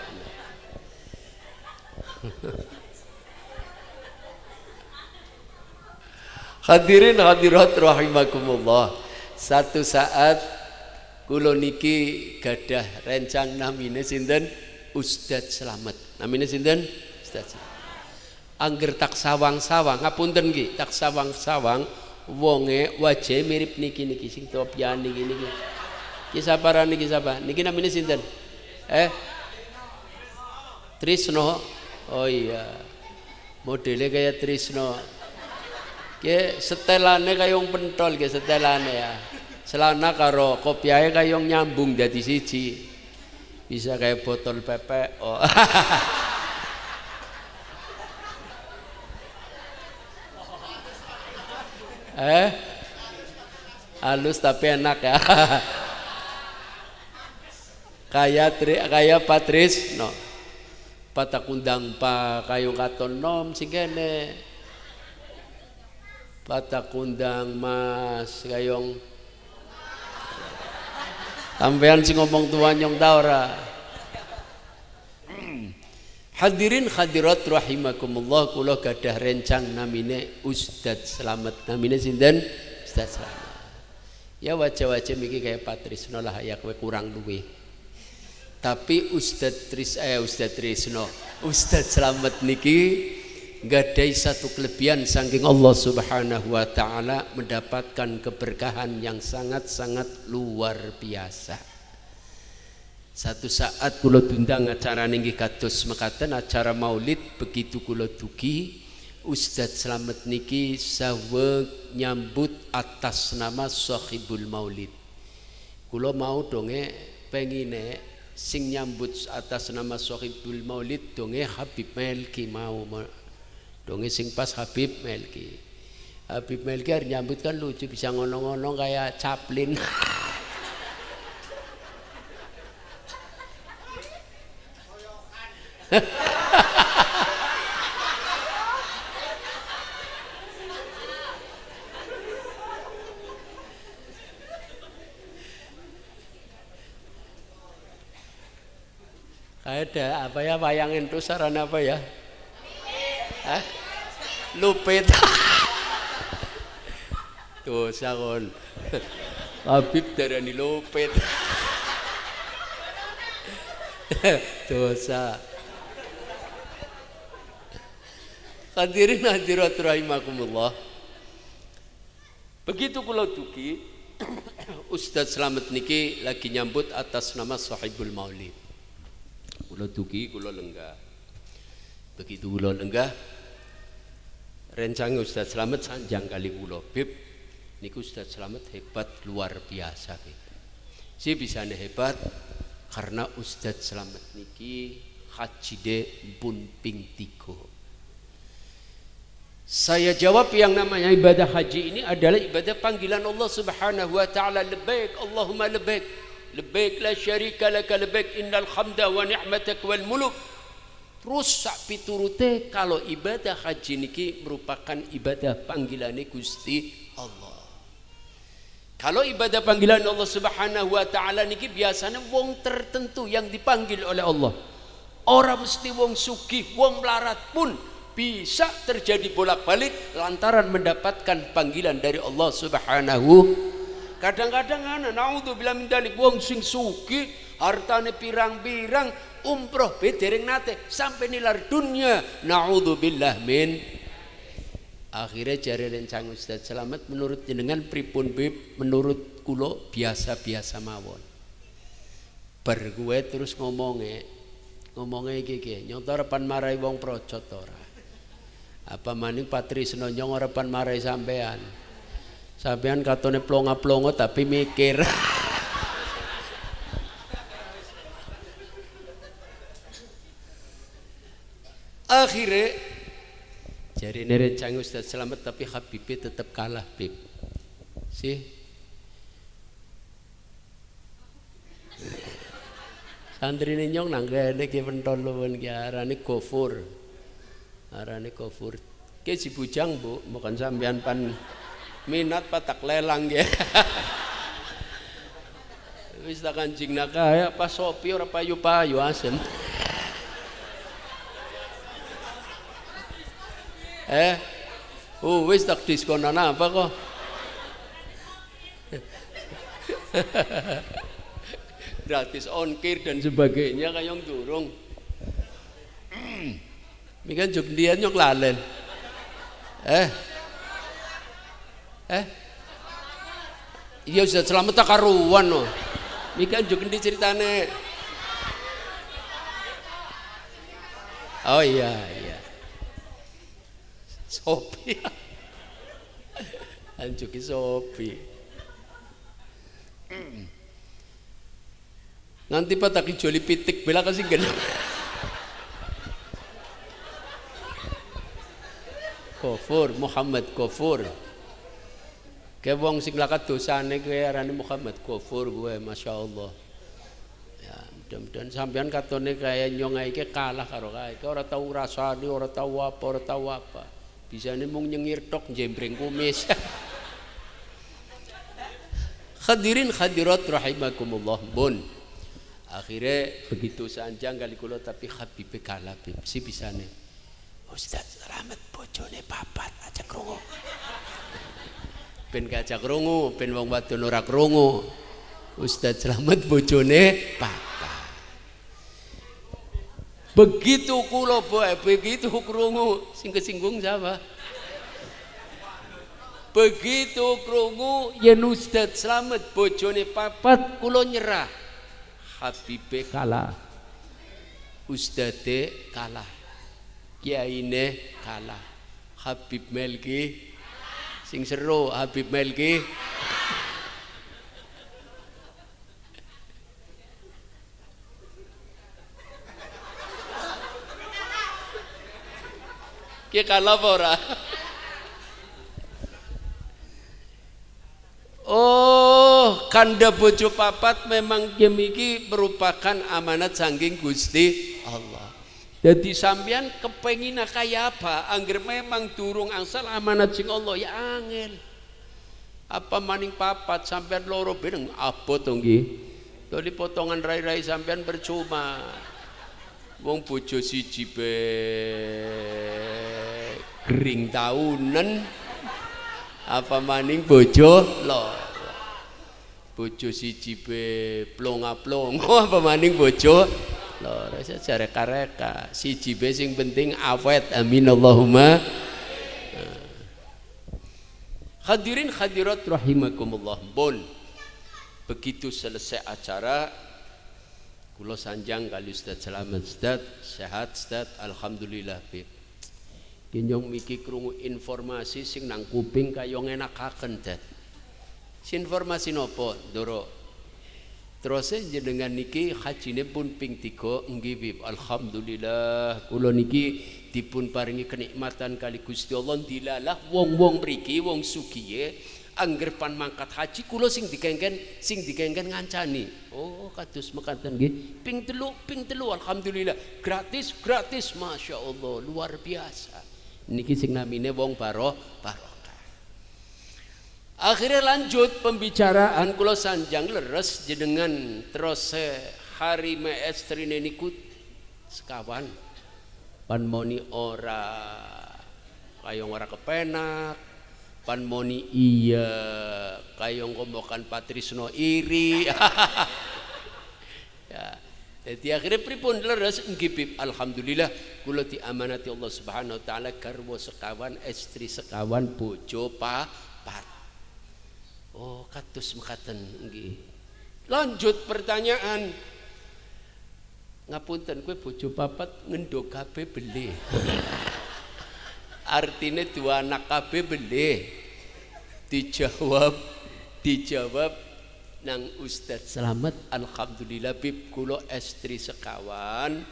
Hadirin hadirat rahimakumullah. Satu saat kula niki gadah rencang namine sinten? Ustadz Slamet. Namine sinten? Ustadz Slamet. Angger tak sawang-sawang, ngapunten nggih, tak sawang-sawang wonge wajahe mirip niki niki sing topian niki niki. Ki sapa niki sapa? Niki namine sinten? Trisno. Oh iya. Modelnya kayak Trisno. Ki setelane kaya wong pentol ki setelane ya. Celana karo kopiahe kaya nyambung dadi siji. Bisa kayak botol pepek. Oh. Halus tapi enak ya. Kayak Patris no. Patakundang pa kayong katon nom sing kene. Patakundang mas kayong sampean sing ngomong tuan nyong ta ora. Hadirin hadirat rahimakumullah, kula gadah rencang namine Ustadz Slamet. Namine sinten? Ustadz Slamet. Ya wajah-wajah miki kayak Patrisno lah ya kowe kurang luwih. Tapi Ustadz Trisno, Ustadz Slamet niki gadai satu kelebihan saking Allah Subhanahu wa taala, mendapatkan keberkahan yang sangat-sangat luar biasa. Satu saat kula diundang acara niki kados mekaten acara maulid, begitu kula dugi Ustadz Slamet niki saweg nyambut atas nama Sohibul Maulid. Kula mau donge pengine sing nyambut atas nama Sohibul Maulid donge Habib Melki mau donge sing pas Habib Melki. Habib Melki harus nyambut kan lucu, bisa ngono-ngono kayak Chaplin. Ada apa ya wayang itu sarana apa ya? Hah? Lupit. Tuh sakon. Habib darani lupit. Dosa. Hadirin hadirat rahimakumullah. Begitu kula dugi Ustadz Slamet niki lagi nyambut atas nama Sahibul Maulid. Kula dugi kula lenggah. Begitu kula lenggah, rencang Ustadz Slamet sanjang kali kula, "Bib, Niku Ustaz Slamet hebat luar biasa Bib. Si bisane hebat karena Ustaz Slamet niki hajine pun ping 3. Saya jawab yang namanya ibadah haji ini adalah ibadah panggilan Allah Subhanahu wa taala, labbaik Allahumma labbaik, labbaik la syarika laka labbaik innal hamda wa ni'matak wal muluk. Terus sak piturute kalau ibadah haji niki merupakan ibadah panggilane Gusti Allah. Kalau ibadah panggilan Allah Subhanahu wa taala niki biasanya wong tertentu yang dipanggil oleh Allah. Orang mesti wong sugih, wong melarat pun bisa terjadi bolak-balik lantaran mendapatkan panggilan dari Allah Subhanahu. Kadang-kadang ana naudzubillah min dzalik wong sing sugih, hartane pirang-pirang, umroh be dereng nate sampai nilar dunia, naudzubillah min. Akhirnya jare rencang Ustaz Slamet menurut jenengan pripun Bib? Menurut kula biasa-biasa mawon. Bar gue terus ngomongnya iki iki nyonto arepan marai wong projot ora. Apa maning Patrisno nyong arepan marai sampean. Sampean katone plonga-plongo tapi mikir. Akhirnya jarine rencang Ustaz Slamet tapi Habibi tetap kalah Bib. Sih. Santrine nyong nang kene ki pentol luwun ki arane Gofur. Arane Gofur. Ki si bujang Bu, bukan sampean pan minat patak lelang ya. Wis tak kancing nakaya pas sopi ora payu-payu asem. Oh wis tak diskonan apa kok? Gratis ongkir dan sebagainya kayong durung. Mikan jog dia nyok lalen. Iya Ustaz Slamet tak karuan no. Mikan jog endi ceritane? Oh iya iya. Sopi. Anjuki sopi. Nanti pak tak joli pitik bela kasih gede. Kofur Muhammad Kofur. Ke wong sing lakat dosane kowe arane Muhammad Kofur gue, Masya Allah. Ya, mudah-mudahan sampean katone kaya nyong iki kalah karo kae. Ora tau ngrasani, ora tau apa, ora tau apa. Bisane mung nyengir tok njembreng kumis. Hadirin hadirat rahimakumullah. Bun. Akhirnya begitu sanjang kali kula tapi Habibe kalah Bib. Si bisane. Ustaz Slamet bojone papat aja krungu. Ben gak aja krungu, ben wong wadon ora krungu. Ustaz Slamet bojone papat. Begitu kula boe, begitu krungu, sing kesinggung siapa? Begitu krungu yen Ustaz Slamet bojone papat kula nyerah. Habibe kalah, Ustadze kalah, kiyaine kalah, Habib Melki sing seru Habib Melki. Ki kalah apa ora? Oh, kanda bojo papat memang iki merupakan amanat saking Gusti Allah. Jadi sampean kepengin kaya apa? Angger memang durung angsal amanat sing Allah ya angel. Apa maning papat sampean loro beneng abot to nggih. Dadi potongan rai-rai sampean percuma. Wong bojo siji be gering taunen. Apa maning bojo loro. Bojo siji be plonga-plongo apa maning bojo loro. Saja reka-reka. Siji be sing penting awet. Amin Allahumma. Hadirin hadirat rahimakumullah. Bon. Begitu selesai acara kula sanjang kali Ustaz Slamet, Ustaz sehat Ustaz, alhamdulillah Bib. Nyong miki krungu informasi sing nang kuping kaya ngenakaken det. Informasi nopo, Ndoro? Terus jenengan niki hajine pun ping 3 nggih Bib. Alhamdulillah kula niki dipun paringi kenikmatan kali Gusti Allah dilalah wong-wong mriki wong sugihe angger pan mangkat haji kula sing dikengken ngancani. Oh kados mekaten nggih. Ping telu alhamdulillah. Gratis Masya Allah luar biasa. Niki sing namine wong barokah. Akhirnya lanjut pembicaraan kula sanjang leres jenengan terus hari maestrine niku sekawan pan moni ora kaya ora kepenak pan moni iya kaya ngombokan Patrisno iri. Ya, jadi akhirnya pripun leres nggih Bib. Alhamdulillah kula diamanati Allah Subhanahu wa taala garwa sekawan estri sekawan bojo papat. Oh kados mekaten nggih. Lanjut pertanyaan. Ngapunten kowe bojo papat ngendhog kabeh beli. Artine dua anak kabeh beli. Dijawab nang Ustadz Slamet alhamdulillah Bib kula estri sekawan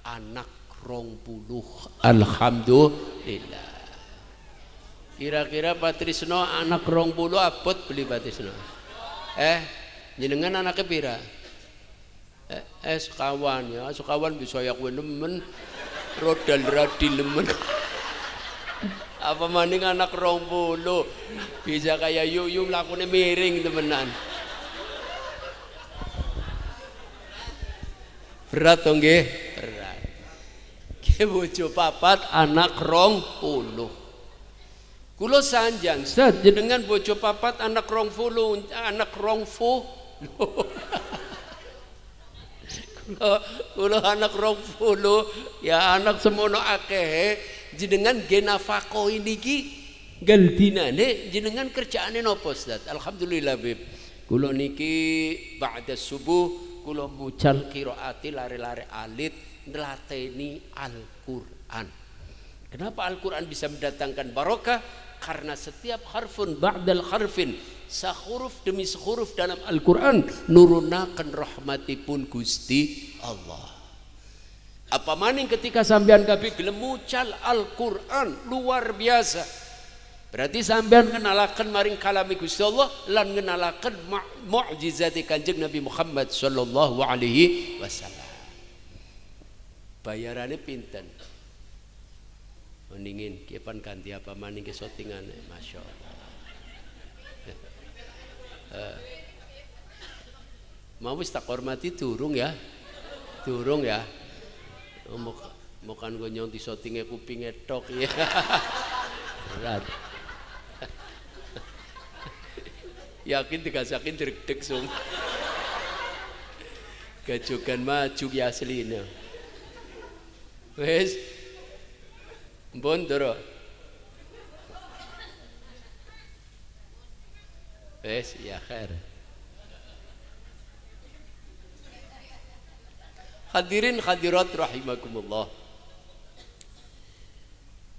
anak 20 alhamdulillah. Kira-kira Patrisno anak 20 abot beli Patrisno. Jenengan anaknya pira? Sekawan ya, sekawan bisa ya kowe nemen. Rodal radil nemen. Apa maning anak 20 bisa kaya yuyu mlakune miring temenan. Berat to nggih? Berat. Ki bojo papat anak 20. Kula sanjang, Ustaz jenengan bojo papat anak 20, anak 20. Kula anak 20, ya anak semono akeh, jenengan nggih nafakoi niki nggal dinane jenengan kerjaane napa Ustaz? Alhamdulillah Bib. Kula niki ba'da subuh kula mucal qiraati lare-lare alit nglateni Al-Qur'an. Kenapa Al-Qur'an bisa mendatangkan barokah? Karena setiap harfun ba'dal harfin, sahuruf demi sahuruf dalam Al-Quran nurunakan rahmatipun Gusti Allah. Apa maning ketika sampean kabeh gelem mucal Al-Quran luar biasa. Berarti sampean ngenalaken maring kalami Gusti Allah lan ngenalaken mukjizate Kanjeng Nabi Muhammad sallallahu alaihi wasallam. Bayarane pinten? Mendingin kipan ganti apa maning ke sotingane Masya Allah. Mau wis tak hormati durung ya. Durung ya. Mokan gue nyong di sotinge kupinge tok ya. Berat. Yakin digasakin dredeg sung. Gajogan maju ya asline. Wis Mpun ndoro. Wes ya khair. Hadirin hadirat rahimakumullah.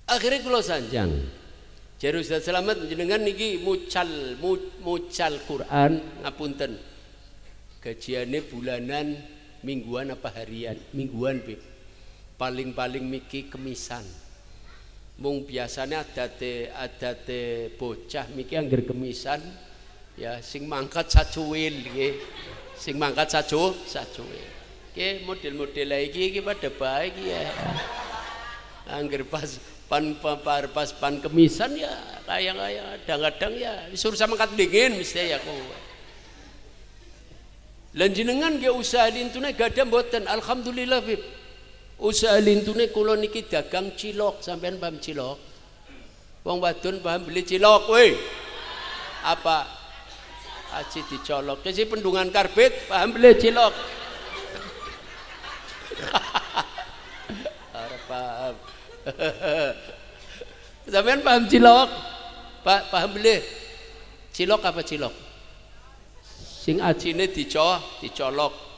Akhirnya kula sanjang. Jare Ustaz Slamet jenengan niki mucal Quran ngapunten. Gajiane bulanan, mingguan apa harian? Mingguan, Bib. Paling-paling miki kemisan. Mung biasanya adate bocah miki angger kemisan ya sing mangkat sacuwil nggih. Sing mangkat sacuwil. Ki model-model iki iki pada baik ya. Angger pas pan kemisan ya kaya kadang-kadang ya disuruh sama mangkat dingin mesti ya kowe. Lan jenengan nggih usaha lintune gadah mboten? Alhamdulillah Bib. Usaha lintune kula niki dagang cilok, sampean paham cilok? Wong wadon paham beli cilok weh. Apa? Aji dicolok. Kesi pendungan karbit paham beli cilok. Ora paham. Sampean paham cilok? Pak paham beli? Cilok apa cilok? Sing ajine dicolok.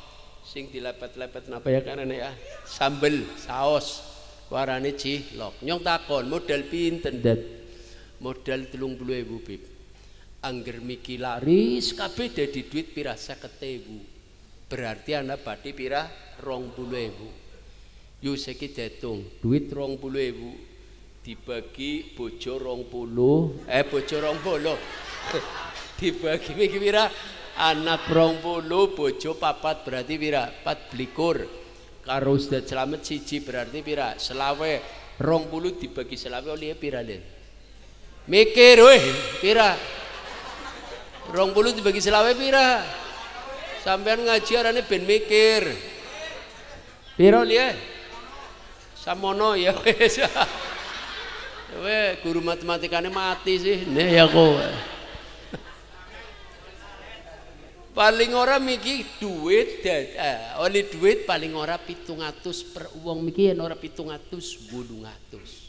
Sing dilepet-lepet napa ya karene ya? Sambel, saos, warane cilok. Nyong takon modal pinten, Dat? Modal 30.000, Bib. Angger miki laris kabeh dadi duit pira 50.000. Berarti ana bathi pira 20.000. Yo saiki diitung, duit 20.000 dibagi bojo 20, bojo 20. Dibagi miki pira? Anak 20, bojo 4 berarti pira? 24. Karo Ustaz Slamet 1 berarti pira? 25. 20 dibagi 25 oleh pira len? Mikir weh, pira? 20 dibagi 25 pira? Sampean ngaji arane ben mikir. Pira liye? Samono ya wis. Weh, guru matematikane mati sih. Nih ya kowe. Paling ora miki duit oleh duit paling ora 700 per uang miki yen ora 700 800.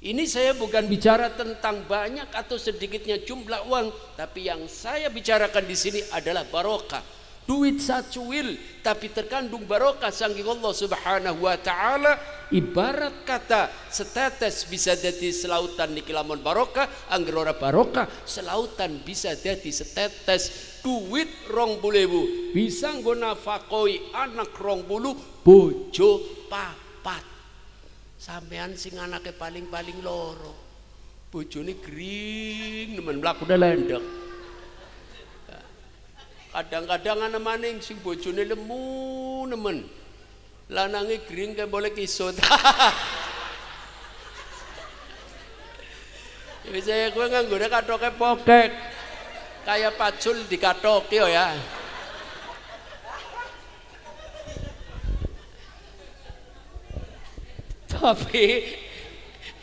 Ini saya bukan bicara tentang banyak atau sedikitnya jumlah uang, tapi yang saya bicarakan di sini adalah barokah. Duit sacuil tapi terkandung barokah saking Allah Subhanahu wa taala. Ibarat kata setetes bisa jadi selautan niki lamun barokah, angger ora barokah selautan bisa jadi setetes. Duit 20.000 bisa nggo nafakoi anak 20, bojo 4. Sampean sing anake paling-paling loro, bojone gering nemen mlakune lendek. Kadang-kadang ana maning sing bojone lemu nemen, lanange gering kayak boleh kisut. Bisa kowe nganggone kathoke pokek kayak pacul dikathoki ya.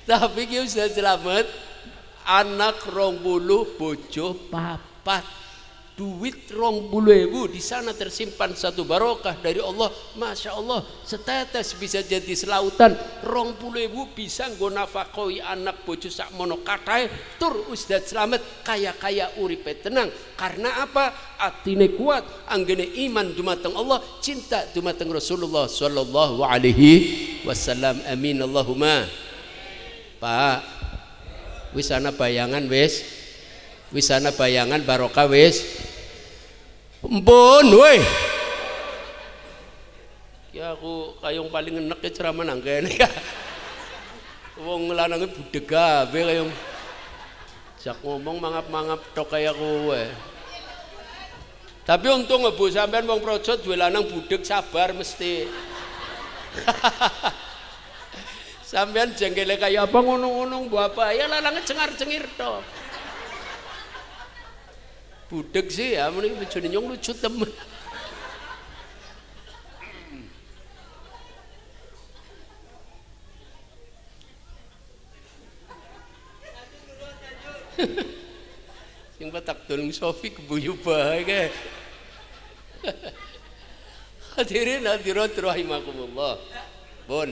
Tapi ki Ustaz Slamet anak 20, bojo 4. Duit 20.000 di sana tersimpan satu barokah dari Allah. Masya Allah, setetes bisa jadi selautan. 20.000 bisa nggo nafakoi anak bojo sakmono katahe. Tur Ustaz Slamet kaya-kaya uripe tenang. Karena apa? Atine kuat, anggene iman dumateng Allah, cinta dumateng Rasulullah sallallahu alaihi wasallam. Amin Allahumma. Pak, wis ana bayangan wis. Wis ana bayangan barokah wis. Empun weh. Ya aku kayong paling enek ceramah nang kene. Wong lanange budeg kabeh kayong jak ngomong mangap-mangap tok kaya kowe. Tapi untung Bu sampean wong Projo duwe lanang budeg sabar mesti. Sampean jengkele kaya apa ngono-ngono mbok apa ya lanange cengar-cengir tok. Budeg sih ya, mending bojone nyong lucu temen. Sing petak dolong Sofi kebuyu bae kae. Hadirin hadirat rahimakumullah. Bon.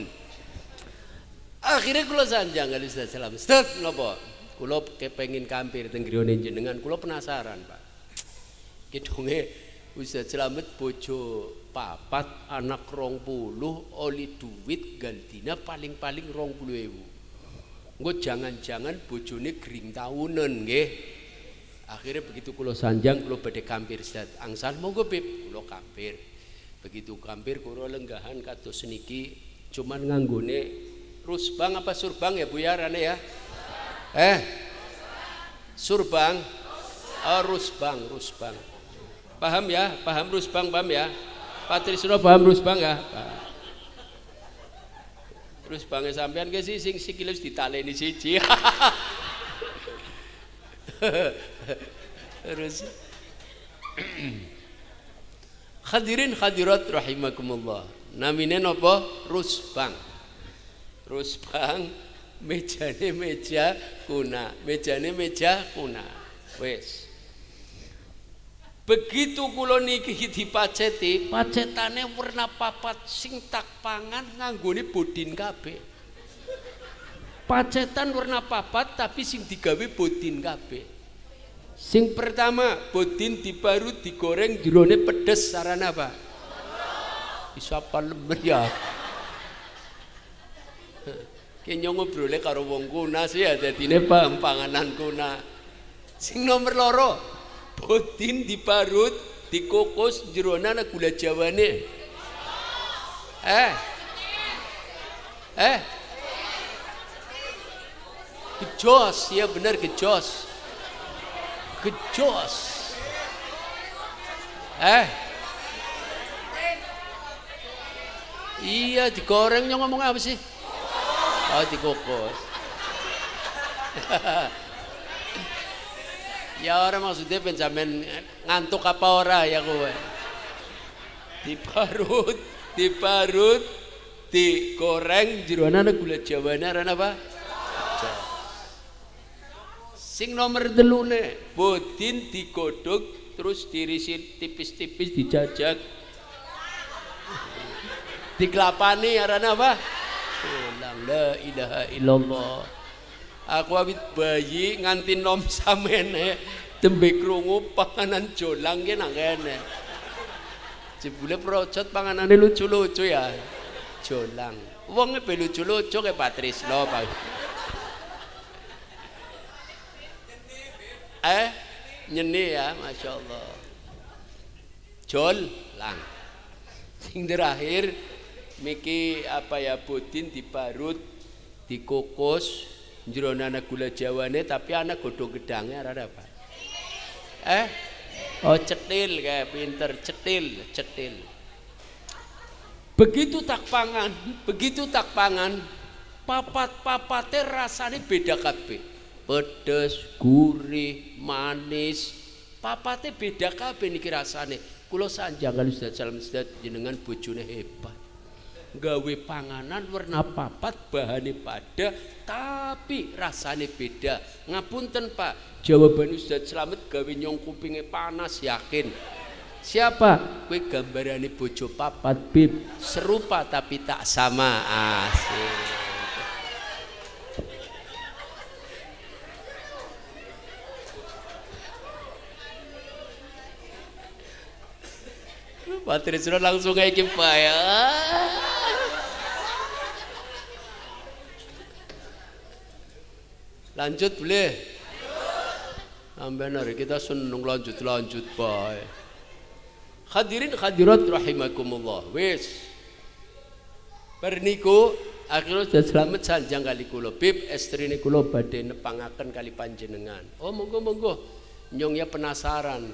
Akhirnya kula sanjang kali Ustaz Salam. Ustaz napa? Kula kepengin kampir teng griyane jenengan, kula penasaran, Pak. Kidunge Ustaz Slamet bojo 4, anak 20, oli duit galdina paling-paling 20.000. Engko jangan-jangan bojone gering taunen nggih. Akhirnya begitu kula sanjang kula badhe kampir Ustaz. Angsal monggo Bib, kula kampir. Begitu kampir kula lenggahan kados niki cuman nganggone rusbang apa surbang ya Bu ya rane ya? Surbang. Oh, rusbang, rusbang. Paham ya? Paham rusbang, paham ya? Patrisno paham rusbang ya? Rusbange sampean ke sih sing sikile wis ditaleni siji. Terus hadirin hadirat rahimakumullah. Namine napa? Rusbang. Rusbang mejane meja kuna, mejane meja kuna. Wis. Begitu kula niki dipaceti, pacetane werna 4 sing tak pangan nganggone bodin kabeh. Pacetan werna 4 tapi sing digawe bodin kabeh. Sing pertama, bodin diparut digoreng jerone pedes sarana apa? Iso apa lemen ya. Ki nyong ngobrole karo wong kuna sih ya dadine paham panganan kuna. Sing nomor loro, bodin diparut, dikukus jerone ana gula jawane. Eh. Eh. Gejos, ya bener gejos. Gejos. Eh. Iya digoreng, yang ngomong apa sih? Oh dikukus. Ya orang maksudnya ben sampean ngantuk apa ora ya kowe. Diparut, diparut, digoreng jeroane ana gula jawane aran apa? Sing nomor telune bodin digodhog terus dirisi tipis-tipis dijajak. Dikelapani aran apa? La ilaha illallah. Aku awit bayi nganti nom samene tembe krungu panganan jolang ki nang kene. Jebule procot panganane lucu-lucu ya. Jolang. Wonge be lucu-lucu kayak Patrisno, Pak. Nyeni ya, Masya Allah. Jolang. Sing terakhir miki apa ya bodin diparut, dikukus jerone ana gula jawane tapi ana godhong gedange arane apa? Eh? Oh cetil kayak pinter, cetil, cetil. Begitu tak pangan, papat-papate rasane beda kabeh. Pedes, gurih, manis, papate beda kabeh niki rasane. Kula sanjang kali Ustaz Salam Ustaz jenengan bojone hebat. Gawe panganan warna papat bahane pada tapi rasane beda. Ngapunten Pak, jawaban Ustaz Slamet gawe nyong kupinge panas yakin. Siapa? Kowe gambarane bojo papat bib, serupa tapi tak sama. Asik. Pak Trisno langsung kayak Pak ya. Lanjut boleh? Sampai hari kita seneng lanjut bae. Hadirin hadirat rahimakumullah. Wis. Berniku akhirnya sudah selamat sanjang kali kula. Bib estrine kula badhe nepangaken kali panjenengan. Oh monggo monggo. Nyong ya penasaran.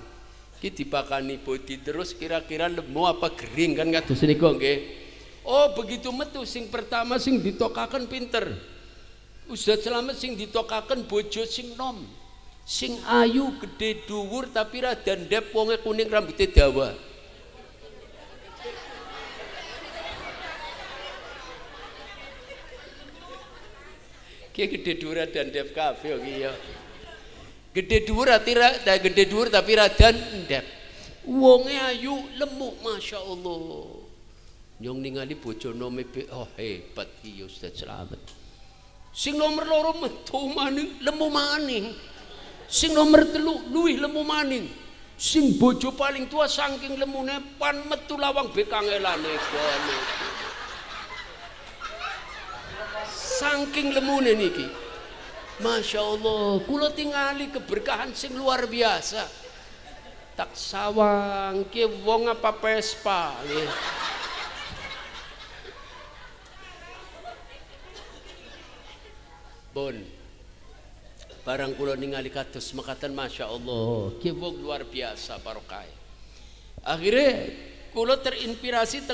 Ki dipakani bodi terus kira-kira lemu apa gering kan kados niku nggih. Oh begitu metu sing pertama sing ditokaken pinter. Ustaz Slamet sing ditokaken bojo sing nom, sing ayu gede dhuwur tapi rada ndep wonge kuning rambutnya dawa. Ki gede dhuwur rada ndep kabeh ki ya. Gede dhuwur gede dhuwur tapi rada ndep. Wonge ayu lemu Masya Allah. Nyong ningali bojo nome oh hebat ki Ustaz Slamet. Sing nomor loro metu maning lemu maning. Sing nomor telu luwih lemu maning. Sing bojo paling tua saking lemune pan metu lawang be kangelane gone. Saking lemune niki. Masya Allah, kula tingali keberkahan sing luar biasa. Tak sawang ki wong apa Vespa nggih. Bon. Barang kula ningali kados mekaten Masya Allah, ki wong luar biasa barokah. Akhirnya kula terinspirasi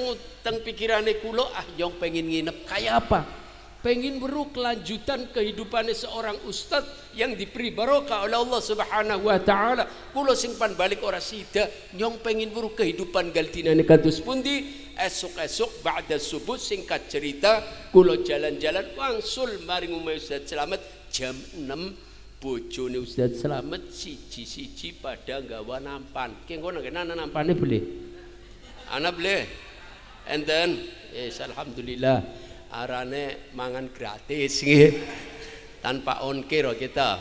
teng pikirane kula ah nyong pengen nginep kayak apa? Pengen weruh kelanjutan kehidupannya seorang ustadz yang diberi barokah oleh Allah Subhanahu wa taala. Kula sing pan balik ora sida, nyong pengen weruh kehidupan galdinane kados pundi. Esuk-esuk ba'da subuh singkat cerita kula jalan-jalan wangsul maring omahe Ustaz Slamet jam 6 bojone Ustaz Slamet siji-siji pada nggawa nampan. Ki engko nang kene ana nampane boleh. Ana boleh. Enten. Yes alhamdulillah. Arane mangan gratis nggih. Tanpa ongkir kita.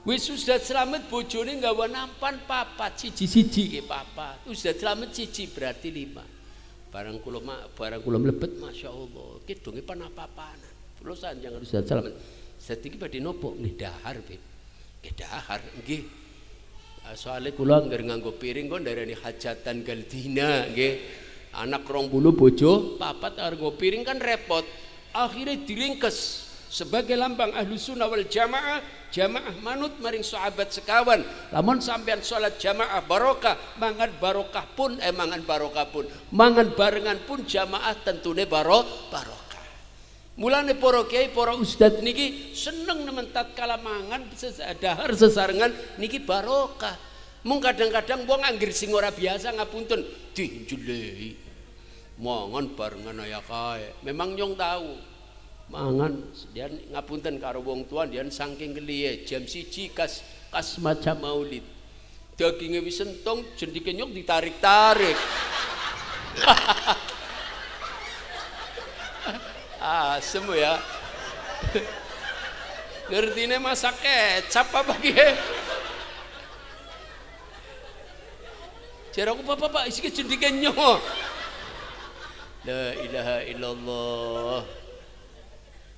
Wis Ustaz Slamet bojone nggawa nampan papat siji-siji nggih papat. Ustaz Slamet siji berarti 5. Barang kula mlebet Masya Allah. Ki donge pan apa-apaan. Kula sanjang Ustaz Slamet. Ustaz iki badhe nopo? Nggih dahar, Bib. Nggih dahar nggih. Soale kula angger nganggo piring kok ndarani hajatan galdina nggih. Anak 20 bojo papat arep nggo piring kan repot. Akhirnya diringkes sebagai lambang ahlu sunnah wal jamaah, jamaah manut maring sahabat sekawan. Lamun sampean salat jamaah barokah, mangan barokah pun mangan barokah pun, mangan barengan pun jamaah tentune barokah. Mulane para kiai, para ustadz niki seneng nemen tatkala mangan dahar sesarengan niki barokah. Mung kadang-kadang wong anggere sing ora biasa ngapunten dijelehi. Mangan barengan aya kae. Memang nyong tahu. Mangan dia ngapunten karo wong tua dia saking geliye jam 1 kas kas macam maulid. Daginge wis entong jendike nyong ditarik-tarik. Asem ya. Ngertine masak kecap apa ki? Jare aku bapak-bapak isike jendike nyong. La ilaha illallah.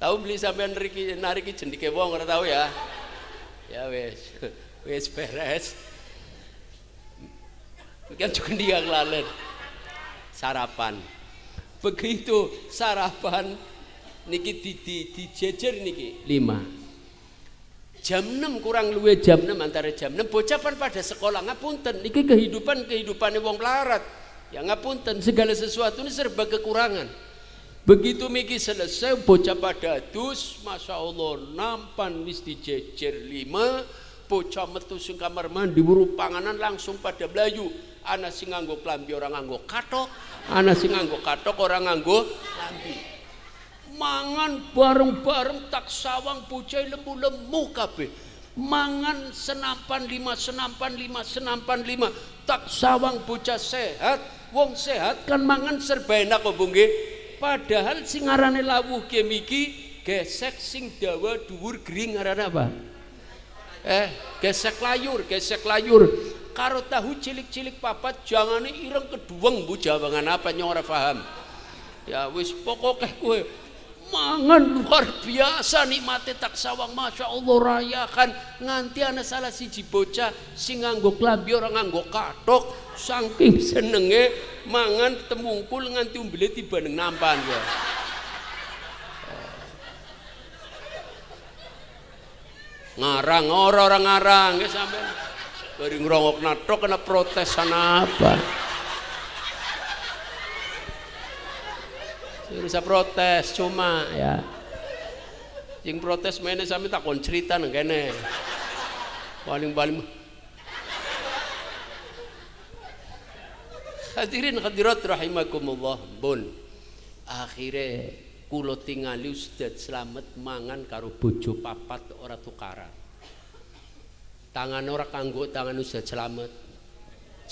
Tahu beli sampean nariki jendike wong ora tahu ya? Ya wis. Wis beres. Kan juga dia kelalen. Sarapan. Begitu sarapan niki dijejer niki 5. Jam 6 kurang luwe jam 6 antara jam 6 bocah pan pada sekolah ngapunten niki kehidupan-kehidupane wong melarat. Ya ngapunten segala sesuatu ini serba kekurangan. Begitu miki selesai bocah pada dus, masya Allah nampan wis dijejer 5, bocah metu sing kamar mandi weru panganan langsung pada mlayu. Ana sing nganggo klambi ora nganggo kathok, ana sing nganggo kathok ora nganggo klambi. Mangan bareng-bareng tak sawang bocah lemu-lemu kabeh. Mangan senampan 5, senampan 5, senampan 5, tak sawang bocah sehat. Wong sehat kan mangan serba enak kok Bu nggih. Padahal sing ngarane lawuh ki miki gesek sing dawa dhuwur gering ngarane apa? Gesek layur, gesek layur. Karo tahu cilik-cilik papat jangane ireng keduweng Bu jawangan apa nyong ora paham. Ya wis pokoke kowe mangan luar biasa nikmate tak sawang masya Allah rayakan nganti ana salah siji bocah sing nganggo klambi ora nganggo kathok saking senenge mangan temungkul nganti umbele tiba nang nampan ya. Ngarang ora ngarang ya sampean bari ngrungokna tok kena protes ana apa. Bisa protes cuma ya. Sing protes mene sami takon cerita nang kene. Paling-paling hadirin hadirat rahimakumullah. Bun. Akhire kula tingali Ustaz Slamet mangan karo bojo papat ora tukaran. Tangan ora kanggo tangan Ustaz Slamet.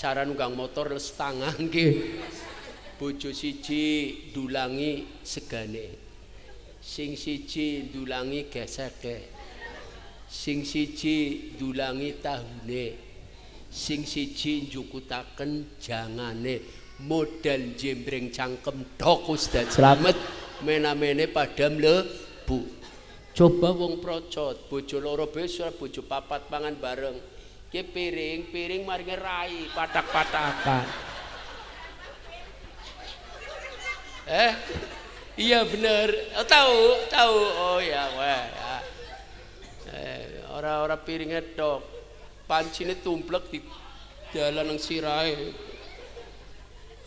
Cara nunggang motor les tangan ki. Bojo siji ndulangi segane, sing siji ndulangi geseke, sing siji ndulangi tahune, sing siji njukutaken jangane. Modal jembreng cangkem tok Ustaz Slamet mena-mene pada mlebu. Coba wong procot, bojo loro besok bojo papat mangan bareng. Ki piring-piring maringe rai patak-patakan. Iya bener. Oh, tahu. Oh ya, wah ya. Ora-ora piringnya tok. Pancine tumplek di dalan nang sirahe.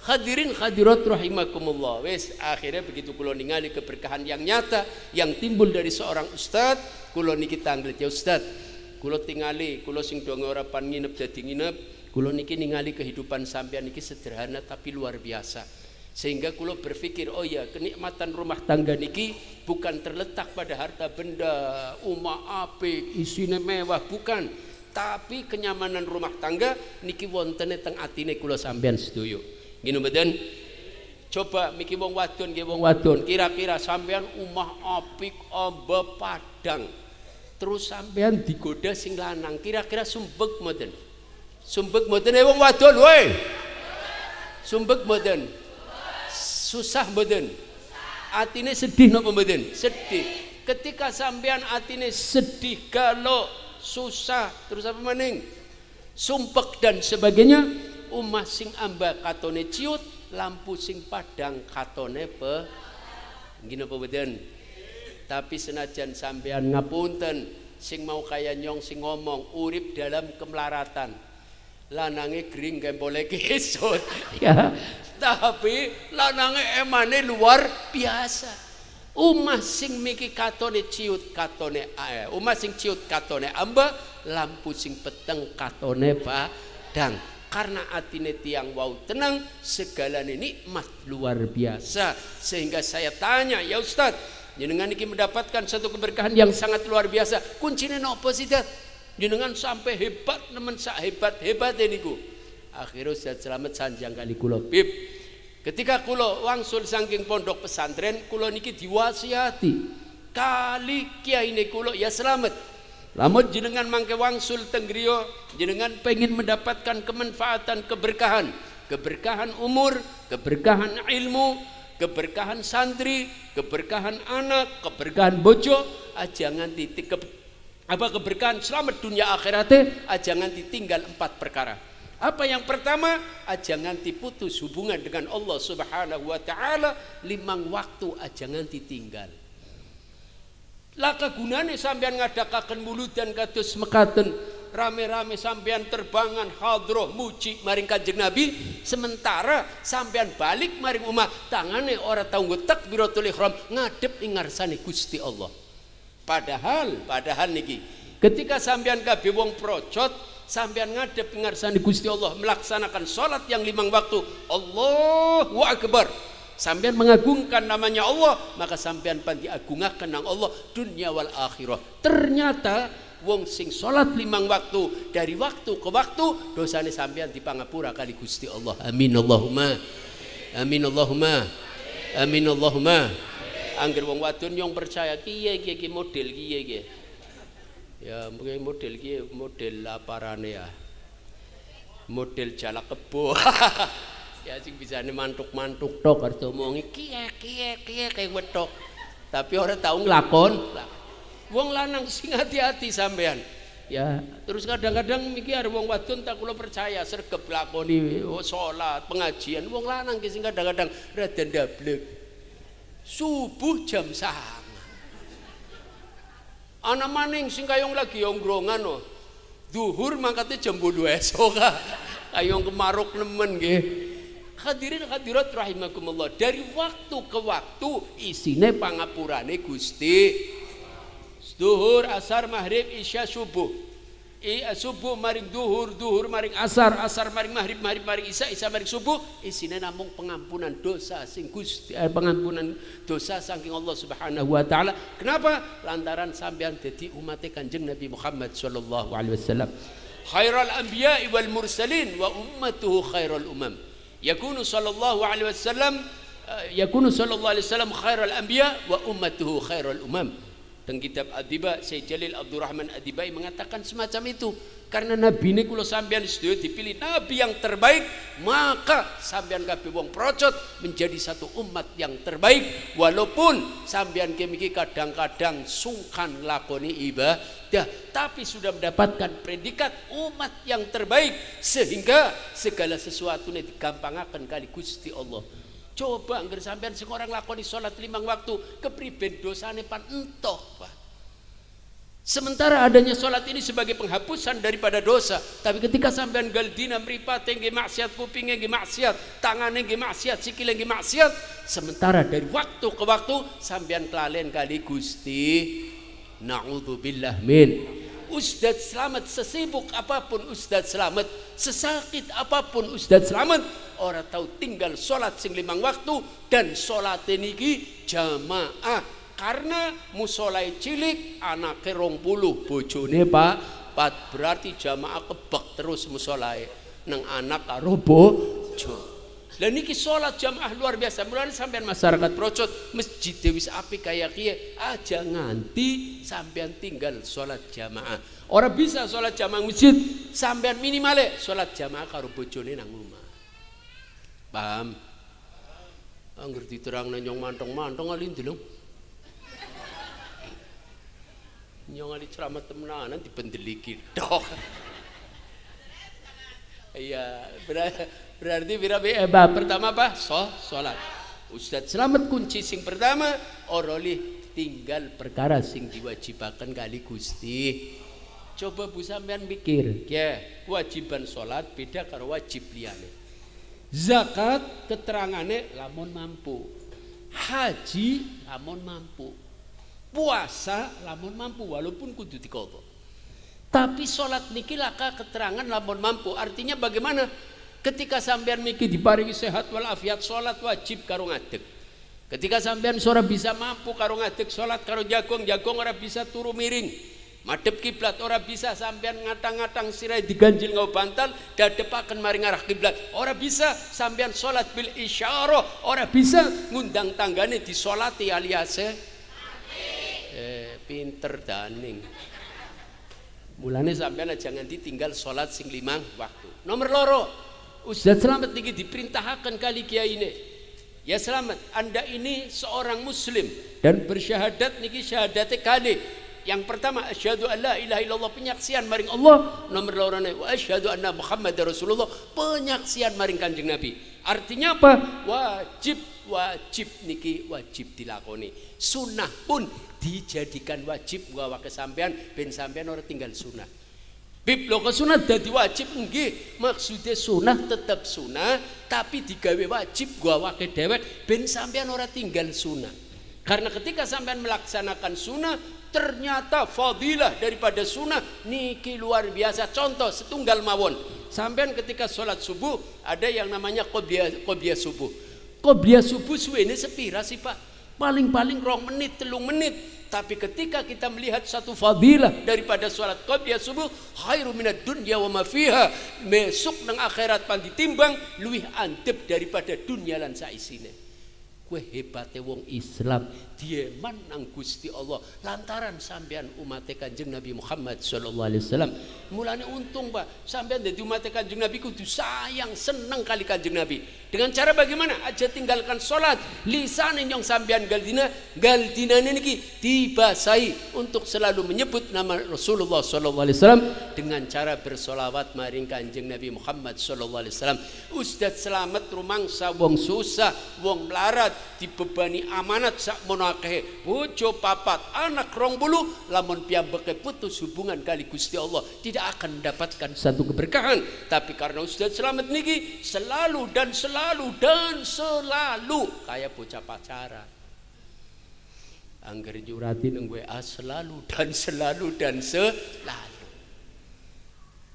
Hadirin hadirat rahimakumullah. Wis akhirnya begitu kula ningali keberkahan yang nyata yang timbul dari seorang ustad, kula niki tanglet ya ustad. Kula tingali, kula sing donge ora pan nginep dadi nginep, kula niki ningali kehidupan sampean niki sederhana tapi luar biasa. Sehingga kula berpikir, oh ya, kenikmatan rumah tangga niki bukan terletak pada harta benda, umah apik, isine mewah, bukan. Tapi kenyamanan rumah tangga niki wontene teng atine kula sampean sedoyo. Nggih mboten? Coba miki wong wadon nggih wong wadon, kira-kira sampean umah apik amba padang. Terus sampean digoda sing lanang, kira-kira sumbek mboten? Sumbek mboten wong wadon woi. Sumbek mboten? Susah mboten? Atine sedih napa mboten? Sedih. Ketika sampean atine sedih galau, susah, terus apa maning? Sumpek dan sebagainya. Omah sing amba katone ciut, lampu sing padang katone pe. Nggih napa mboten? Tapi senajan sampean ngapunten, sing mau kaya nyong sing ngomong urip dalam kemelaratan. Lanange gering kempole kesut ya. Tapi lanange emane luar biasa. Omah sing miki katone ciut katone omah sing ciut katone amba, lampu sing peteng katone padang. Karena atine tiang wau tenang, segalane nikmat luar biasa. Sehingga saya tanya, ya Ustaz, jenengan iki mendapatkan satu keberkahan yang sangat luar biasa. Kuncine nopo sih, Dat? Jenengan sampai hebat nemen sak hebat-hebate niku. Akhirnya Ustaz Slamet sanjang kali kula, Bib. Ketika kula wangsul saking pondok pesantren, kula niki diwasiati kali kiyaine kula, ya Slamet. Lamun jenengan mangke wangsul teng griya, jenengan pengen mendapatkan kemanfaatan keberkahan, keberkahan umur, keberkahan ilmu, keberkahan santri, keberkahan anak, keberkahan bojo, aja nganti apa keberkahan selamat dunia akhirate, aja nganti tinggal 4 perkara. Apa yang pertama? Aja nganti putus hubungan dengan Allah Subhanahu wa taala, 5 waktu aja nganti tinggal. Laka gunane sampean ngadakaken muludan kados mekaten, rame-rame sampean terbangan hadroh muji maring Kanjeng Nabi, sementara sampean balik maring omah tangane ora tau nggo takbiratul ihram ngadep ing ngarsane Gusti Allah. Padahal niki ketika sampean kabeh wong procot, sampean ngadep ing ngarsane Gusti Allah melaksanakan salat yang 5 waktu, Allahu Akbar. Sampean mengagungkan namanya Allah, maka sampean pan diagungaken nang Allah dunia wal akhirah. Ternyata wong sing salat 5 waktu dari waktu ke waktu dosane sampean dipangapura kali Gusti Allah. Amin Allahumma. Amin Allahumma. Amin Allahumma. Angger wong wadon yang percaya kiye kiye ki model kiye kiye. Ya mungkin model kiye model aparane ya. Model jalak kebo. Ya sing bisane mantuk-mantuk tok arep diomongi kiye kiye kiye kaya wetok. Tapi ora tau nglakon. Wong lanang sing hati-hati sampean. Ya, terus kadang-kadang mikir wong wadon tak kula percaya sregep lakoni salat, pengajian. Wong lanang ki sing kadang-kadang rada ndablek. Subuh jam 09.00. Ana maning sing kayong lagi ongrongan oh. Duhur mangkate jam 8 esuk. Kayong kemaruk nemen nggih. Hadirin hadirat rahimakumullah, dari waktu ke waktu isine pangapurane Gusti. Duhur, asar, maghrib, isya, subuh. Subuh maring duhur, duhur maring asar, asar maring maghrib, maghrib maring isya, isya maring subuh, isine namung pengampunan dosa sing Gusti, pengampunan dosa saking Allah Subhanahu wa taala. Kenapa? Lantaran sampean dadi umate Kanjeng Nabi Muhammad sallallahu alaihi wasallam. Khairal anbiya'i wal mursalin wa ummatuhu khairal umam. Yakunu sallallahu alaihi wasallam yakunu sallallahu alaihi wasallam khairal anbiya wa ummatuhu khairal umam. Teng kitab Adiba Sayyid Jalil Abdurrahman Adibai mengatakan semacam itu. Karena nabi ini kula sampean sedaya dipilih nabi yang terbaik, maka sampean kabeh wong procot menjadi satu umat yang terbaik. Walaupun sampean kemiki kadang-kadang sungkan lakoni ibadah, tapi sudah mendapatkan predikat umat yang terbaik, sehingga segala sesuatunya digampangaken kali Gusti Allah. Coba angger sampean sing orang lakoni salat 5 waktu, kepriben dosane pan entoh, Pak. Sementara adanya salat ini sebagai penghapusan daripada dosa, tapi ketika sampean galdina mripate nggih maksiat, kupinge nggih maksiat, tangane nggih maksiat, sikile nggih maksiat, sementara dari waktu ke waktu sampean kelalen kali Gusti. Na'udzubillah min. Ustadz Slamet sesibuk apapun Ustadz Slamet, sesakit apapun Ustadz Slamet, ora tau tinggal salat sing 5 waktu dan salat niki jamaah. Karena musolae cilik anake 20, bojone Pak 4, berarti jamaah kebek terus musolae nang anak karo bojo. Lah niki salat jamaah luar biasa. Mulane sampean masyarakat Procot masjid wis apik kaya kiye, aja nganti sampean tinggal salat jamaah. Ora bisa salat jamaah masjid, sampean minimale salat jamaah karo bojone nang omah. Paham? Angger diterangna nyong mantong-mantong alin deleng. Nyong ali ceramah temenanan dipendeliki tok. Iya, berarti bab pertama apa? Salat. Ustaz Slamet kunci sing pertama oroli tinggal perkara sing diwajibakan kali Gusti. Coba bu sampean mikir, ya kewajiban salat beda karo wajib liyane. Zakat keterangane lamun mampu, haji lamun mampu, puasa lamun mampu walaupun kudu diqadha. Tapi salat niki laka keterangan lamun mampu. Artinya bagaimana? Ketika sampean miki diparingi sehat walafiat, salat wajib karo ngadeg. Ketika sampean ora bisa mampu karo ngadeg salat karo jagong, jagong ora bisa turu miring, madhep kiblat ora bisa, sampean ngatang-ngatang sirahe diganjil nggo bantal, dadepaken maring arah kiblat ora bisa, sampean salat bil isyarah ora bisa, ngundang tanggane disolati alias pinter daning. Mulane sampean aja nganti tinggal salat sing 5 waktu. Nomor loro, Ustaz Slamet niki diperintahkan kali kiyaine. Ya Slamet, Anda ini seorang muslim dan bersyahadat niki syahadate kali. Yang pertama asyhadu an la ilaha illallah, penyaksian maring Allah. Nomor lorone wa asyhadu anna Muhammadar Rasulullah, penyaksian maring Kanjeng Nabi. Artinya apa? Wajib, wajib niki wajib dilakoni. Sunnah pun dijadikan wajib ngawake sampean ben sampean ora tinggal sunnah. Bib lho kok sunah dadi wajib nggih, maksude sunah tetep sunah tapi digawe wajib ngawake dewek ben sampean ora tinggal sunah. Karena ketika sampean melaksanakan sunah, ternyata fadilah daripada sunnah niki luar biasa. Contoh setunggal mawon, sampean ketika sholat subuh ada yang namanya qobliyah subuh. Qobliyah subuh suwene sepira sih Pak? Paling-paling 2 menit, 3 menit. Tapi ketika kita melihat satu fadilah daripada sholat qobliyah subuh, khairu minad dunya wa ma fiha, mesuk nang akhirat pan ditimbang luwih antep daripada dunya lan saisine. Kue hebate wong Islam dieman nang Gusti Allah lantaran sampean umat Kanjeng Nabi Muhammad sallallahu alaihi wasallam. Mulane untung Pak, sampean dadi umat Kanjeng Nabi kudu sayang seneng kali Kanjeng Nabi. Dengan cara bagaimana? Aja tinggalkan salat, lisane nyong sampean galdina, galdinane niki dibasahi untuk selalu menyebut nama Rasulullah sallallahu alaihi wasallam dengan cara bersolawat maring Kanjeng Nabi Muhammad sallallahu alaihi wasallam. Ustaz Slamet rumangsa wong susah, wong melarat, dibebani amanat sakmono akehe, bojo 4, anak 20, lamun piyambake putus hubungan kali Gusti Allah tidak akan mendapatkan satu keberkahan. Tapi karena Ustaz Slamet niki selalu dan selalu dan selalu kayak bocah pacaran, angger nyurati nang WA selalu dan selalu dan selalu.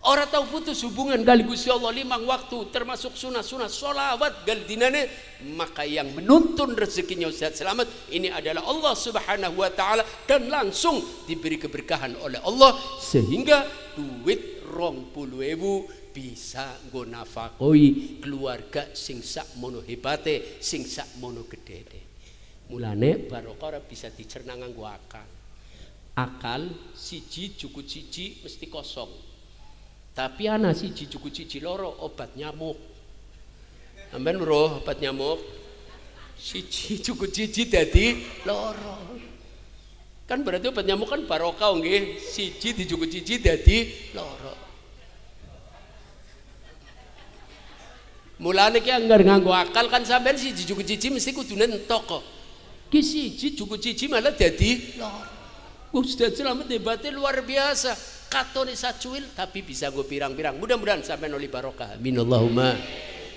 Orang tahu putus hubungan kali Gusti Allah 5 waktu termasuk sunah-sunah sholawat galdinane, maka yang menuntun rezekinya Ustaz Slamet ini adalah Allah Subhanahu wa taala dan langsung diberi keberkahan oleh Allah sehingga duit 20.000 bisa nggo nafakoi keluarga sing sakmono hebate, sing sakmono gedene. Mulane barokah ora bisa dicerna nganggo akal. Akal siji cukup siji mesti kosong. Tapi ana siji cukup siji loro obat nyamuk. Sampeyan weruh obat nyamuk? Siji cukup siji dadi loro. Kan berarti obat nyamuk kan barokah nggih. Siji dicukup siji dadi loro. Mulane ki anggar nganggo akal kan sampeyan siji cukup siji mesti kudune entok kok. Ki siji cukup siji malah dadi loro. Ustaz Slamet hebate luar biasa. Katone sacuil tapi bisa gue pirang-pirang. Mudah-mudahan sampai noli barokah. Amin Allahumma.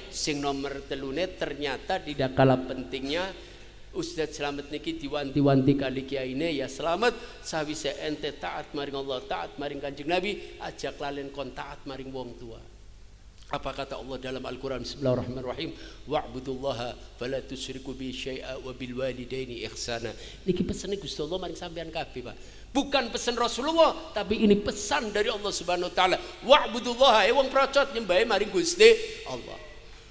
Sing nomor telune ternyata tidak kalah pentingnya Ustaz Slamet niki diwanti-wanti kali kiyaine, ya Slamet sawise ente taat maring Allah, taat maring Kanjeng Nabi, aja klalen kon taat maring wong tua. Apa kata Allah dalam Al-Quran? Bismillahirrahmanirrahim. Wa'budullaha fala tusyriku bi syai'a wa bil walidaini ihsana. Niki pesene Gusti Allah maring sampean kabeh, Pak. Bukan pesan Rasulullah, tapi ini pesan dari Allah Subhanahu wa taala. Wa'budullaha, wong procot nyembah maring Gusti Allah.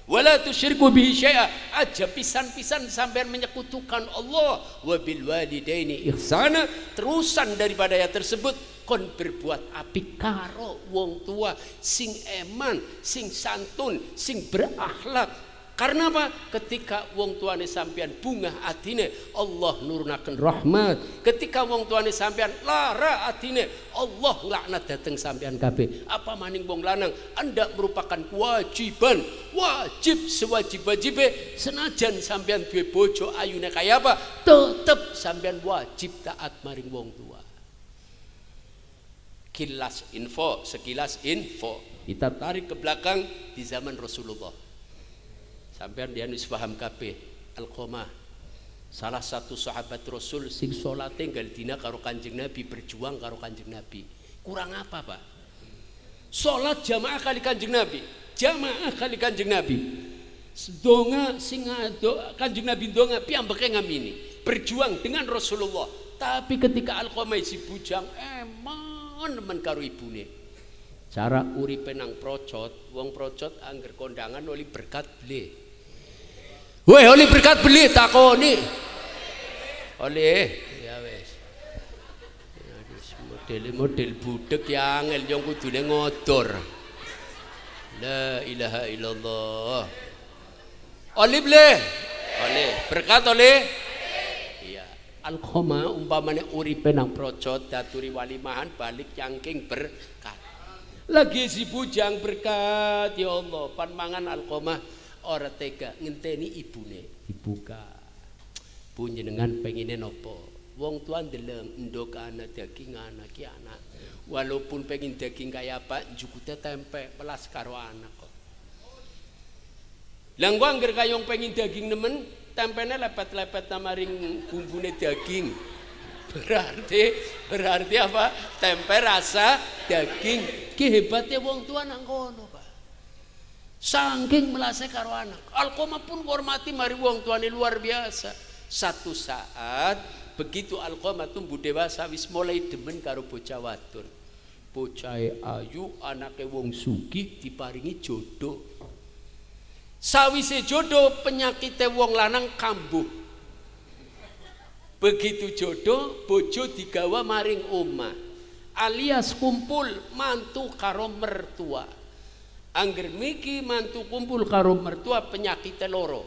Wala tusyriku bihi syai'a, aja pisan-pisan sampean menyekutukan Allah. Wa bil walidaini ihsana, terusan daripada ayat tersebut kon berbuat apik karo wong tua sing eman, sing santun, sing berakhlak. Karena apa? Ketika wong tuane sampean bungah atine, Allah nurunaken rahmat. Ketika wong tuane sampean lara atine, Allah laknat dateng sampean kabeh. Apa maning wong lanang, anda merupakan kewajiban, wajib sewajib-wajibe, senajan sampean duwe bojo ayune kaya apa, tetep sampean wajib taat maring wong tua. Kilas info, sekilas info. Kita tarik ke belakang di zaman Rasulullah. Sampean dia wis paham kabeh. Alqamah salah satu sahabat Rasul sing salate nggal dina karo Kanjeng Nabi, berjuang karo Kanjeng Nabi. Kurang apa, Pak? Salat jamaah kali Kanjeng Nabi, jamaah kali Kanjeng Nabi. Donga sing Kanjeng Nabi donga piyambake ngamini, berjuang dengan Rasulullah. Tapi ketika Alqamah si bujang emon nemen karo ibune. Cara uripe nang procot, wong procot angger kondangan oli berkat beli. Weh, oli berkat beli takoni. Oleh, ya wes. Model-model budek ya angel yang kudune ngodor. La ilaha illallah. Oli beli. Oleh, berkat oleh. Iya. Alqamah umpamane uripe nang procot daturi walimahan balik nyangking berkat. Lagi si bujang berkat ya Allah, pan mangan Alqamah ora tega ngenteni ibune dibuka. Panjenengan pengine napa? Wong tua ndeleng endok ana daging ana ki anak. Walaupun pengin daging kaya apa, njukute tempe pelas karo anak kok. Lah engko angger kayong pengin daging nemen, tempene lepet-lepet maring bumbune daging. Berarti apa? Tempe rasa daging. Ki hebate wong tua nang kono, Pak. Saking melase karo anak. Alqamah pun hormati mari wong tuane luar biasa. Satu saat begitu Alqamah tumbuh dewasa wis mulai demen karo bocah wadon. Bocahe ayu, anake wong sugih diparingi jodoh. Sawise jodoh penyakite wong lanang kambuh. Begitu jodoh, bojo digawa maring omah, alias kumpul mantu karo mertua. Angger miki mantu kumpul karo mertua penyakite loro.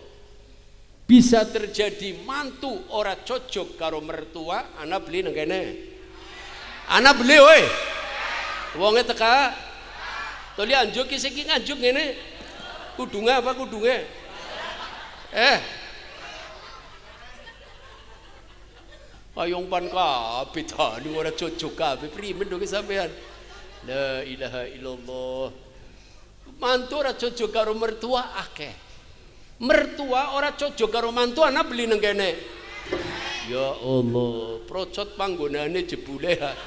Bisa terjadi mantu ora cocok karo mertua, ana beli nang kene. Ana beli woi. Wonge teka. Toli anjuk ki sing nganjuk ngene. Kudunge apa kudunge? Kayong pan kabeh tani ora cocok kabeh primen dong sampean. La ilaha illallah. Mantu ora cocok karo mertua akeh. Mertua ora cocok karo mantu ana beli nang kene. Ya Allah, procot panggonane jebule ha.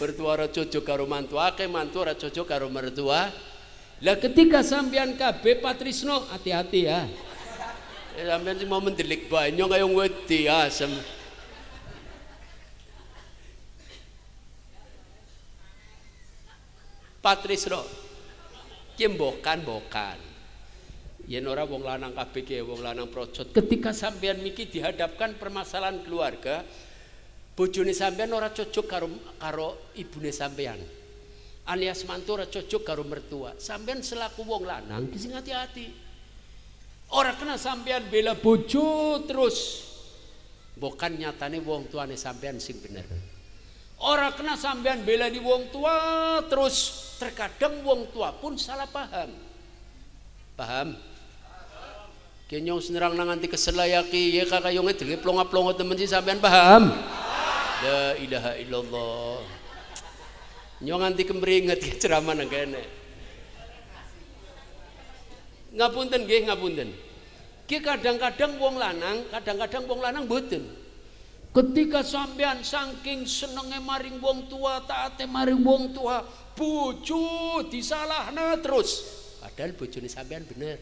Mertua ora cocok karo mantu akeh, mantu ora cocok karo mertua. Lah ketika sampean kabeh Patrisno, hati-hati ya. Sampean sing mau mendelik banyo kaya wedi asem. Patrisno ki mbokan-mbokan. Yen ora wong lanang kabeh ki wong lanang procot. Ketika sampean miki dihadapkan permasalahan keluarga, bojone sampean ora cocok karo ibune sampean. Alias mantu ora cocok karo mertua. Sampean selaku wong lanang ki sing hati-hati. Ora kena sampean bela bojo terus. Bukan nyatane wong tuane sampean sing bener. Ora kena sampean bela di wong tua terus. Terkadang wong tua pun salah paham. Paham? Kenyong senerang nang nganti kesel ya ki, ya kakak yonge dhewe plonga-plonga temen sih sampean paham? La ilaha illallah. Nyong nganti kemringet ki ceramah nang kene. Ngapunten nggih, ngapunten. Ki kadang-kadang wong lanang, kadang-kadang wong lanang mboten. Ketika sampean saking senenge maring wong tua, taate maring wong tua, bojo disalahna terus. Padahal bojone sampean bener.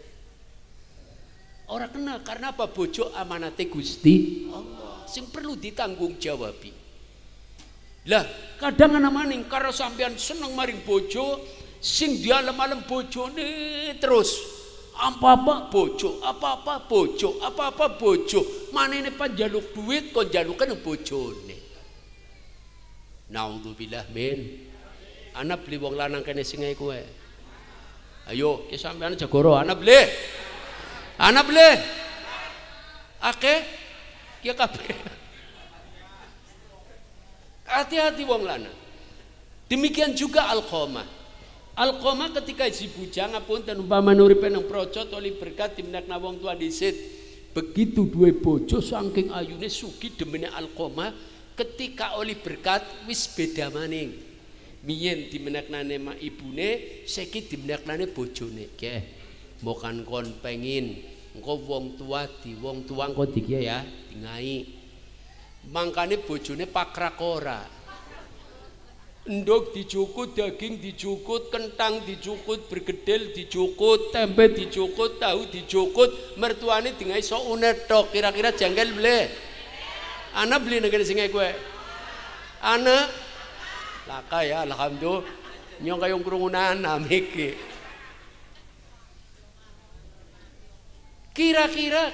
Ora kena karena apa? Bojo amanate Gusti Allah sing perlu ditanggung jawabi. Lah, kadang ana maning karena sampean seneng maring bojo, sing dialem-alem bojone terus. Apa-apa bojo, apa-apa bojo, apa-apa bojo. Manene panjaluk duit kon jaluken bojone. Naudzubillah min. Ana beli wong lanang kene sing kowe. Ayo, ki sampean jagoro, ana beli. Ana beli? Akeh? Ya kabeh. Hati-hati wong lanang. Demikian juga Alqamah. Alqamah ketika si bujang ngapunten umpama uripe nang procot oli berkat dimnekna wong tua dhisit. Begitu duwe bojo saking ayune sugih demene Alqamah, ketika oli berkat wis beda maning. Miyen dimeneknane mak ibune, saiki dimeneknane bojone. Keh, mokan kon pengin engko wong tua di wong tua engko dikiye ya, dingai. Mangkane bojone pakrak ora. Endog dijukut, daging dijukut, kentang dijukut, bergedel dijukut, tempe dijukut, tahu dijukut, mertuane dingai sok unet tok, kira-kira jengkel beli. Ana beli negeri sing kowe. Ana laka ya alhamdulillah nyong kayong krungunan iki. Kira-kira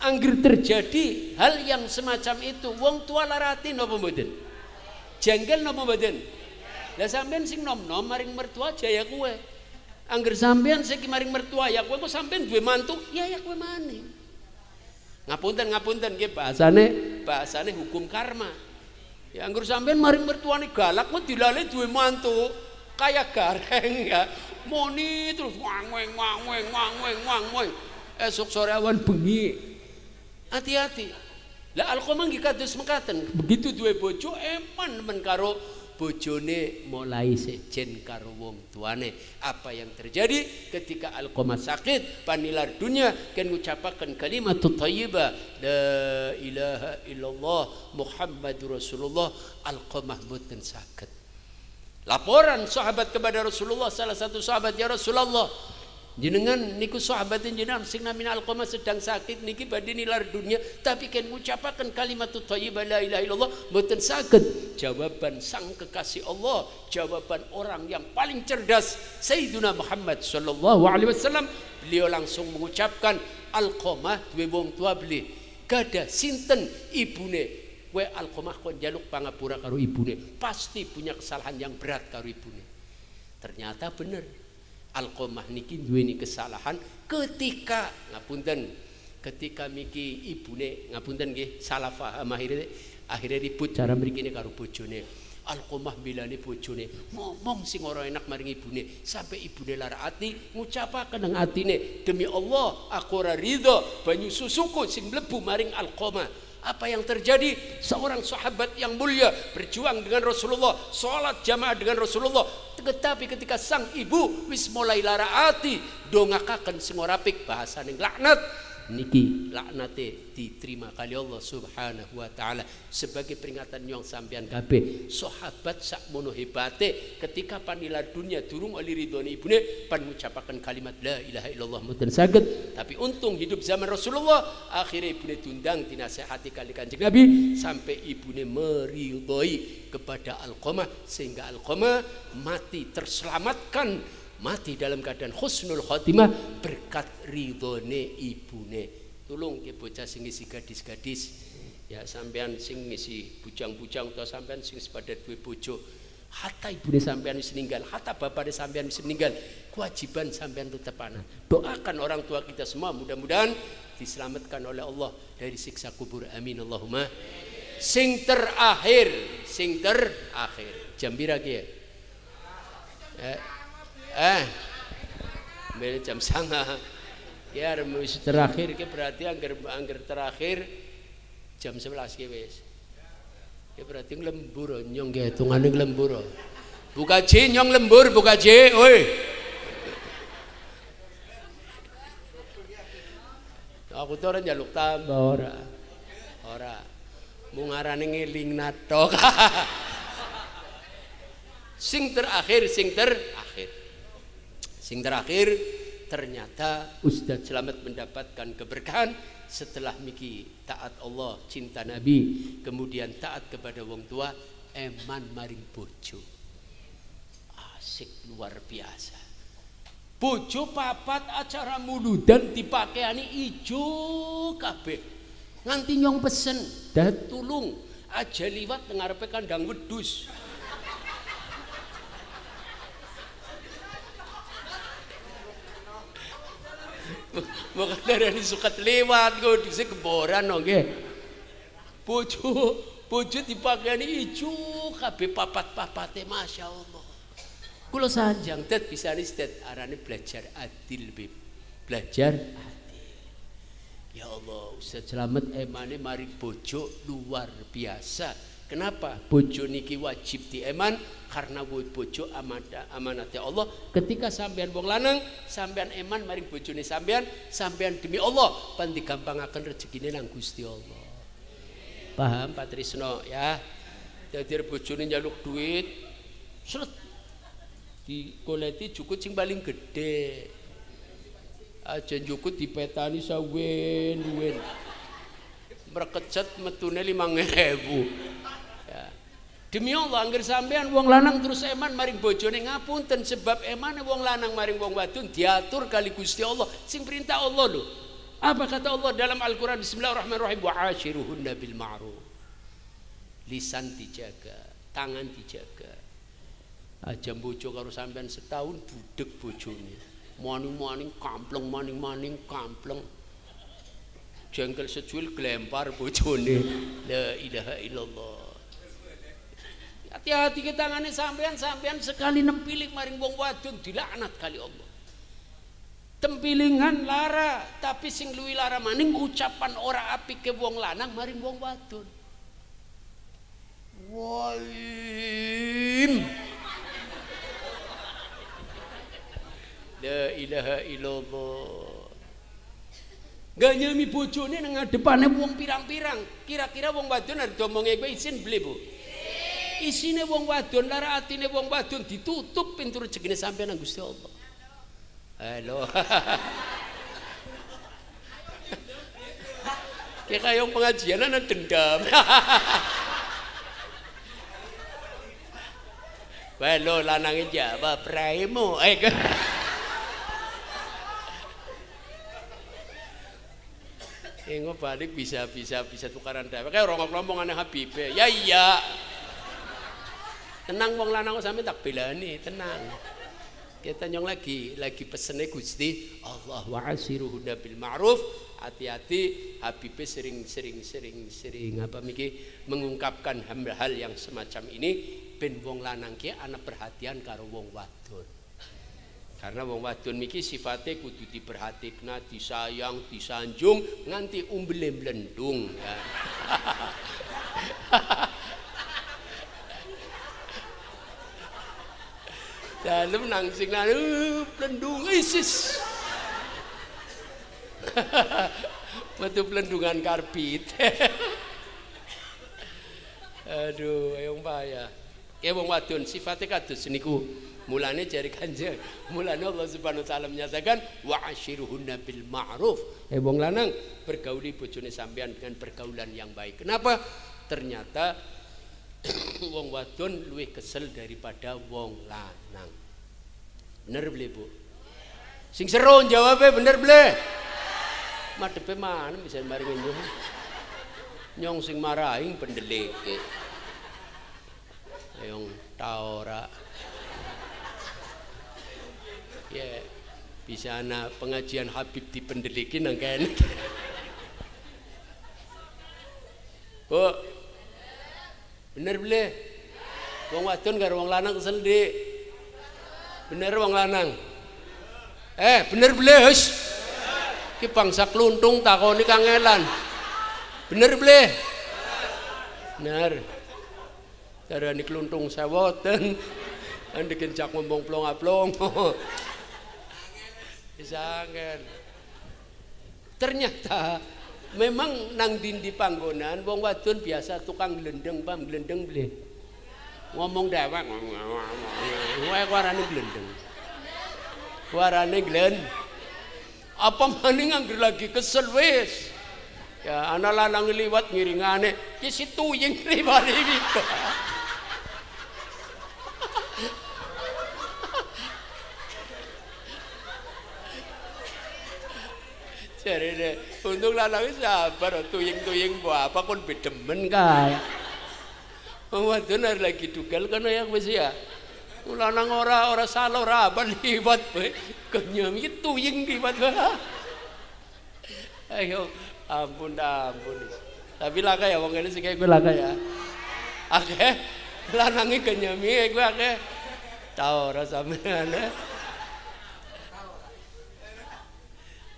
angger terjadi hal yang semacam itu, wong tua larati napa mboten? Jengkel napa mboten? Lah sampean sing nom-nom maring mertua aja ya kowe. Angger sampean sing maring mertua ya kowe, kok sampean duwe mantu ya ya kowe maning. Ngapunten nggih bahasane hukum karma. Ya angger sampean maring mertuane galak kok dilale duwe mantu kayak gareng ya. Moni terus wang weng wang weng wang weng wang weng. Esok sore awan bengi. Hati-hati. Lah Alqamah nggih kados mekaten, begitu duwe bojo eman men karo bojone mulai sejen karo wong tuane. Apa yang terjadi ketika Alqamah sakit panilar dunia ken ngucapaken kalimat thayyibah la ilaha illallah Muhammadur Rasulullah. Alqamah mboten saged. Laporan sahabat kepada Rasulullah, salah satu sahabat, ya Rasulullah, jenengan niku sahabat jenengan sing namine Alqamah sedang sakit niki badhe nilar dunia, tapi ken ngucapaken kalimat thayyibah la ilaha illallah mboten saged. Jawaban sang kekasih Allah, jawaban orang yang paling cerdas Sayyidina Muhammad sallallahu alaihi wasallam, beliau langsung mengucapkan Alqamah duwe wong tua beli gada sinten ibune. Kowe Alqamah kon njaluk pangapura karo ibune, pasti punya kesalahan yang berat karo ibune. Ternyata bener, Alqamah niki duweni kesalahan ketika ngapunten, ketika miki ibune ngapunten nggih salah paham, akhirnya ribut cara mrikine karo bojone. Alqamah bilane bojone ngomong sing ora enak maring ibune sampai ibune lara ati ngucapaken nang atine, demi Allah aku ora ridho banyu susuku sing mlebu maring Alqamah. Apa yang terjadi? Seorang sahabat yang mulia berjuang dengan Rasulullah, sholat jamaah dengan Rasulullah, tetapi ketika sang ibu wis mulai lara ati dongakaken sing ora apik, bahasane laknat niki laknate diterima kali Allah Subhanahu wa taala sebagai peringatan nyong sampean kabeh. Sahabat sakmono hebate ketika panilar dunia durung oli ridhone ibune pan ngucapaken kalimat la ilaha illallah mboten saged, tapi untung hidup zaman Rasulullah, akhirnya ibune diundang dinasehati kali Kanjeng Nabi sampai ibune meridhoi kepada Alqamah sehingga Alqamah mati terselamatkan, mati dalam keadaan husnul khotimah berkat ridhone ibune. Tulung ke bocah sing ngisi gadis-gadis ya, sampean sing ngisi bujang-bujang atau sampean sing sepada duwe bojo, hatta ibune sampean wis ninggal, hatta bapake sampean wis meninggal, kewajiban sampean tetep ana. Doakan orang tua kita semua mudah-mudahan diselamatkan oleh Allah dari siksa kubur. Amin Allahumma. Sing terakhir, jam pira ki ya? Jam 9. Ya wis terakhir ki berarti angger terakhir jam 11 ki wis. Ya berarti lembur nyong ki hitungane lembur. Buka J nyong lembur, buka J, oi. Aku tuh ora njaluk tambah ora. Ora. Mung arane ngeling natok. Sing terakhir. Sing terakhir ternyata Ustadz Slamet mendapatkan keberkahan setelah miki taat Allah, cinta Nabi, kemudian taat kepada wong tua, eman maring bojo. Asik luar biasa. Bojo papat acara muludan dipakaiani ijo kabeh. Nganti nyong pesen, dah tulung aja liwat ngarepe kandang wedhus. Maka darani suket lewat kok dise geboran nggih. Bojo bojo dipakaiani ijo kabeh papat-papate masyaallah. Kula sanjang tet bisa tet arane belajar adil beb. Belajar adil. Ya Allah, Ustaz Slamet emane maring bojo luar biasa. Kenapa? Bojo niki wajib dieman karena bojo amanatnya Allah. Ketika sampean wong lanang, sampean eman maring bojone sampean, sampean demi Allah pan digampangaken rezekine nang Gusti Allah. Paham Pak Trisno ya? Dadi bojone njaluk duit, sret digoleti jukut sing paling gede. Aja njukut dipetani sawen-wen. Mrekecet metune 5.000. Ya. Demi Allah angger sampean wong lanang terus eman maring bojone ngapunten sebab emane wong lanang maring wong wadon diatur kali Gusti Allah sing perintah Allah lho. Apa kata Allah dalam Al-Qur'an? Bismillahirrahmanirrahim wa ashiruhunna bil ma'ruf. Lisan dijaga, tangan dijaga. Aja bojo karo sampean setahun budek bojone. Maning-maning kampleng, maning-maning kampleng. Jengkel secuil gelempar bojone. La ilaha illallah. Hati-hati ke tangane sampean, sampean sekali nempiling maring wong wadon dilaknat kali Allah. Tempilingan lara, tapi sing luwih lara maning ucapan ora apik ke wong lanang maring wong wadon. Waim. La ilaha illallah. Gak nyami bojone nang ngadepane wong pirang-pirang. Kira-kira wong wadon arep diomongi kowe isin beli, Bu? Isine wong wadon lara atine wong wadon ditutup pintu rezekine sampean nang Gusti Allah. Halo. Kayak kaya pengajian ana dendam. Wah lo lanange jawab raimu. Engko balik bisa tukaran dhewe. Kayak orang ngomongane Habibe. Ya iya. Tenang wong lanang kok sampe tak belani, tenang. Kita nyong lagi pesene Gusti Allah wa asiruhunna bil ma'ruf. Hati-hati Habibe sering apa miki mengungkapkan hal-hal yang semacam ini ben wong lanang ki ana perhatian karo wong wadon. Karena wong wadon miki sifatnya kudu diperhatikna, disayang, disanjung nganti umbele mlendung ya. Dalem nang sing plendung isis. Metu plendungan karbit. Aduh, ayong payah. Kayak wong wadon sifatnya kados niku. Mulane jari Kanjeng, mulane Allah Subhanahu wa taala menyatakan wa ashiruhunna bil ma'ruf. Wong lanang bergauli bojone sampean dengan pergaulan yang baik. Kenapa? Ternyata wong wadon luwih kesel daripada wong lanang. Bener beli, Bu? Sing seru jawabe bener beli. Madepe mana bisa maring nyong. Nyong sing marahi pendeleke. Ayong ta ora. Ya, bisa ana pengajian Habib dipendeliki nang kene. Bu. Bener beli? Wong wadon karo wong lanang kesel dik. Bener wong lanang. Bener beli, hus. Ki bangsa kluntung takoni kangelan. Bener beli? Bener. Darani kluntung sewoten. Andeken jak ngomong plong-plong. Bisa angel. Ternyata memang nang dindi panggonan wong wadon biasa tukang glendeng, pam glendeng beli. Ngomong dewek. Wae warane glendeng. Warane glen. Apa maning angger lagi kesel wis. Ya ana lanang liwat ngiringane, ki situ yang liwat iki. Jarene untung lanang sabar tuying-tuying apa kon bedemen kae. Wong wadon lagi dugal kono ya wis ya. Lanang ora salah ora apa liwat bae kenyam iki tuying liwat. Ayo ampun ampun. Tapi laka ya wong kene sing kaya kowe laka ya. Akeh lanange genyemi kowe akeh. Tau ora sampean.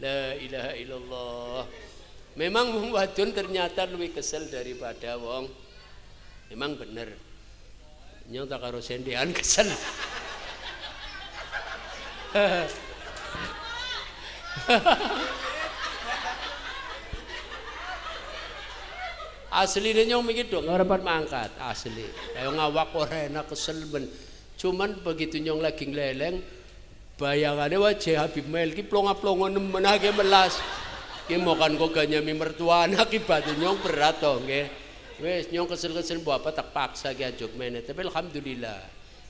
La ilaha illallah. Memang wong wadon ternyata lebih kesel daripada wong. Memang bener. Nyong tak karo sendean kesel. Asline nyong mikir dong ora mangkat asli. Kayak ngawak ora enak kesel ben. Cuman begitu nyong lagi ngleleng bayangane wajah Habib Mel ki plonga-plongo nemen akeh melas. Ki mokan kok ganyami mertua anak ki batin nyong berat to nggih. Wis nyong kesel-kesel mbok apa tak paksa ki ajug mene. Tapi alhamdulillah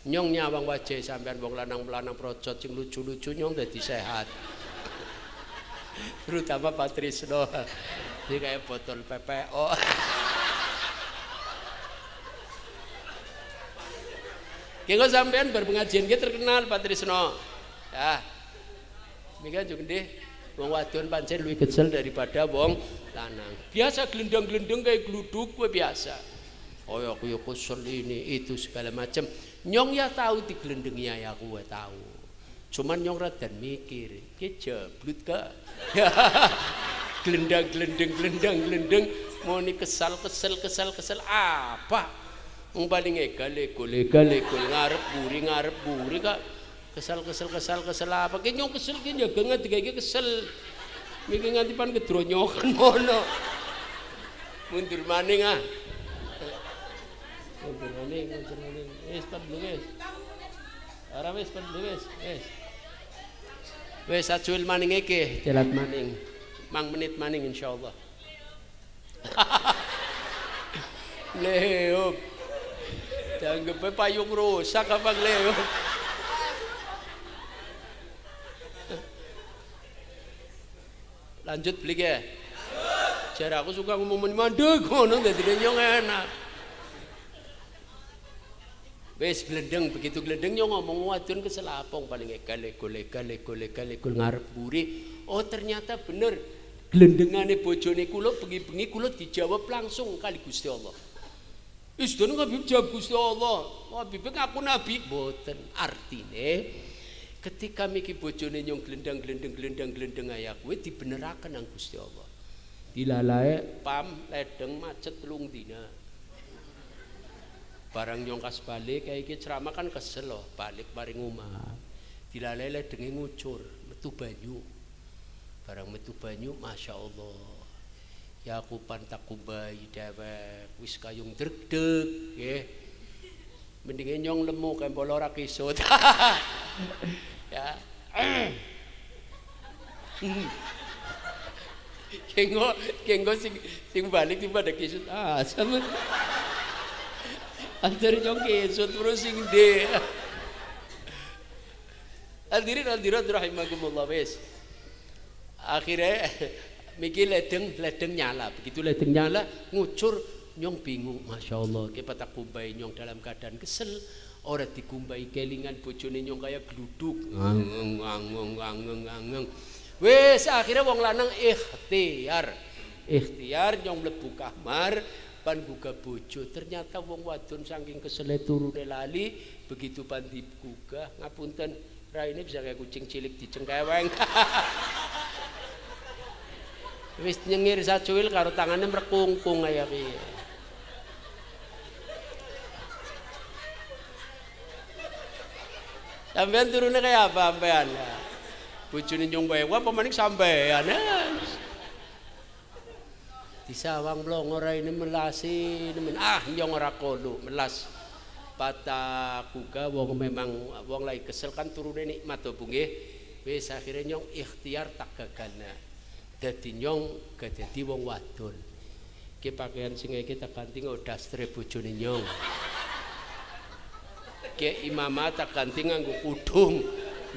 nyong nyawang wajah sampean wong lanang-lanang procot sing lucu-lucu nyong dadi sehat. Terutama Pak Trisno. Ini kayak botol PPO. Kengko sampean bar pengajian ki terkenal Pak Trisno. Ya. Mika juga ndih wong wadon pancen luwih kesel daripada wong lanang. Biasa glendang-glendeng kayak gluduk kowe biasa. Oh ya aku ya kesel ini itu segala macam. Nyong ya tahu diglendengi ya aku tahu. Cuman nyong radan mikir, ki jeblut kak. Glendang glendeng glendang glendeng moni kesal kesel kesel kesel apa? Wong paling egal ego egal ego ngarep buri kak. Kesel kesel kesel kesel apa? Ki nyong kesel ki jaga nganti iki kesel. Mikir nganti pan kedronyokan ngono. Mundur maning ah. Mundur maning, mundur maning. Wis pan wis. Ora wis pan wis, wis. Wis acuil maning iki, jalan maning. Mang menit maning insyaallah. Leo. Dianggepe payung rusak apa Leo. Lanjut beli ya. Cara aku suka ngomong mandeg ngono dadi nyong enak. Wis glendeng begitu glendeng nyong ngomong wadon kesel apong paling egal ego egal ego egal ego ngarep buri. Oh ternyata bener glendengane bojone kula bengi-bengi kula dijawab langsung kali Gusti Allah. Wis dono Habib jawab Gusti Allah. Habib ngaku nabi mboten. Artine ketika miki bojone nyong glendang glendeng glendang glendeng aya kuwi dibeneraken nang Gusti Allah. Dilalae pam ledeng macet 3 dina. Barang nyong kas balik kayak iki ceramah kan kesel loh, balik maring omah. Dilalae ledenge ngucur, metu banyu. Barang metu banyu Masya Allah. Ya aku pantak kumbai dewek wis kayung dredeg nggih. Mendinge nyong lemu kempol ora kisut. Ya. Kenggo kenggo sing balik tiba ada kisut. Ah, sama. Antar nyong kisut terus sing de. Hadirin hadirat rahimakumullah wis. Akhirnya mikir ledeng ledeng nyala, begitu ledeng nyala ngucur nyong bingung, Masya Allah, ki patak kumbai nyong dalam keadaan kesel, ora dikumbai kelingan bojone nyong kaya gluduk, ngangeng ngangeng ngangeng ngangeng. Wis akhirnya wong lanang ikhtiar, ikhtiar nyong mlebu kamar pan gugah bojo, ternyata wong wadon saking kesele turune lali, begitu pan digugah ngapunten, raine bisa kayak kucing cilik dicengkeweng. Wis nyengir sacuil karo tangane mrekungkung kaya piye. Sampean turune kaya apa sampean? Bojone nyong wae apa maning sampean. Disawang mlongo raine melasi nemen. Ah nyong ora kono melas. Patak uga wong memang wong lagi kesel kan turune nikmat to Bu nggih. Wis akhire nyong ikhtiar tak gagalna. Dadi nyong gak dadi wong wadon. Ki pakaian sing iki tak ganti nggo dastre bojone nyong. Ki imamah tak ganti nganggo kudung.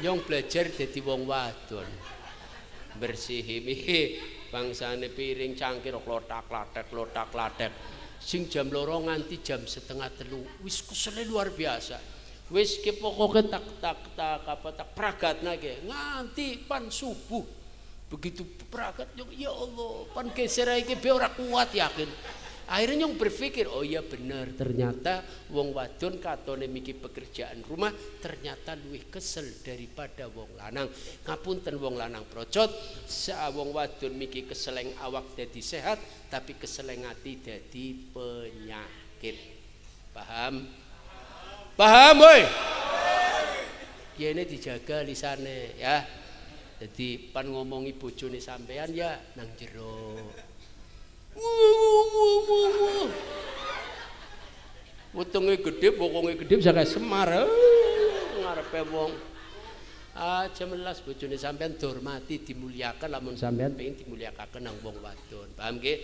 Nyong belajar dadi wong wadon. Bersihi bangsane piring cangkir klotak-klatek klotak-klatek. Sing jam 2 nganti jam 2:30 wis kesele luar biasa. Wis ki pokoke tak tak tak apa tak pragatna ki nganti pan subuh. Begitu peragat ya Allah, pan geser iki be ora kuat yakin. Akhirnya nyong berpikir, oh iya bener, ternyata wong wadon katone miki pekerjaan rumah ternyata luwih kesel daripada wong lanang. Ngapunten wong lanang procot, sa wong wadon miki keseleng awak dadi sehat, tapi keseleng ati dadi penyakit. Paham? Paham woi? Ya ini dijaga lisane ya. Jadi pan ngomongi bojone sampean ya nang jero. Wetenge gede, bokonge gede bisa kayak Semar. Ngarepe wong. Aja melas bojone sampean dihormati, dimuliakan lamun sampean pengen dimuliakaken nang wong wadon. Paham nggih?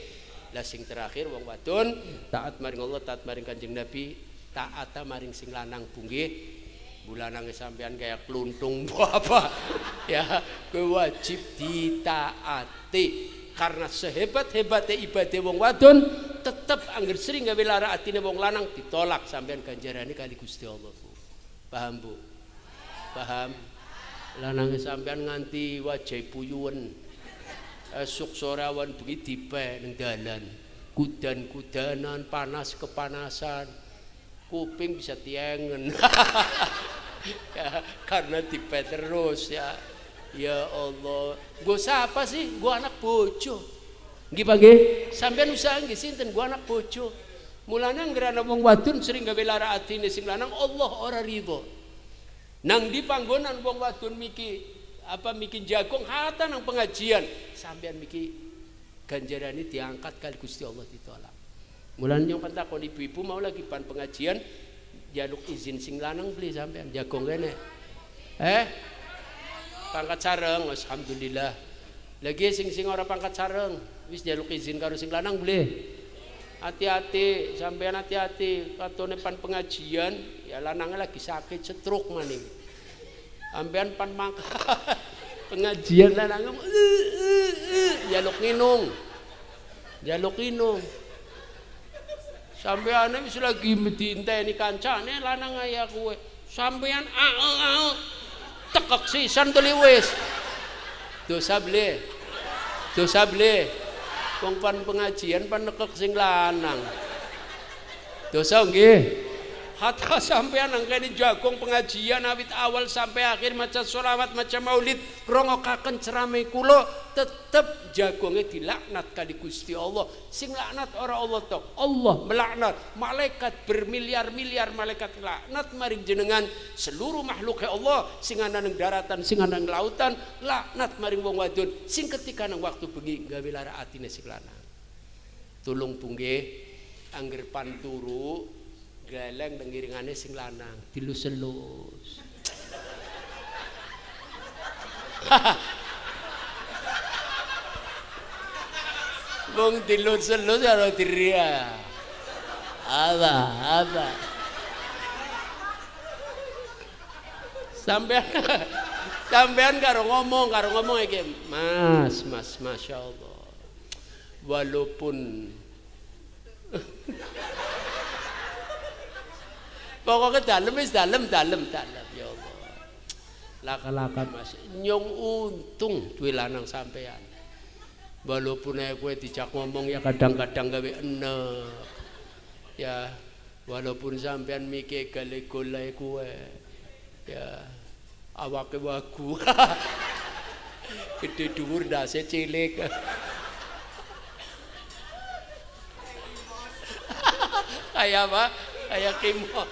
Lah sing terakhir wong wadon taat maring Allah, taat maring Kanjeng Nabi, taat maring sing lanang bu nggih. Bulanange sampean kayak kluntung apa ya, kowe wajib ditaati. Karena sehebat-hebatnya ibadah wong wadon tetep angger sering gawe lara atine wong lanang ditolak sampean ganjarane kali Gusti Allah bu. Paham bu? Paham? Lanange sampean nganti wajah puyuwen esuk sore awan bengi dipe ning dalan, kudan-kudanan, panas kepanasan, kuping bisa tiengen ya, karena dipe terus ya. Ya Allah, gue siapa sih? Gue anak bojo. Nggih Pak nggih? Sampeyan usaha nggih sinten? Gue anak bojo. Mulane anggere ana wong wadon sering gawe lara atine sing lanang, Allah ora ridho. Nang di panggonan wong wadon miki apa miki jagong hatta nang pengajian, sampeyan miki ganjarane diangkat kali Gusti Allah ditolak. Mulane nyong pentakon ibu-ibu mau lagi pan pengajian jaluk izin sing lanang beli sampeyan jagong kene. Pangkat sareng, alhamdulillah. Lagi sing-sing ora pangkat sareng, wis njaluk izin karo sing lanang boleh. Hati-hati, sampean hati-hati, katone pan pengajian, ya lanangnya lagi sakit stroke maning. Sampean pan mangkat pengajian lanangnya jaluk nginung. Jaluk nginung. Sampeane wis lagi diinteni kancane lanang ya kowe. Sampean ae tekek sisan tuli wis. Dosa beli. Dosa beli. Wong pan pengajian pan nekek sing lanang. Dosa nggih. Hatta sampean nang kene jagong pengajian awit awal sampai akhir maca sholawat, maca maulid, ngrungokaken ceramah kula, tetep jagonge dilaknat kali Gusti Allah. Sing laknat ora Allah tok, Allah melaknat malaikat bermiliar-miliar malaikat laknat maring jenengan seluruh makhluk Allah sing ana nang daratan, sing ana nang lautan, laknat maring wong wadon sing ketika nang waktu bengi gawe lara atine sing lanang. Tulung punggih angger pan turu geleng pengiringane sing lanang dilus-elus. Wong dilus-elus karo diria. Apa apa. Sampean karo ngomong iki, Mas, Mas, masyaallah. Walaupun pokoknya dalem wis dalem ya Allah. Laka-laka Mas, nyong untung duwe lanang sampean. Walaupun kowe dijak ngomong ya kadang-kadang gawe enek. Ya, walaupun sampean mikir gale-gole kowe. Ya, awake wagu. Gede dhuwur ndase cilik. Kayak apa? Kayak Kimo.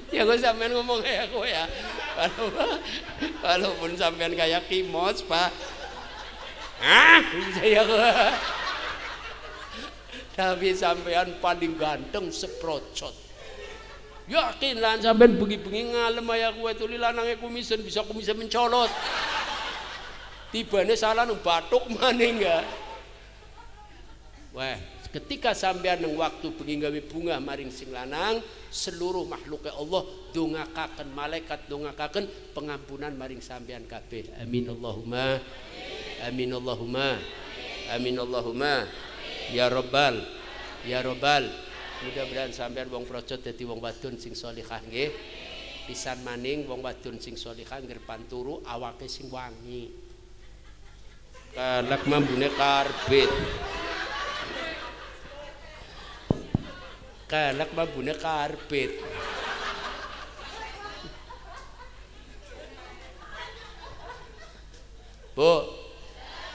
Ya gue sampean ngomong kayak gue ya. Walaupun sampean kayak Kimos, Pak. Hah? Saya gue. Tapi sampean paling ganteng seprocot. Yakin lan sampean bengi-bengi ngalem kaya kowe tuli lanange kumisen bisa kumisen mencolot. Tibane salah nang bathuk maning ya. Wah, ketika sampean nang waktu bengi gawe bunga maring sing lanang, seluruh makhluk Allah dongakaken, malaikat dongakaken pengampunan maring sampean kabeh. Amin Allahumma. Amin Allahumma. Amin Allahumma. Ya Rabbal. Ya Rabbal. Mudah-mudahan sampean wong procot dadi wong wadon sing salihah nggih. Pisan maning wong wadon sing salihah ngger pan turu awake sing wangi. Kelek mambune karbit. Kelek mambune karbit. Bu,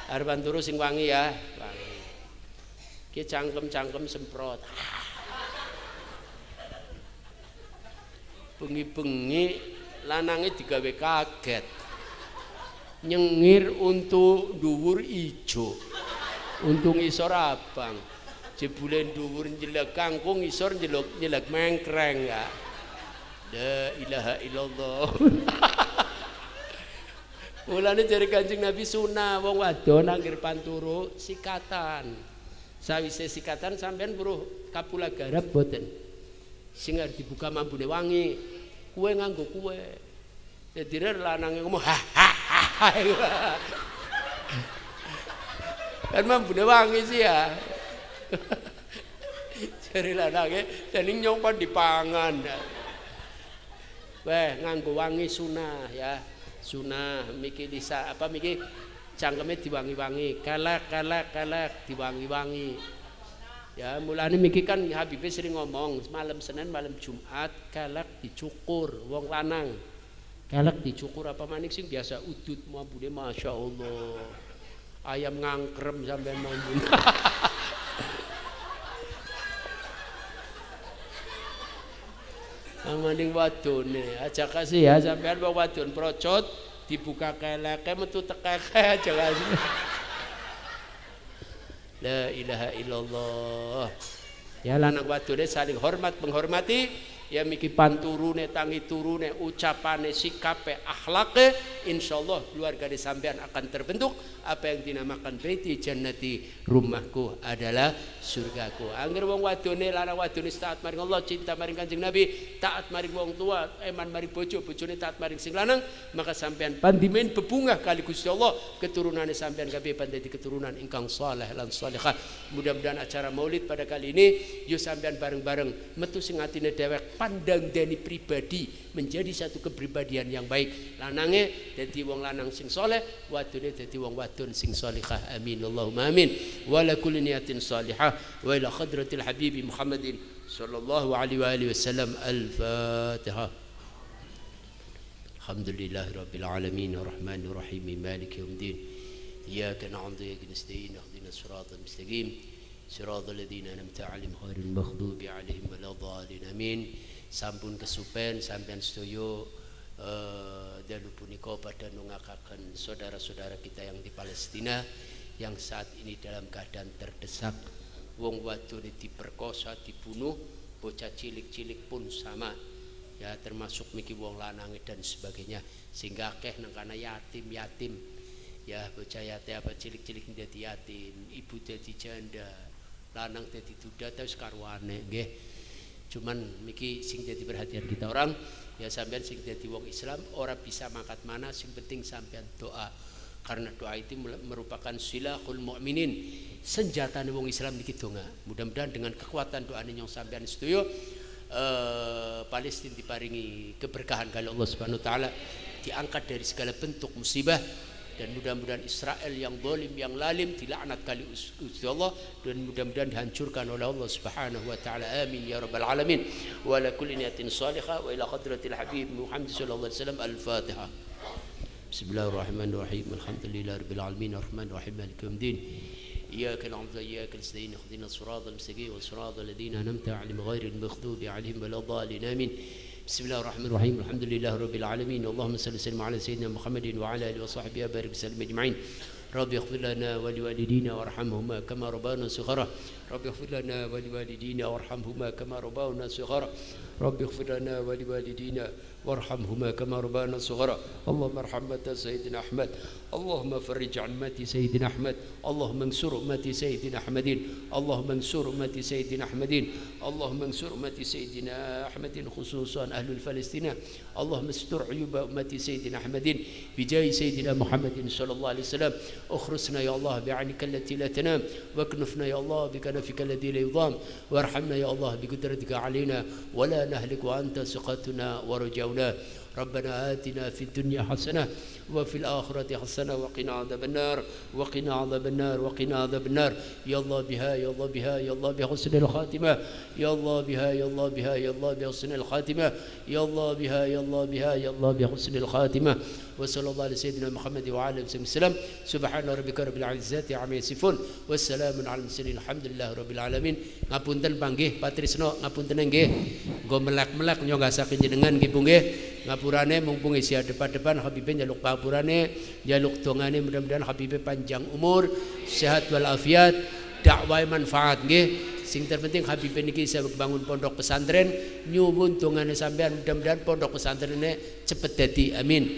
arepan turu sing wangi ya, wangi. Ki cangkem-cangkem semprot. Bengi-bengi lanange digawe kaget. Nyengir untuk dhuwur ijo. Untung isor abang. Jebule dhuwur njelek kangkung, isor njelek mengkreng ya. La ilaha illallah. Mulane jare Kanjeng Nabi sunah wong wadon anggere panturu sikatan. Sawise sikatan sampean weruh kapula garap boten. Sing arep dibuka mambune wangi, kuwe nganggo kuwe. Dadi lanange ngomong ha ha ha. Kan mambune wangi sih ya. Jare lanange dening nyong kon dipangan. Weh nganggo wangi sunah ya. Sunah miki lisa apa miki cangkeme diwangi-wangi, kelek kelek kelek diwangi-wangi. Ya mulane miki kan Habibie sering ngomong malam Senin malam Jumat kelek dicukur wong lanang. Kelek dicukur apa maning sing biasa udut mambune Masya Allah. Ayam ngangkrem sampean mambune. Maning wadone aja kasih ya sampean wong wadon procot dibuka keleke metu tekeke aja kasih. La ilaha illallah. Ya lanang wadone saling hormat menghormati ya miki panturune tangi turune ucapane sikape akhlake insyaallah keluarga di sampean akan terbentuk apa yang dinamakan baiti jannati, rumahku adalah surgaku. Angger wong wadone lanang wadone taat maring Allah, cinta maring Kanjeng Nabi, taat maring wong tua, eman maring bojo, bojone taat maring sing lanang, maka sampean pandimen bebungah kali Gusti Allah, keturunane sampean kabeh pandadi keturunan ingkang saleh lan salehah. Mudah-mudahan acara maulid pada kali ini yo sampean bareng-bareng metu sing atine dewek pandang deni pribadi menjadi satu kepribadian yang baik. Lanange dadi wong lanang sing saleh, wadone dadi wong wadon sing salihah. Amin Allahumma amin. Wa la kulli niyatin salihah wa ila hadratil habibi Muhammadin sallallahu alaihi wa alihi wasallam. Al-Fatihah. Alhamdulillahi rabbil alamin arrahmanir rahim maliki yaumiddin. Iyyaka na'budu wa iyyaka nasta'in ihdinas siratal mustaqim siratal ladzina an'amta 'alaihim ghairil maghdubi 'alaihim waladdallin. Amin. Sampun kesupen sampean sedaya dalu punika pada nungakaken saudara-saudara kita yang di Palestina yang saat ini dalam keadaan terdesak. Wong wadone diperkosa, dibunuh, bocah cilik-cilik pun sama ya, termasuk miki wong lanang dan sebagainya, sehingga akeh nang kana yatim-yatim ya, bocah yatim apa cilik-cilik dadi yatim, ibu dadi janda, lanang dadi duda terus karwane nggih. Cuman miki sing jadi perhatian kita orang ya, sampean sing dadi wong Islam ora bisa mangkat mana, sing penting sampean doa, karena doa itu merupakan silahul mukminin, senjatane wong Islam niki donga. Mudah-mudahan dengan kekuatan doane nyong sampean sedaya Palestina diparingi keberkahan kali Allah Subhanahu wa taala, diangkat dari segala bentuk musibah, dan mudah-mudahan Israel yang zalim yang lalim dilaknat kali Gusti Allah, dan mudah-mudahan dihancurkan oleh Allah Subhanahu wa taala. Amin ya rabbal alamin. Wa ala kulli niyatin salihah wa ila hadratil habib Muhammad sallallahu alaihi wasallam. Al-Fatihah. Bismillahirrahmanirrahim. Alhamdulillahirabbil alamin arrahmanir rahim maliki yaumiddin. Iyyaka na'budu wa iyyaka nasta'in ihdinas siratal mustaqim siratal ladzina an'amta 'alaihim ghairil maghdubi 'alaihim waladdallin. Amin. Bismillahirrahmanirrahim. Alhamdulillahirabbil alamin. Allahumma shalli wa sallim ala sayyidina Muhammadin wa ala alihi wa sahbihi barik wasallim ajma'in. Rabbi ighfir lana wa liwalidina warhamhuma kama rabbayana shighara. Rabbi ighfir lana wa liwalidina warhamhuma kama rabbayana shighara. Rabbi ighfir lana wa liwalidina warhamhuma kama rabbayana shighara. Allahumma arham ummata sayyidina Ahmad. Allahumma farrij an ummati sayyidina Ahmad. Allahumma ansur ummati sayyidina Ahmadin. Allahumma ansur ummati sayyidina Ahmadin. Allahumma ansur ummati sayyidina Ahmadin khususan ahlul Palestina. Allahumma astur uyuba ummati sayyidina Ahmadin bijahi sayyidina Muhammadin sallallahu alaihi wasallam. اخرسنا يا الله بعينك التي لا تنام، واكنفنا يا الله بكنفك الذي لا يضام، وارحمنا يا الله بقدرتك علينا ولا نهلك وأنت ثقتنا ورجاؤنا. Rabbana atina fid dunya hasanah wa fil akhirati hasanah wa qina adzabannar wa qina adzabannar wa qina adzabannar. Ya Allah biha, ya Allah biha, ya Allah bi husnil khatimah, ya Allah biha, ya Allah biha, ya Allah bi husnil khatimah, ya Allah biha, ya Allah biha, ya Allah bi husnil khatimah. Wa sallallahu ala sayyidina Muhammad wa ala alihi wasallam. Subhana rabbika rabbil izzati amma yasifun wassalamun alal mursalin, alhamdulillahi rabbil alamin. Ngapunten panggih Patrisno, ngapunten nggih, nggo melek-melek nyong gasaken jenengan nggih Bu nggih. Ngapurane mumpung isih depan-depan Habibe njaluk pangapurane, njaluk dongane, mudah-mudahan Habibe panjang umur, sehat walafiat, dakwah manfaat nggih. Sing terpenting Habibe niki isa bangun pondok pesantren, nyuwun dongane sampean mudah-mudahan pondok pesantrene cepet dadi, amin.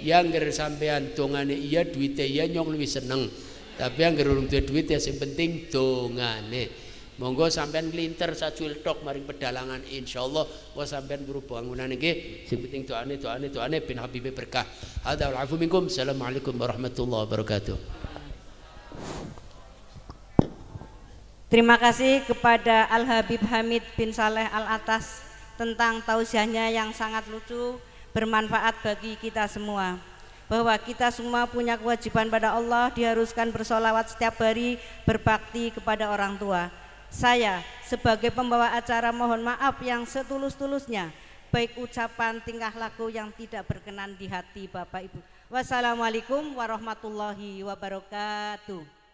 Yang ngger sampean dongane iya, duwite iya, nyong luwih seneng. Tapi yang ngger urung duwe duit ya sing penting dongane. Monggo sampean nglinter sajuil tok maring pedalangan, insyaallah wa sampean buru bangunan nggih. Sing penting doane doane doane ben Habibe berkah. Hadza wal afu minkum. Assalamualaikum warahmatullahi wabarakatuh. Terima kasih kepada Al Habib Hamid bin Saleh Al Atas tentang tausiahnya yang sangat lucu, bermanfaat bagi kita semua. Bahwa kita semua punya kewajiban pada Allah, diharuskan bersolawat setiap hari, berbakti kepada orang tua. Saya sebagai pembawa acara mohon maaf yang setulus-tulusnya, baik ucapan tingkah laku yang tidak berkenan di hati Bapak Ibu. Wassalamualaikum warahmatullahi wabarakatuh.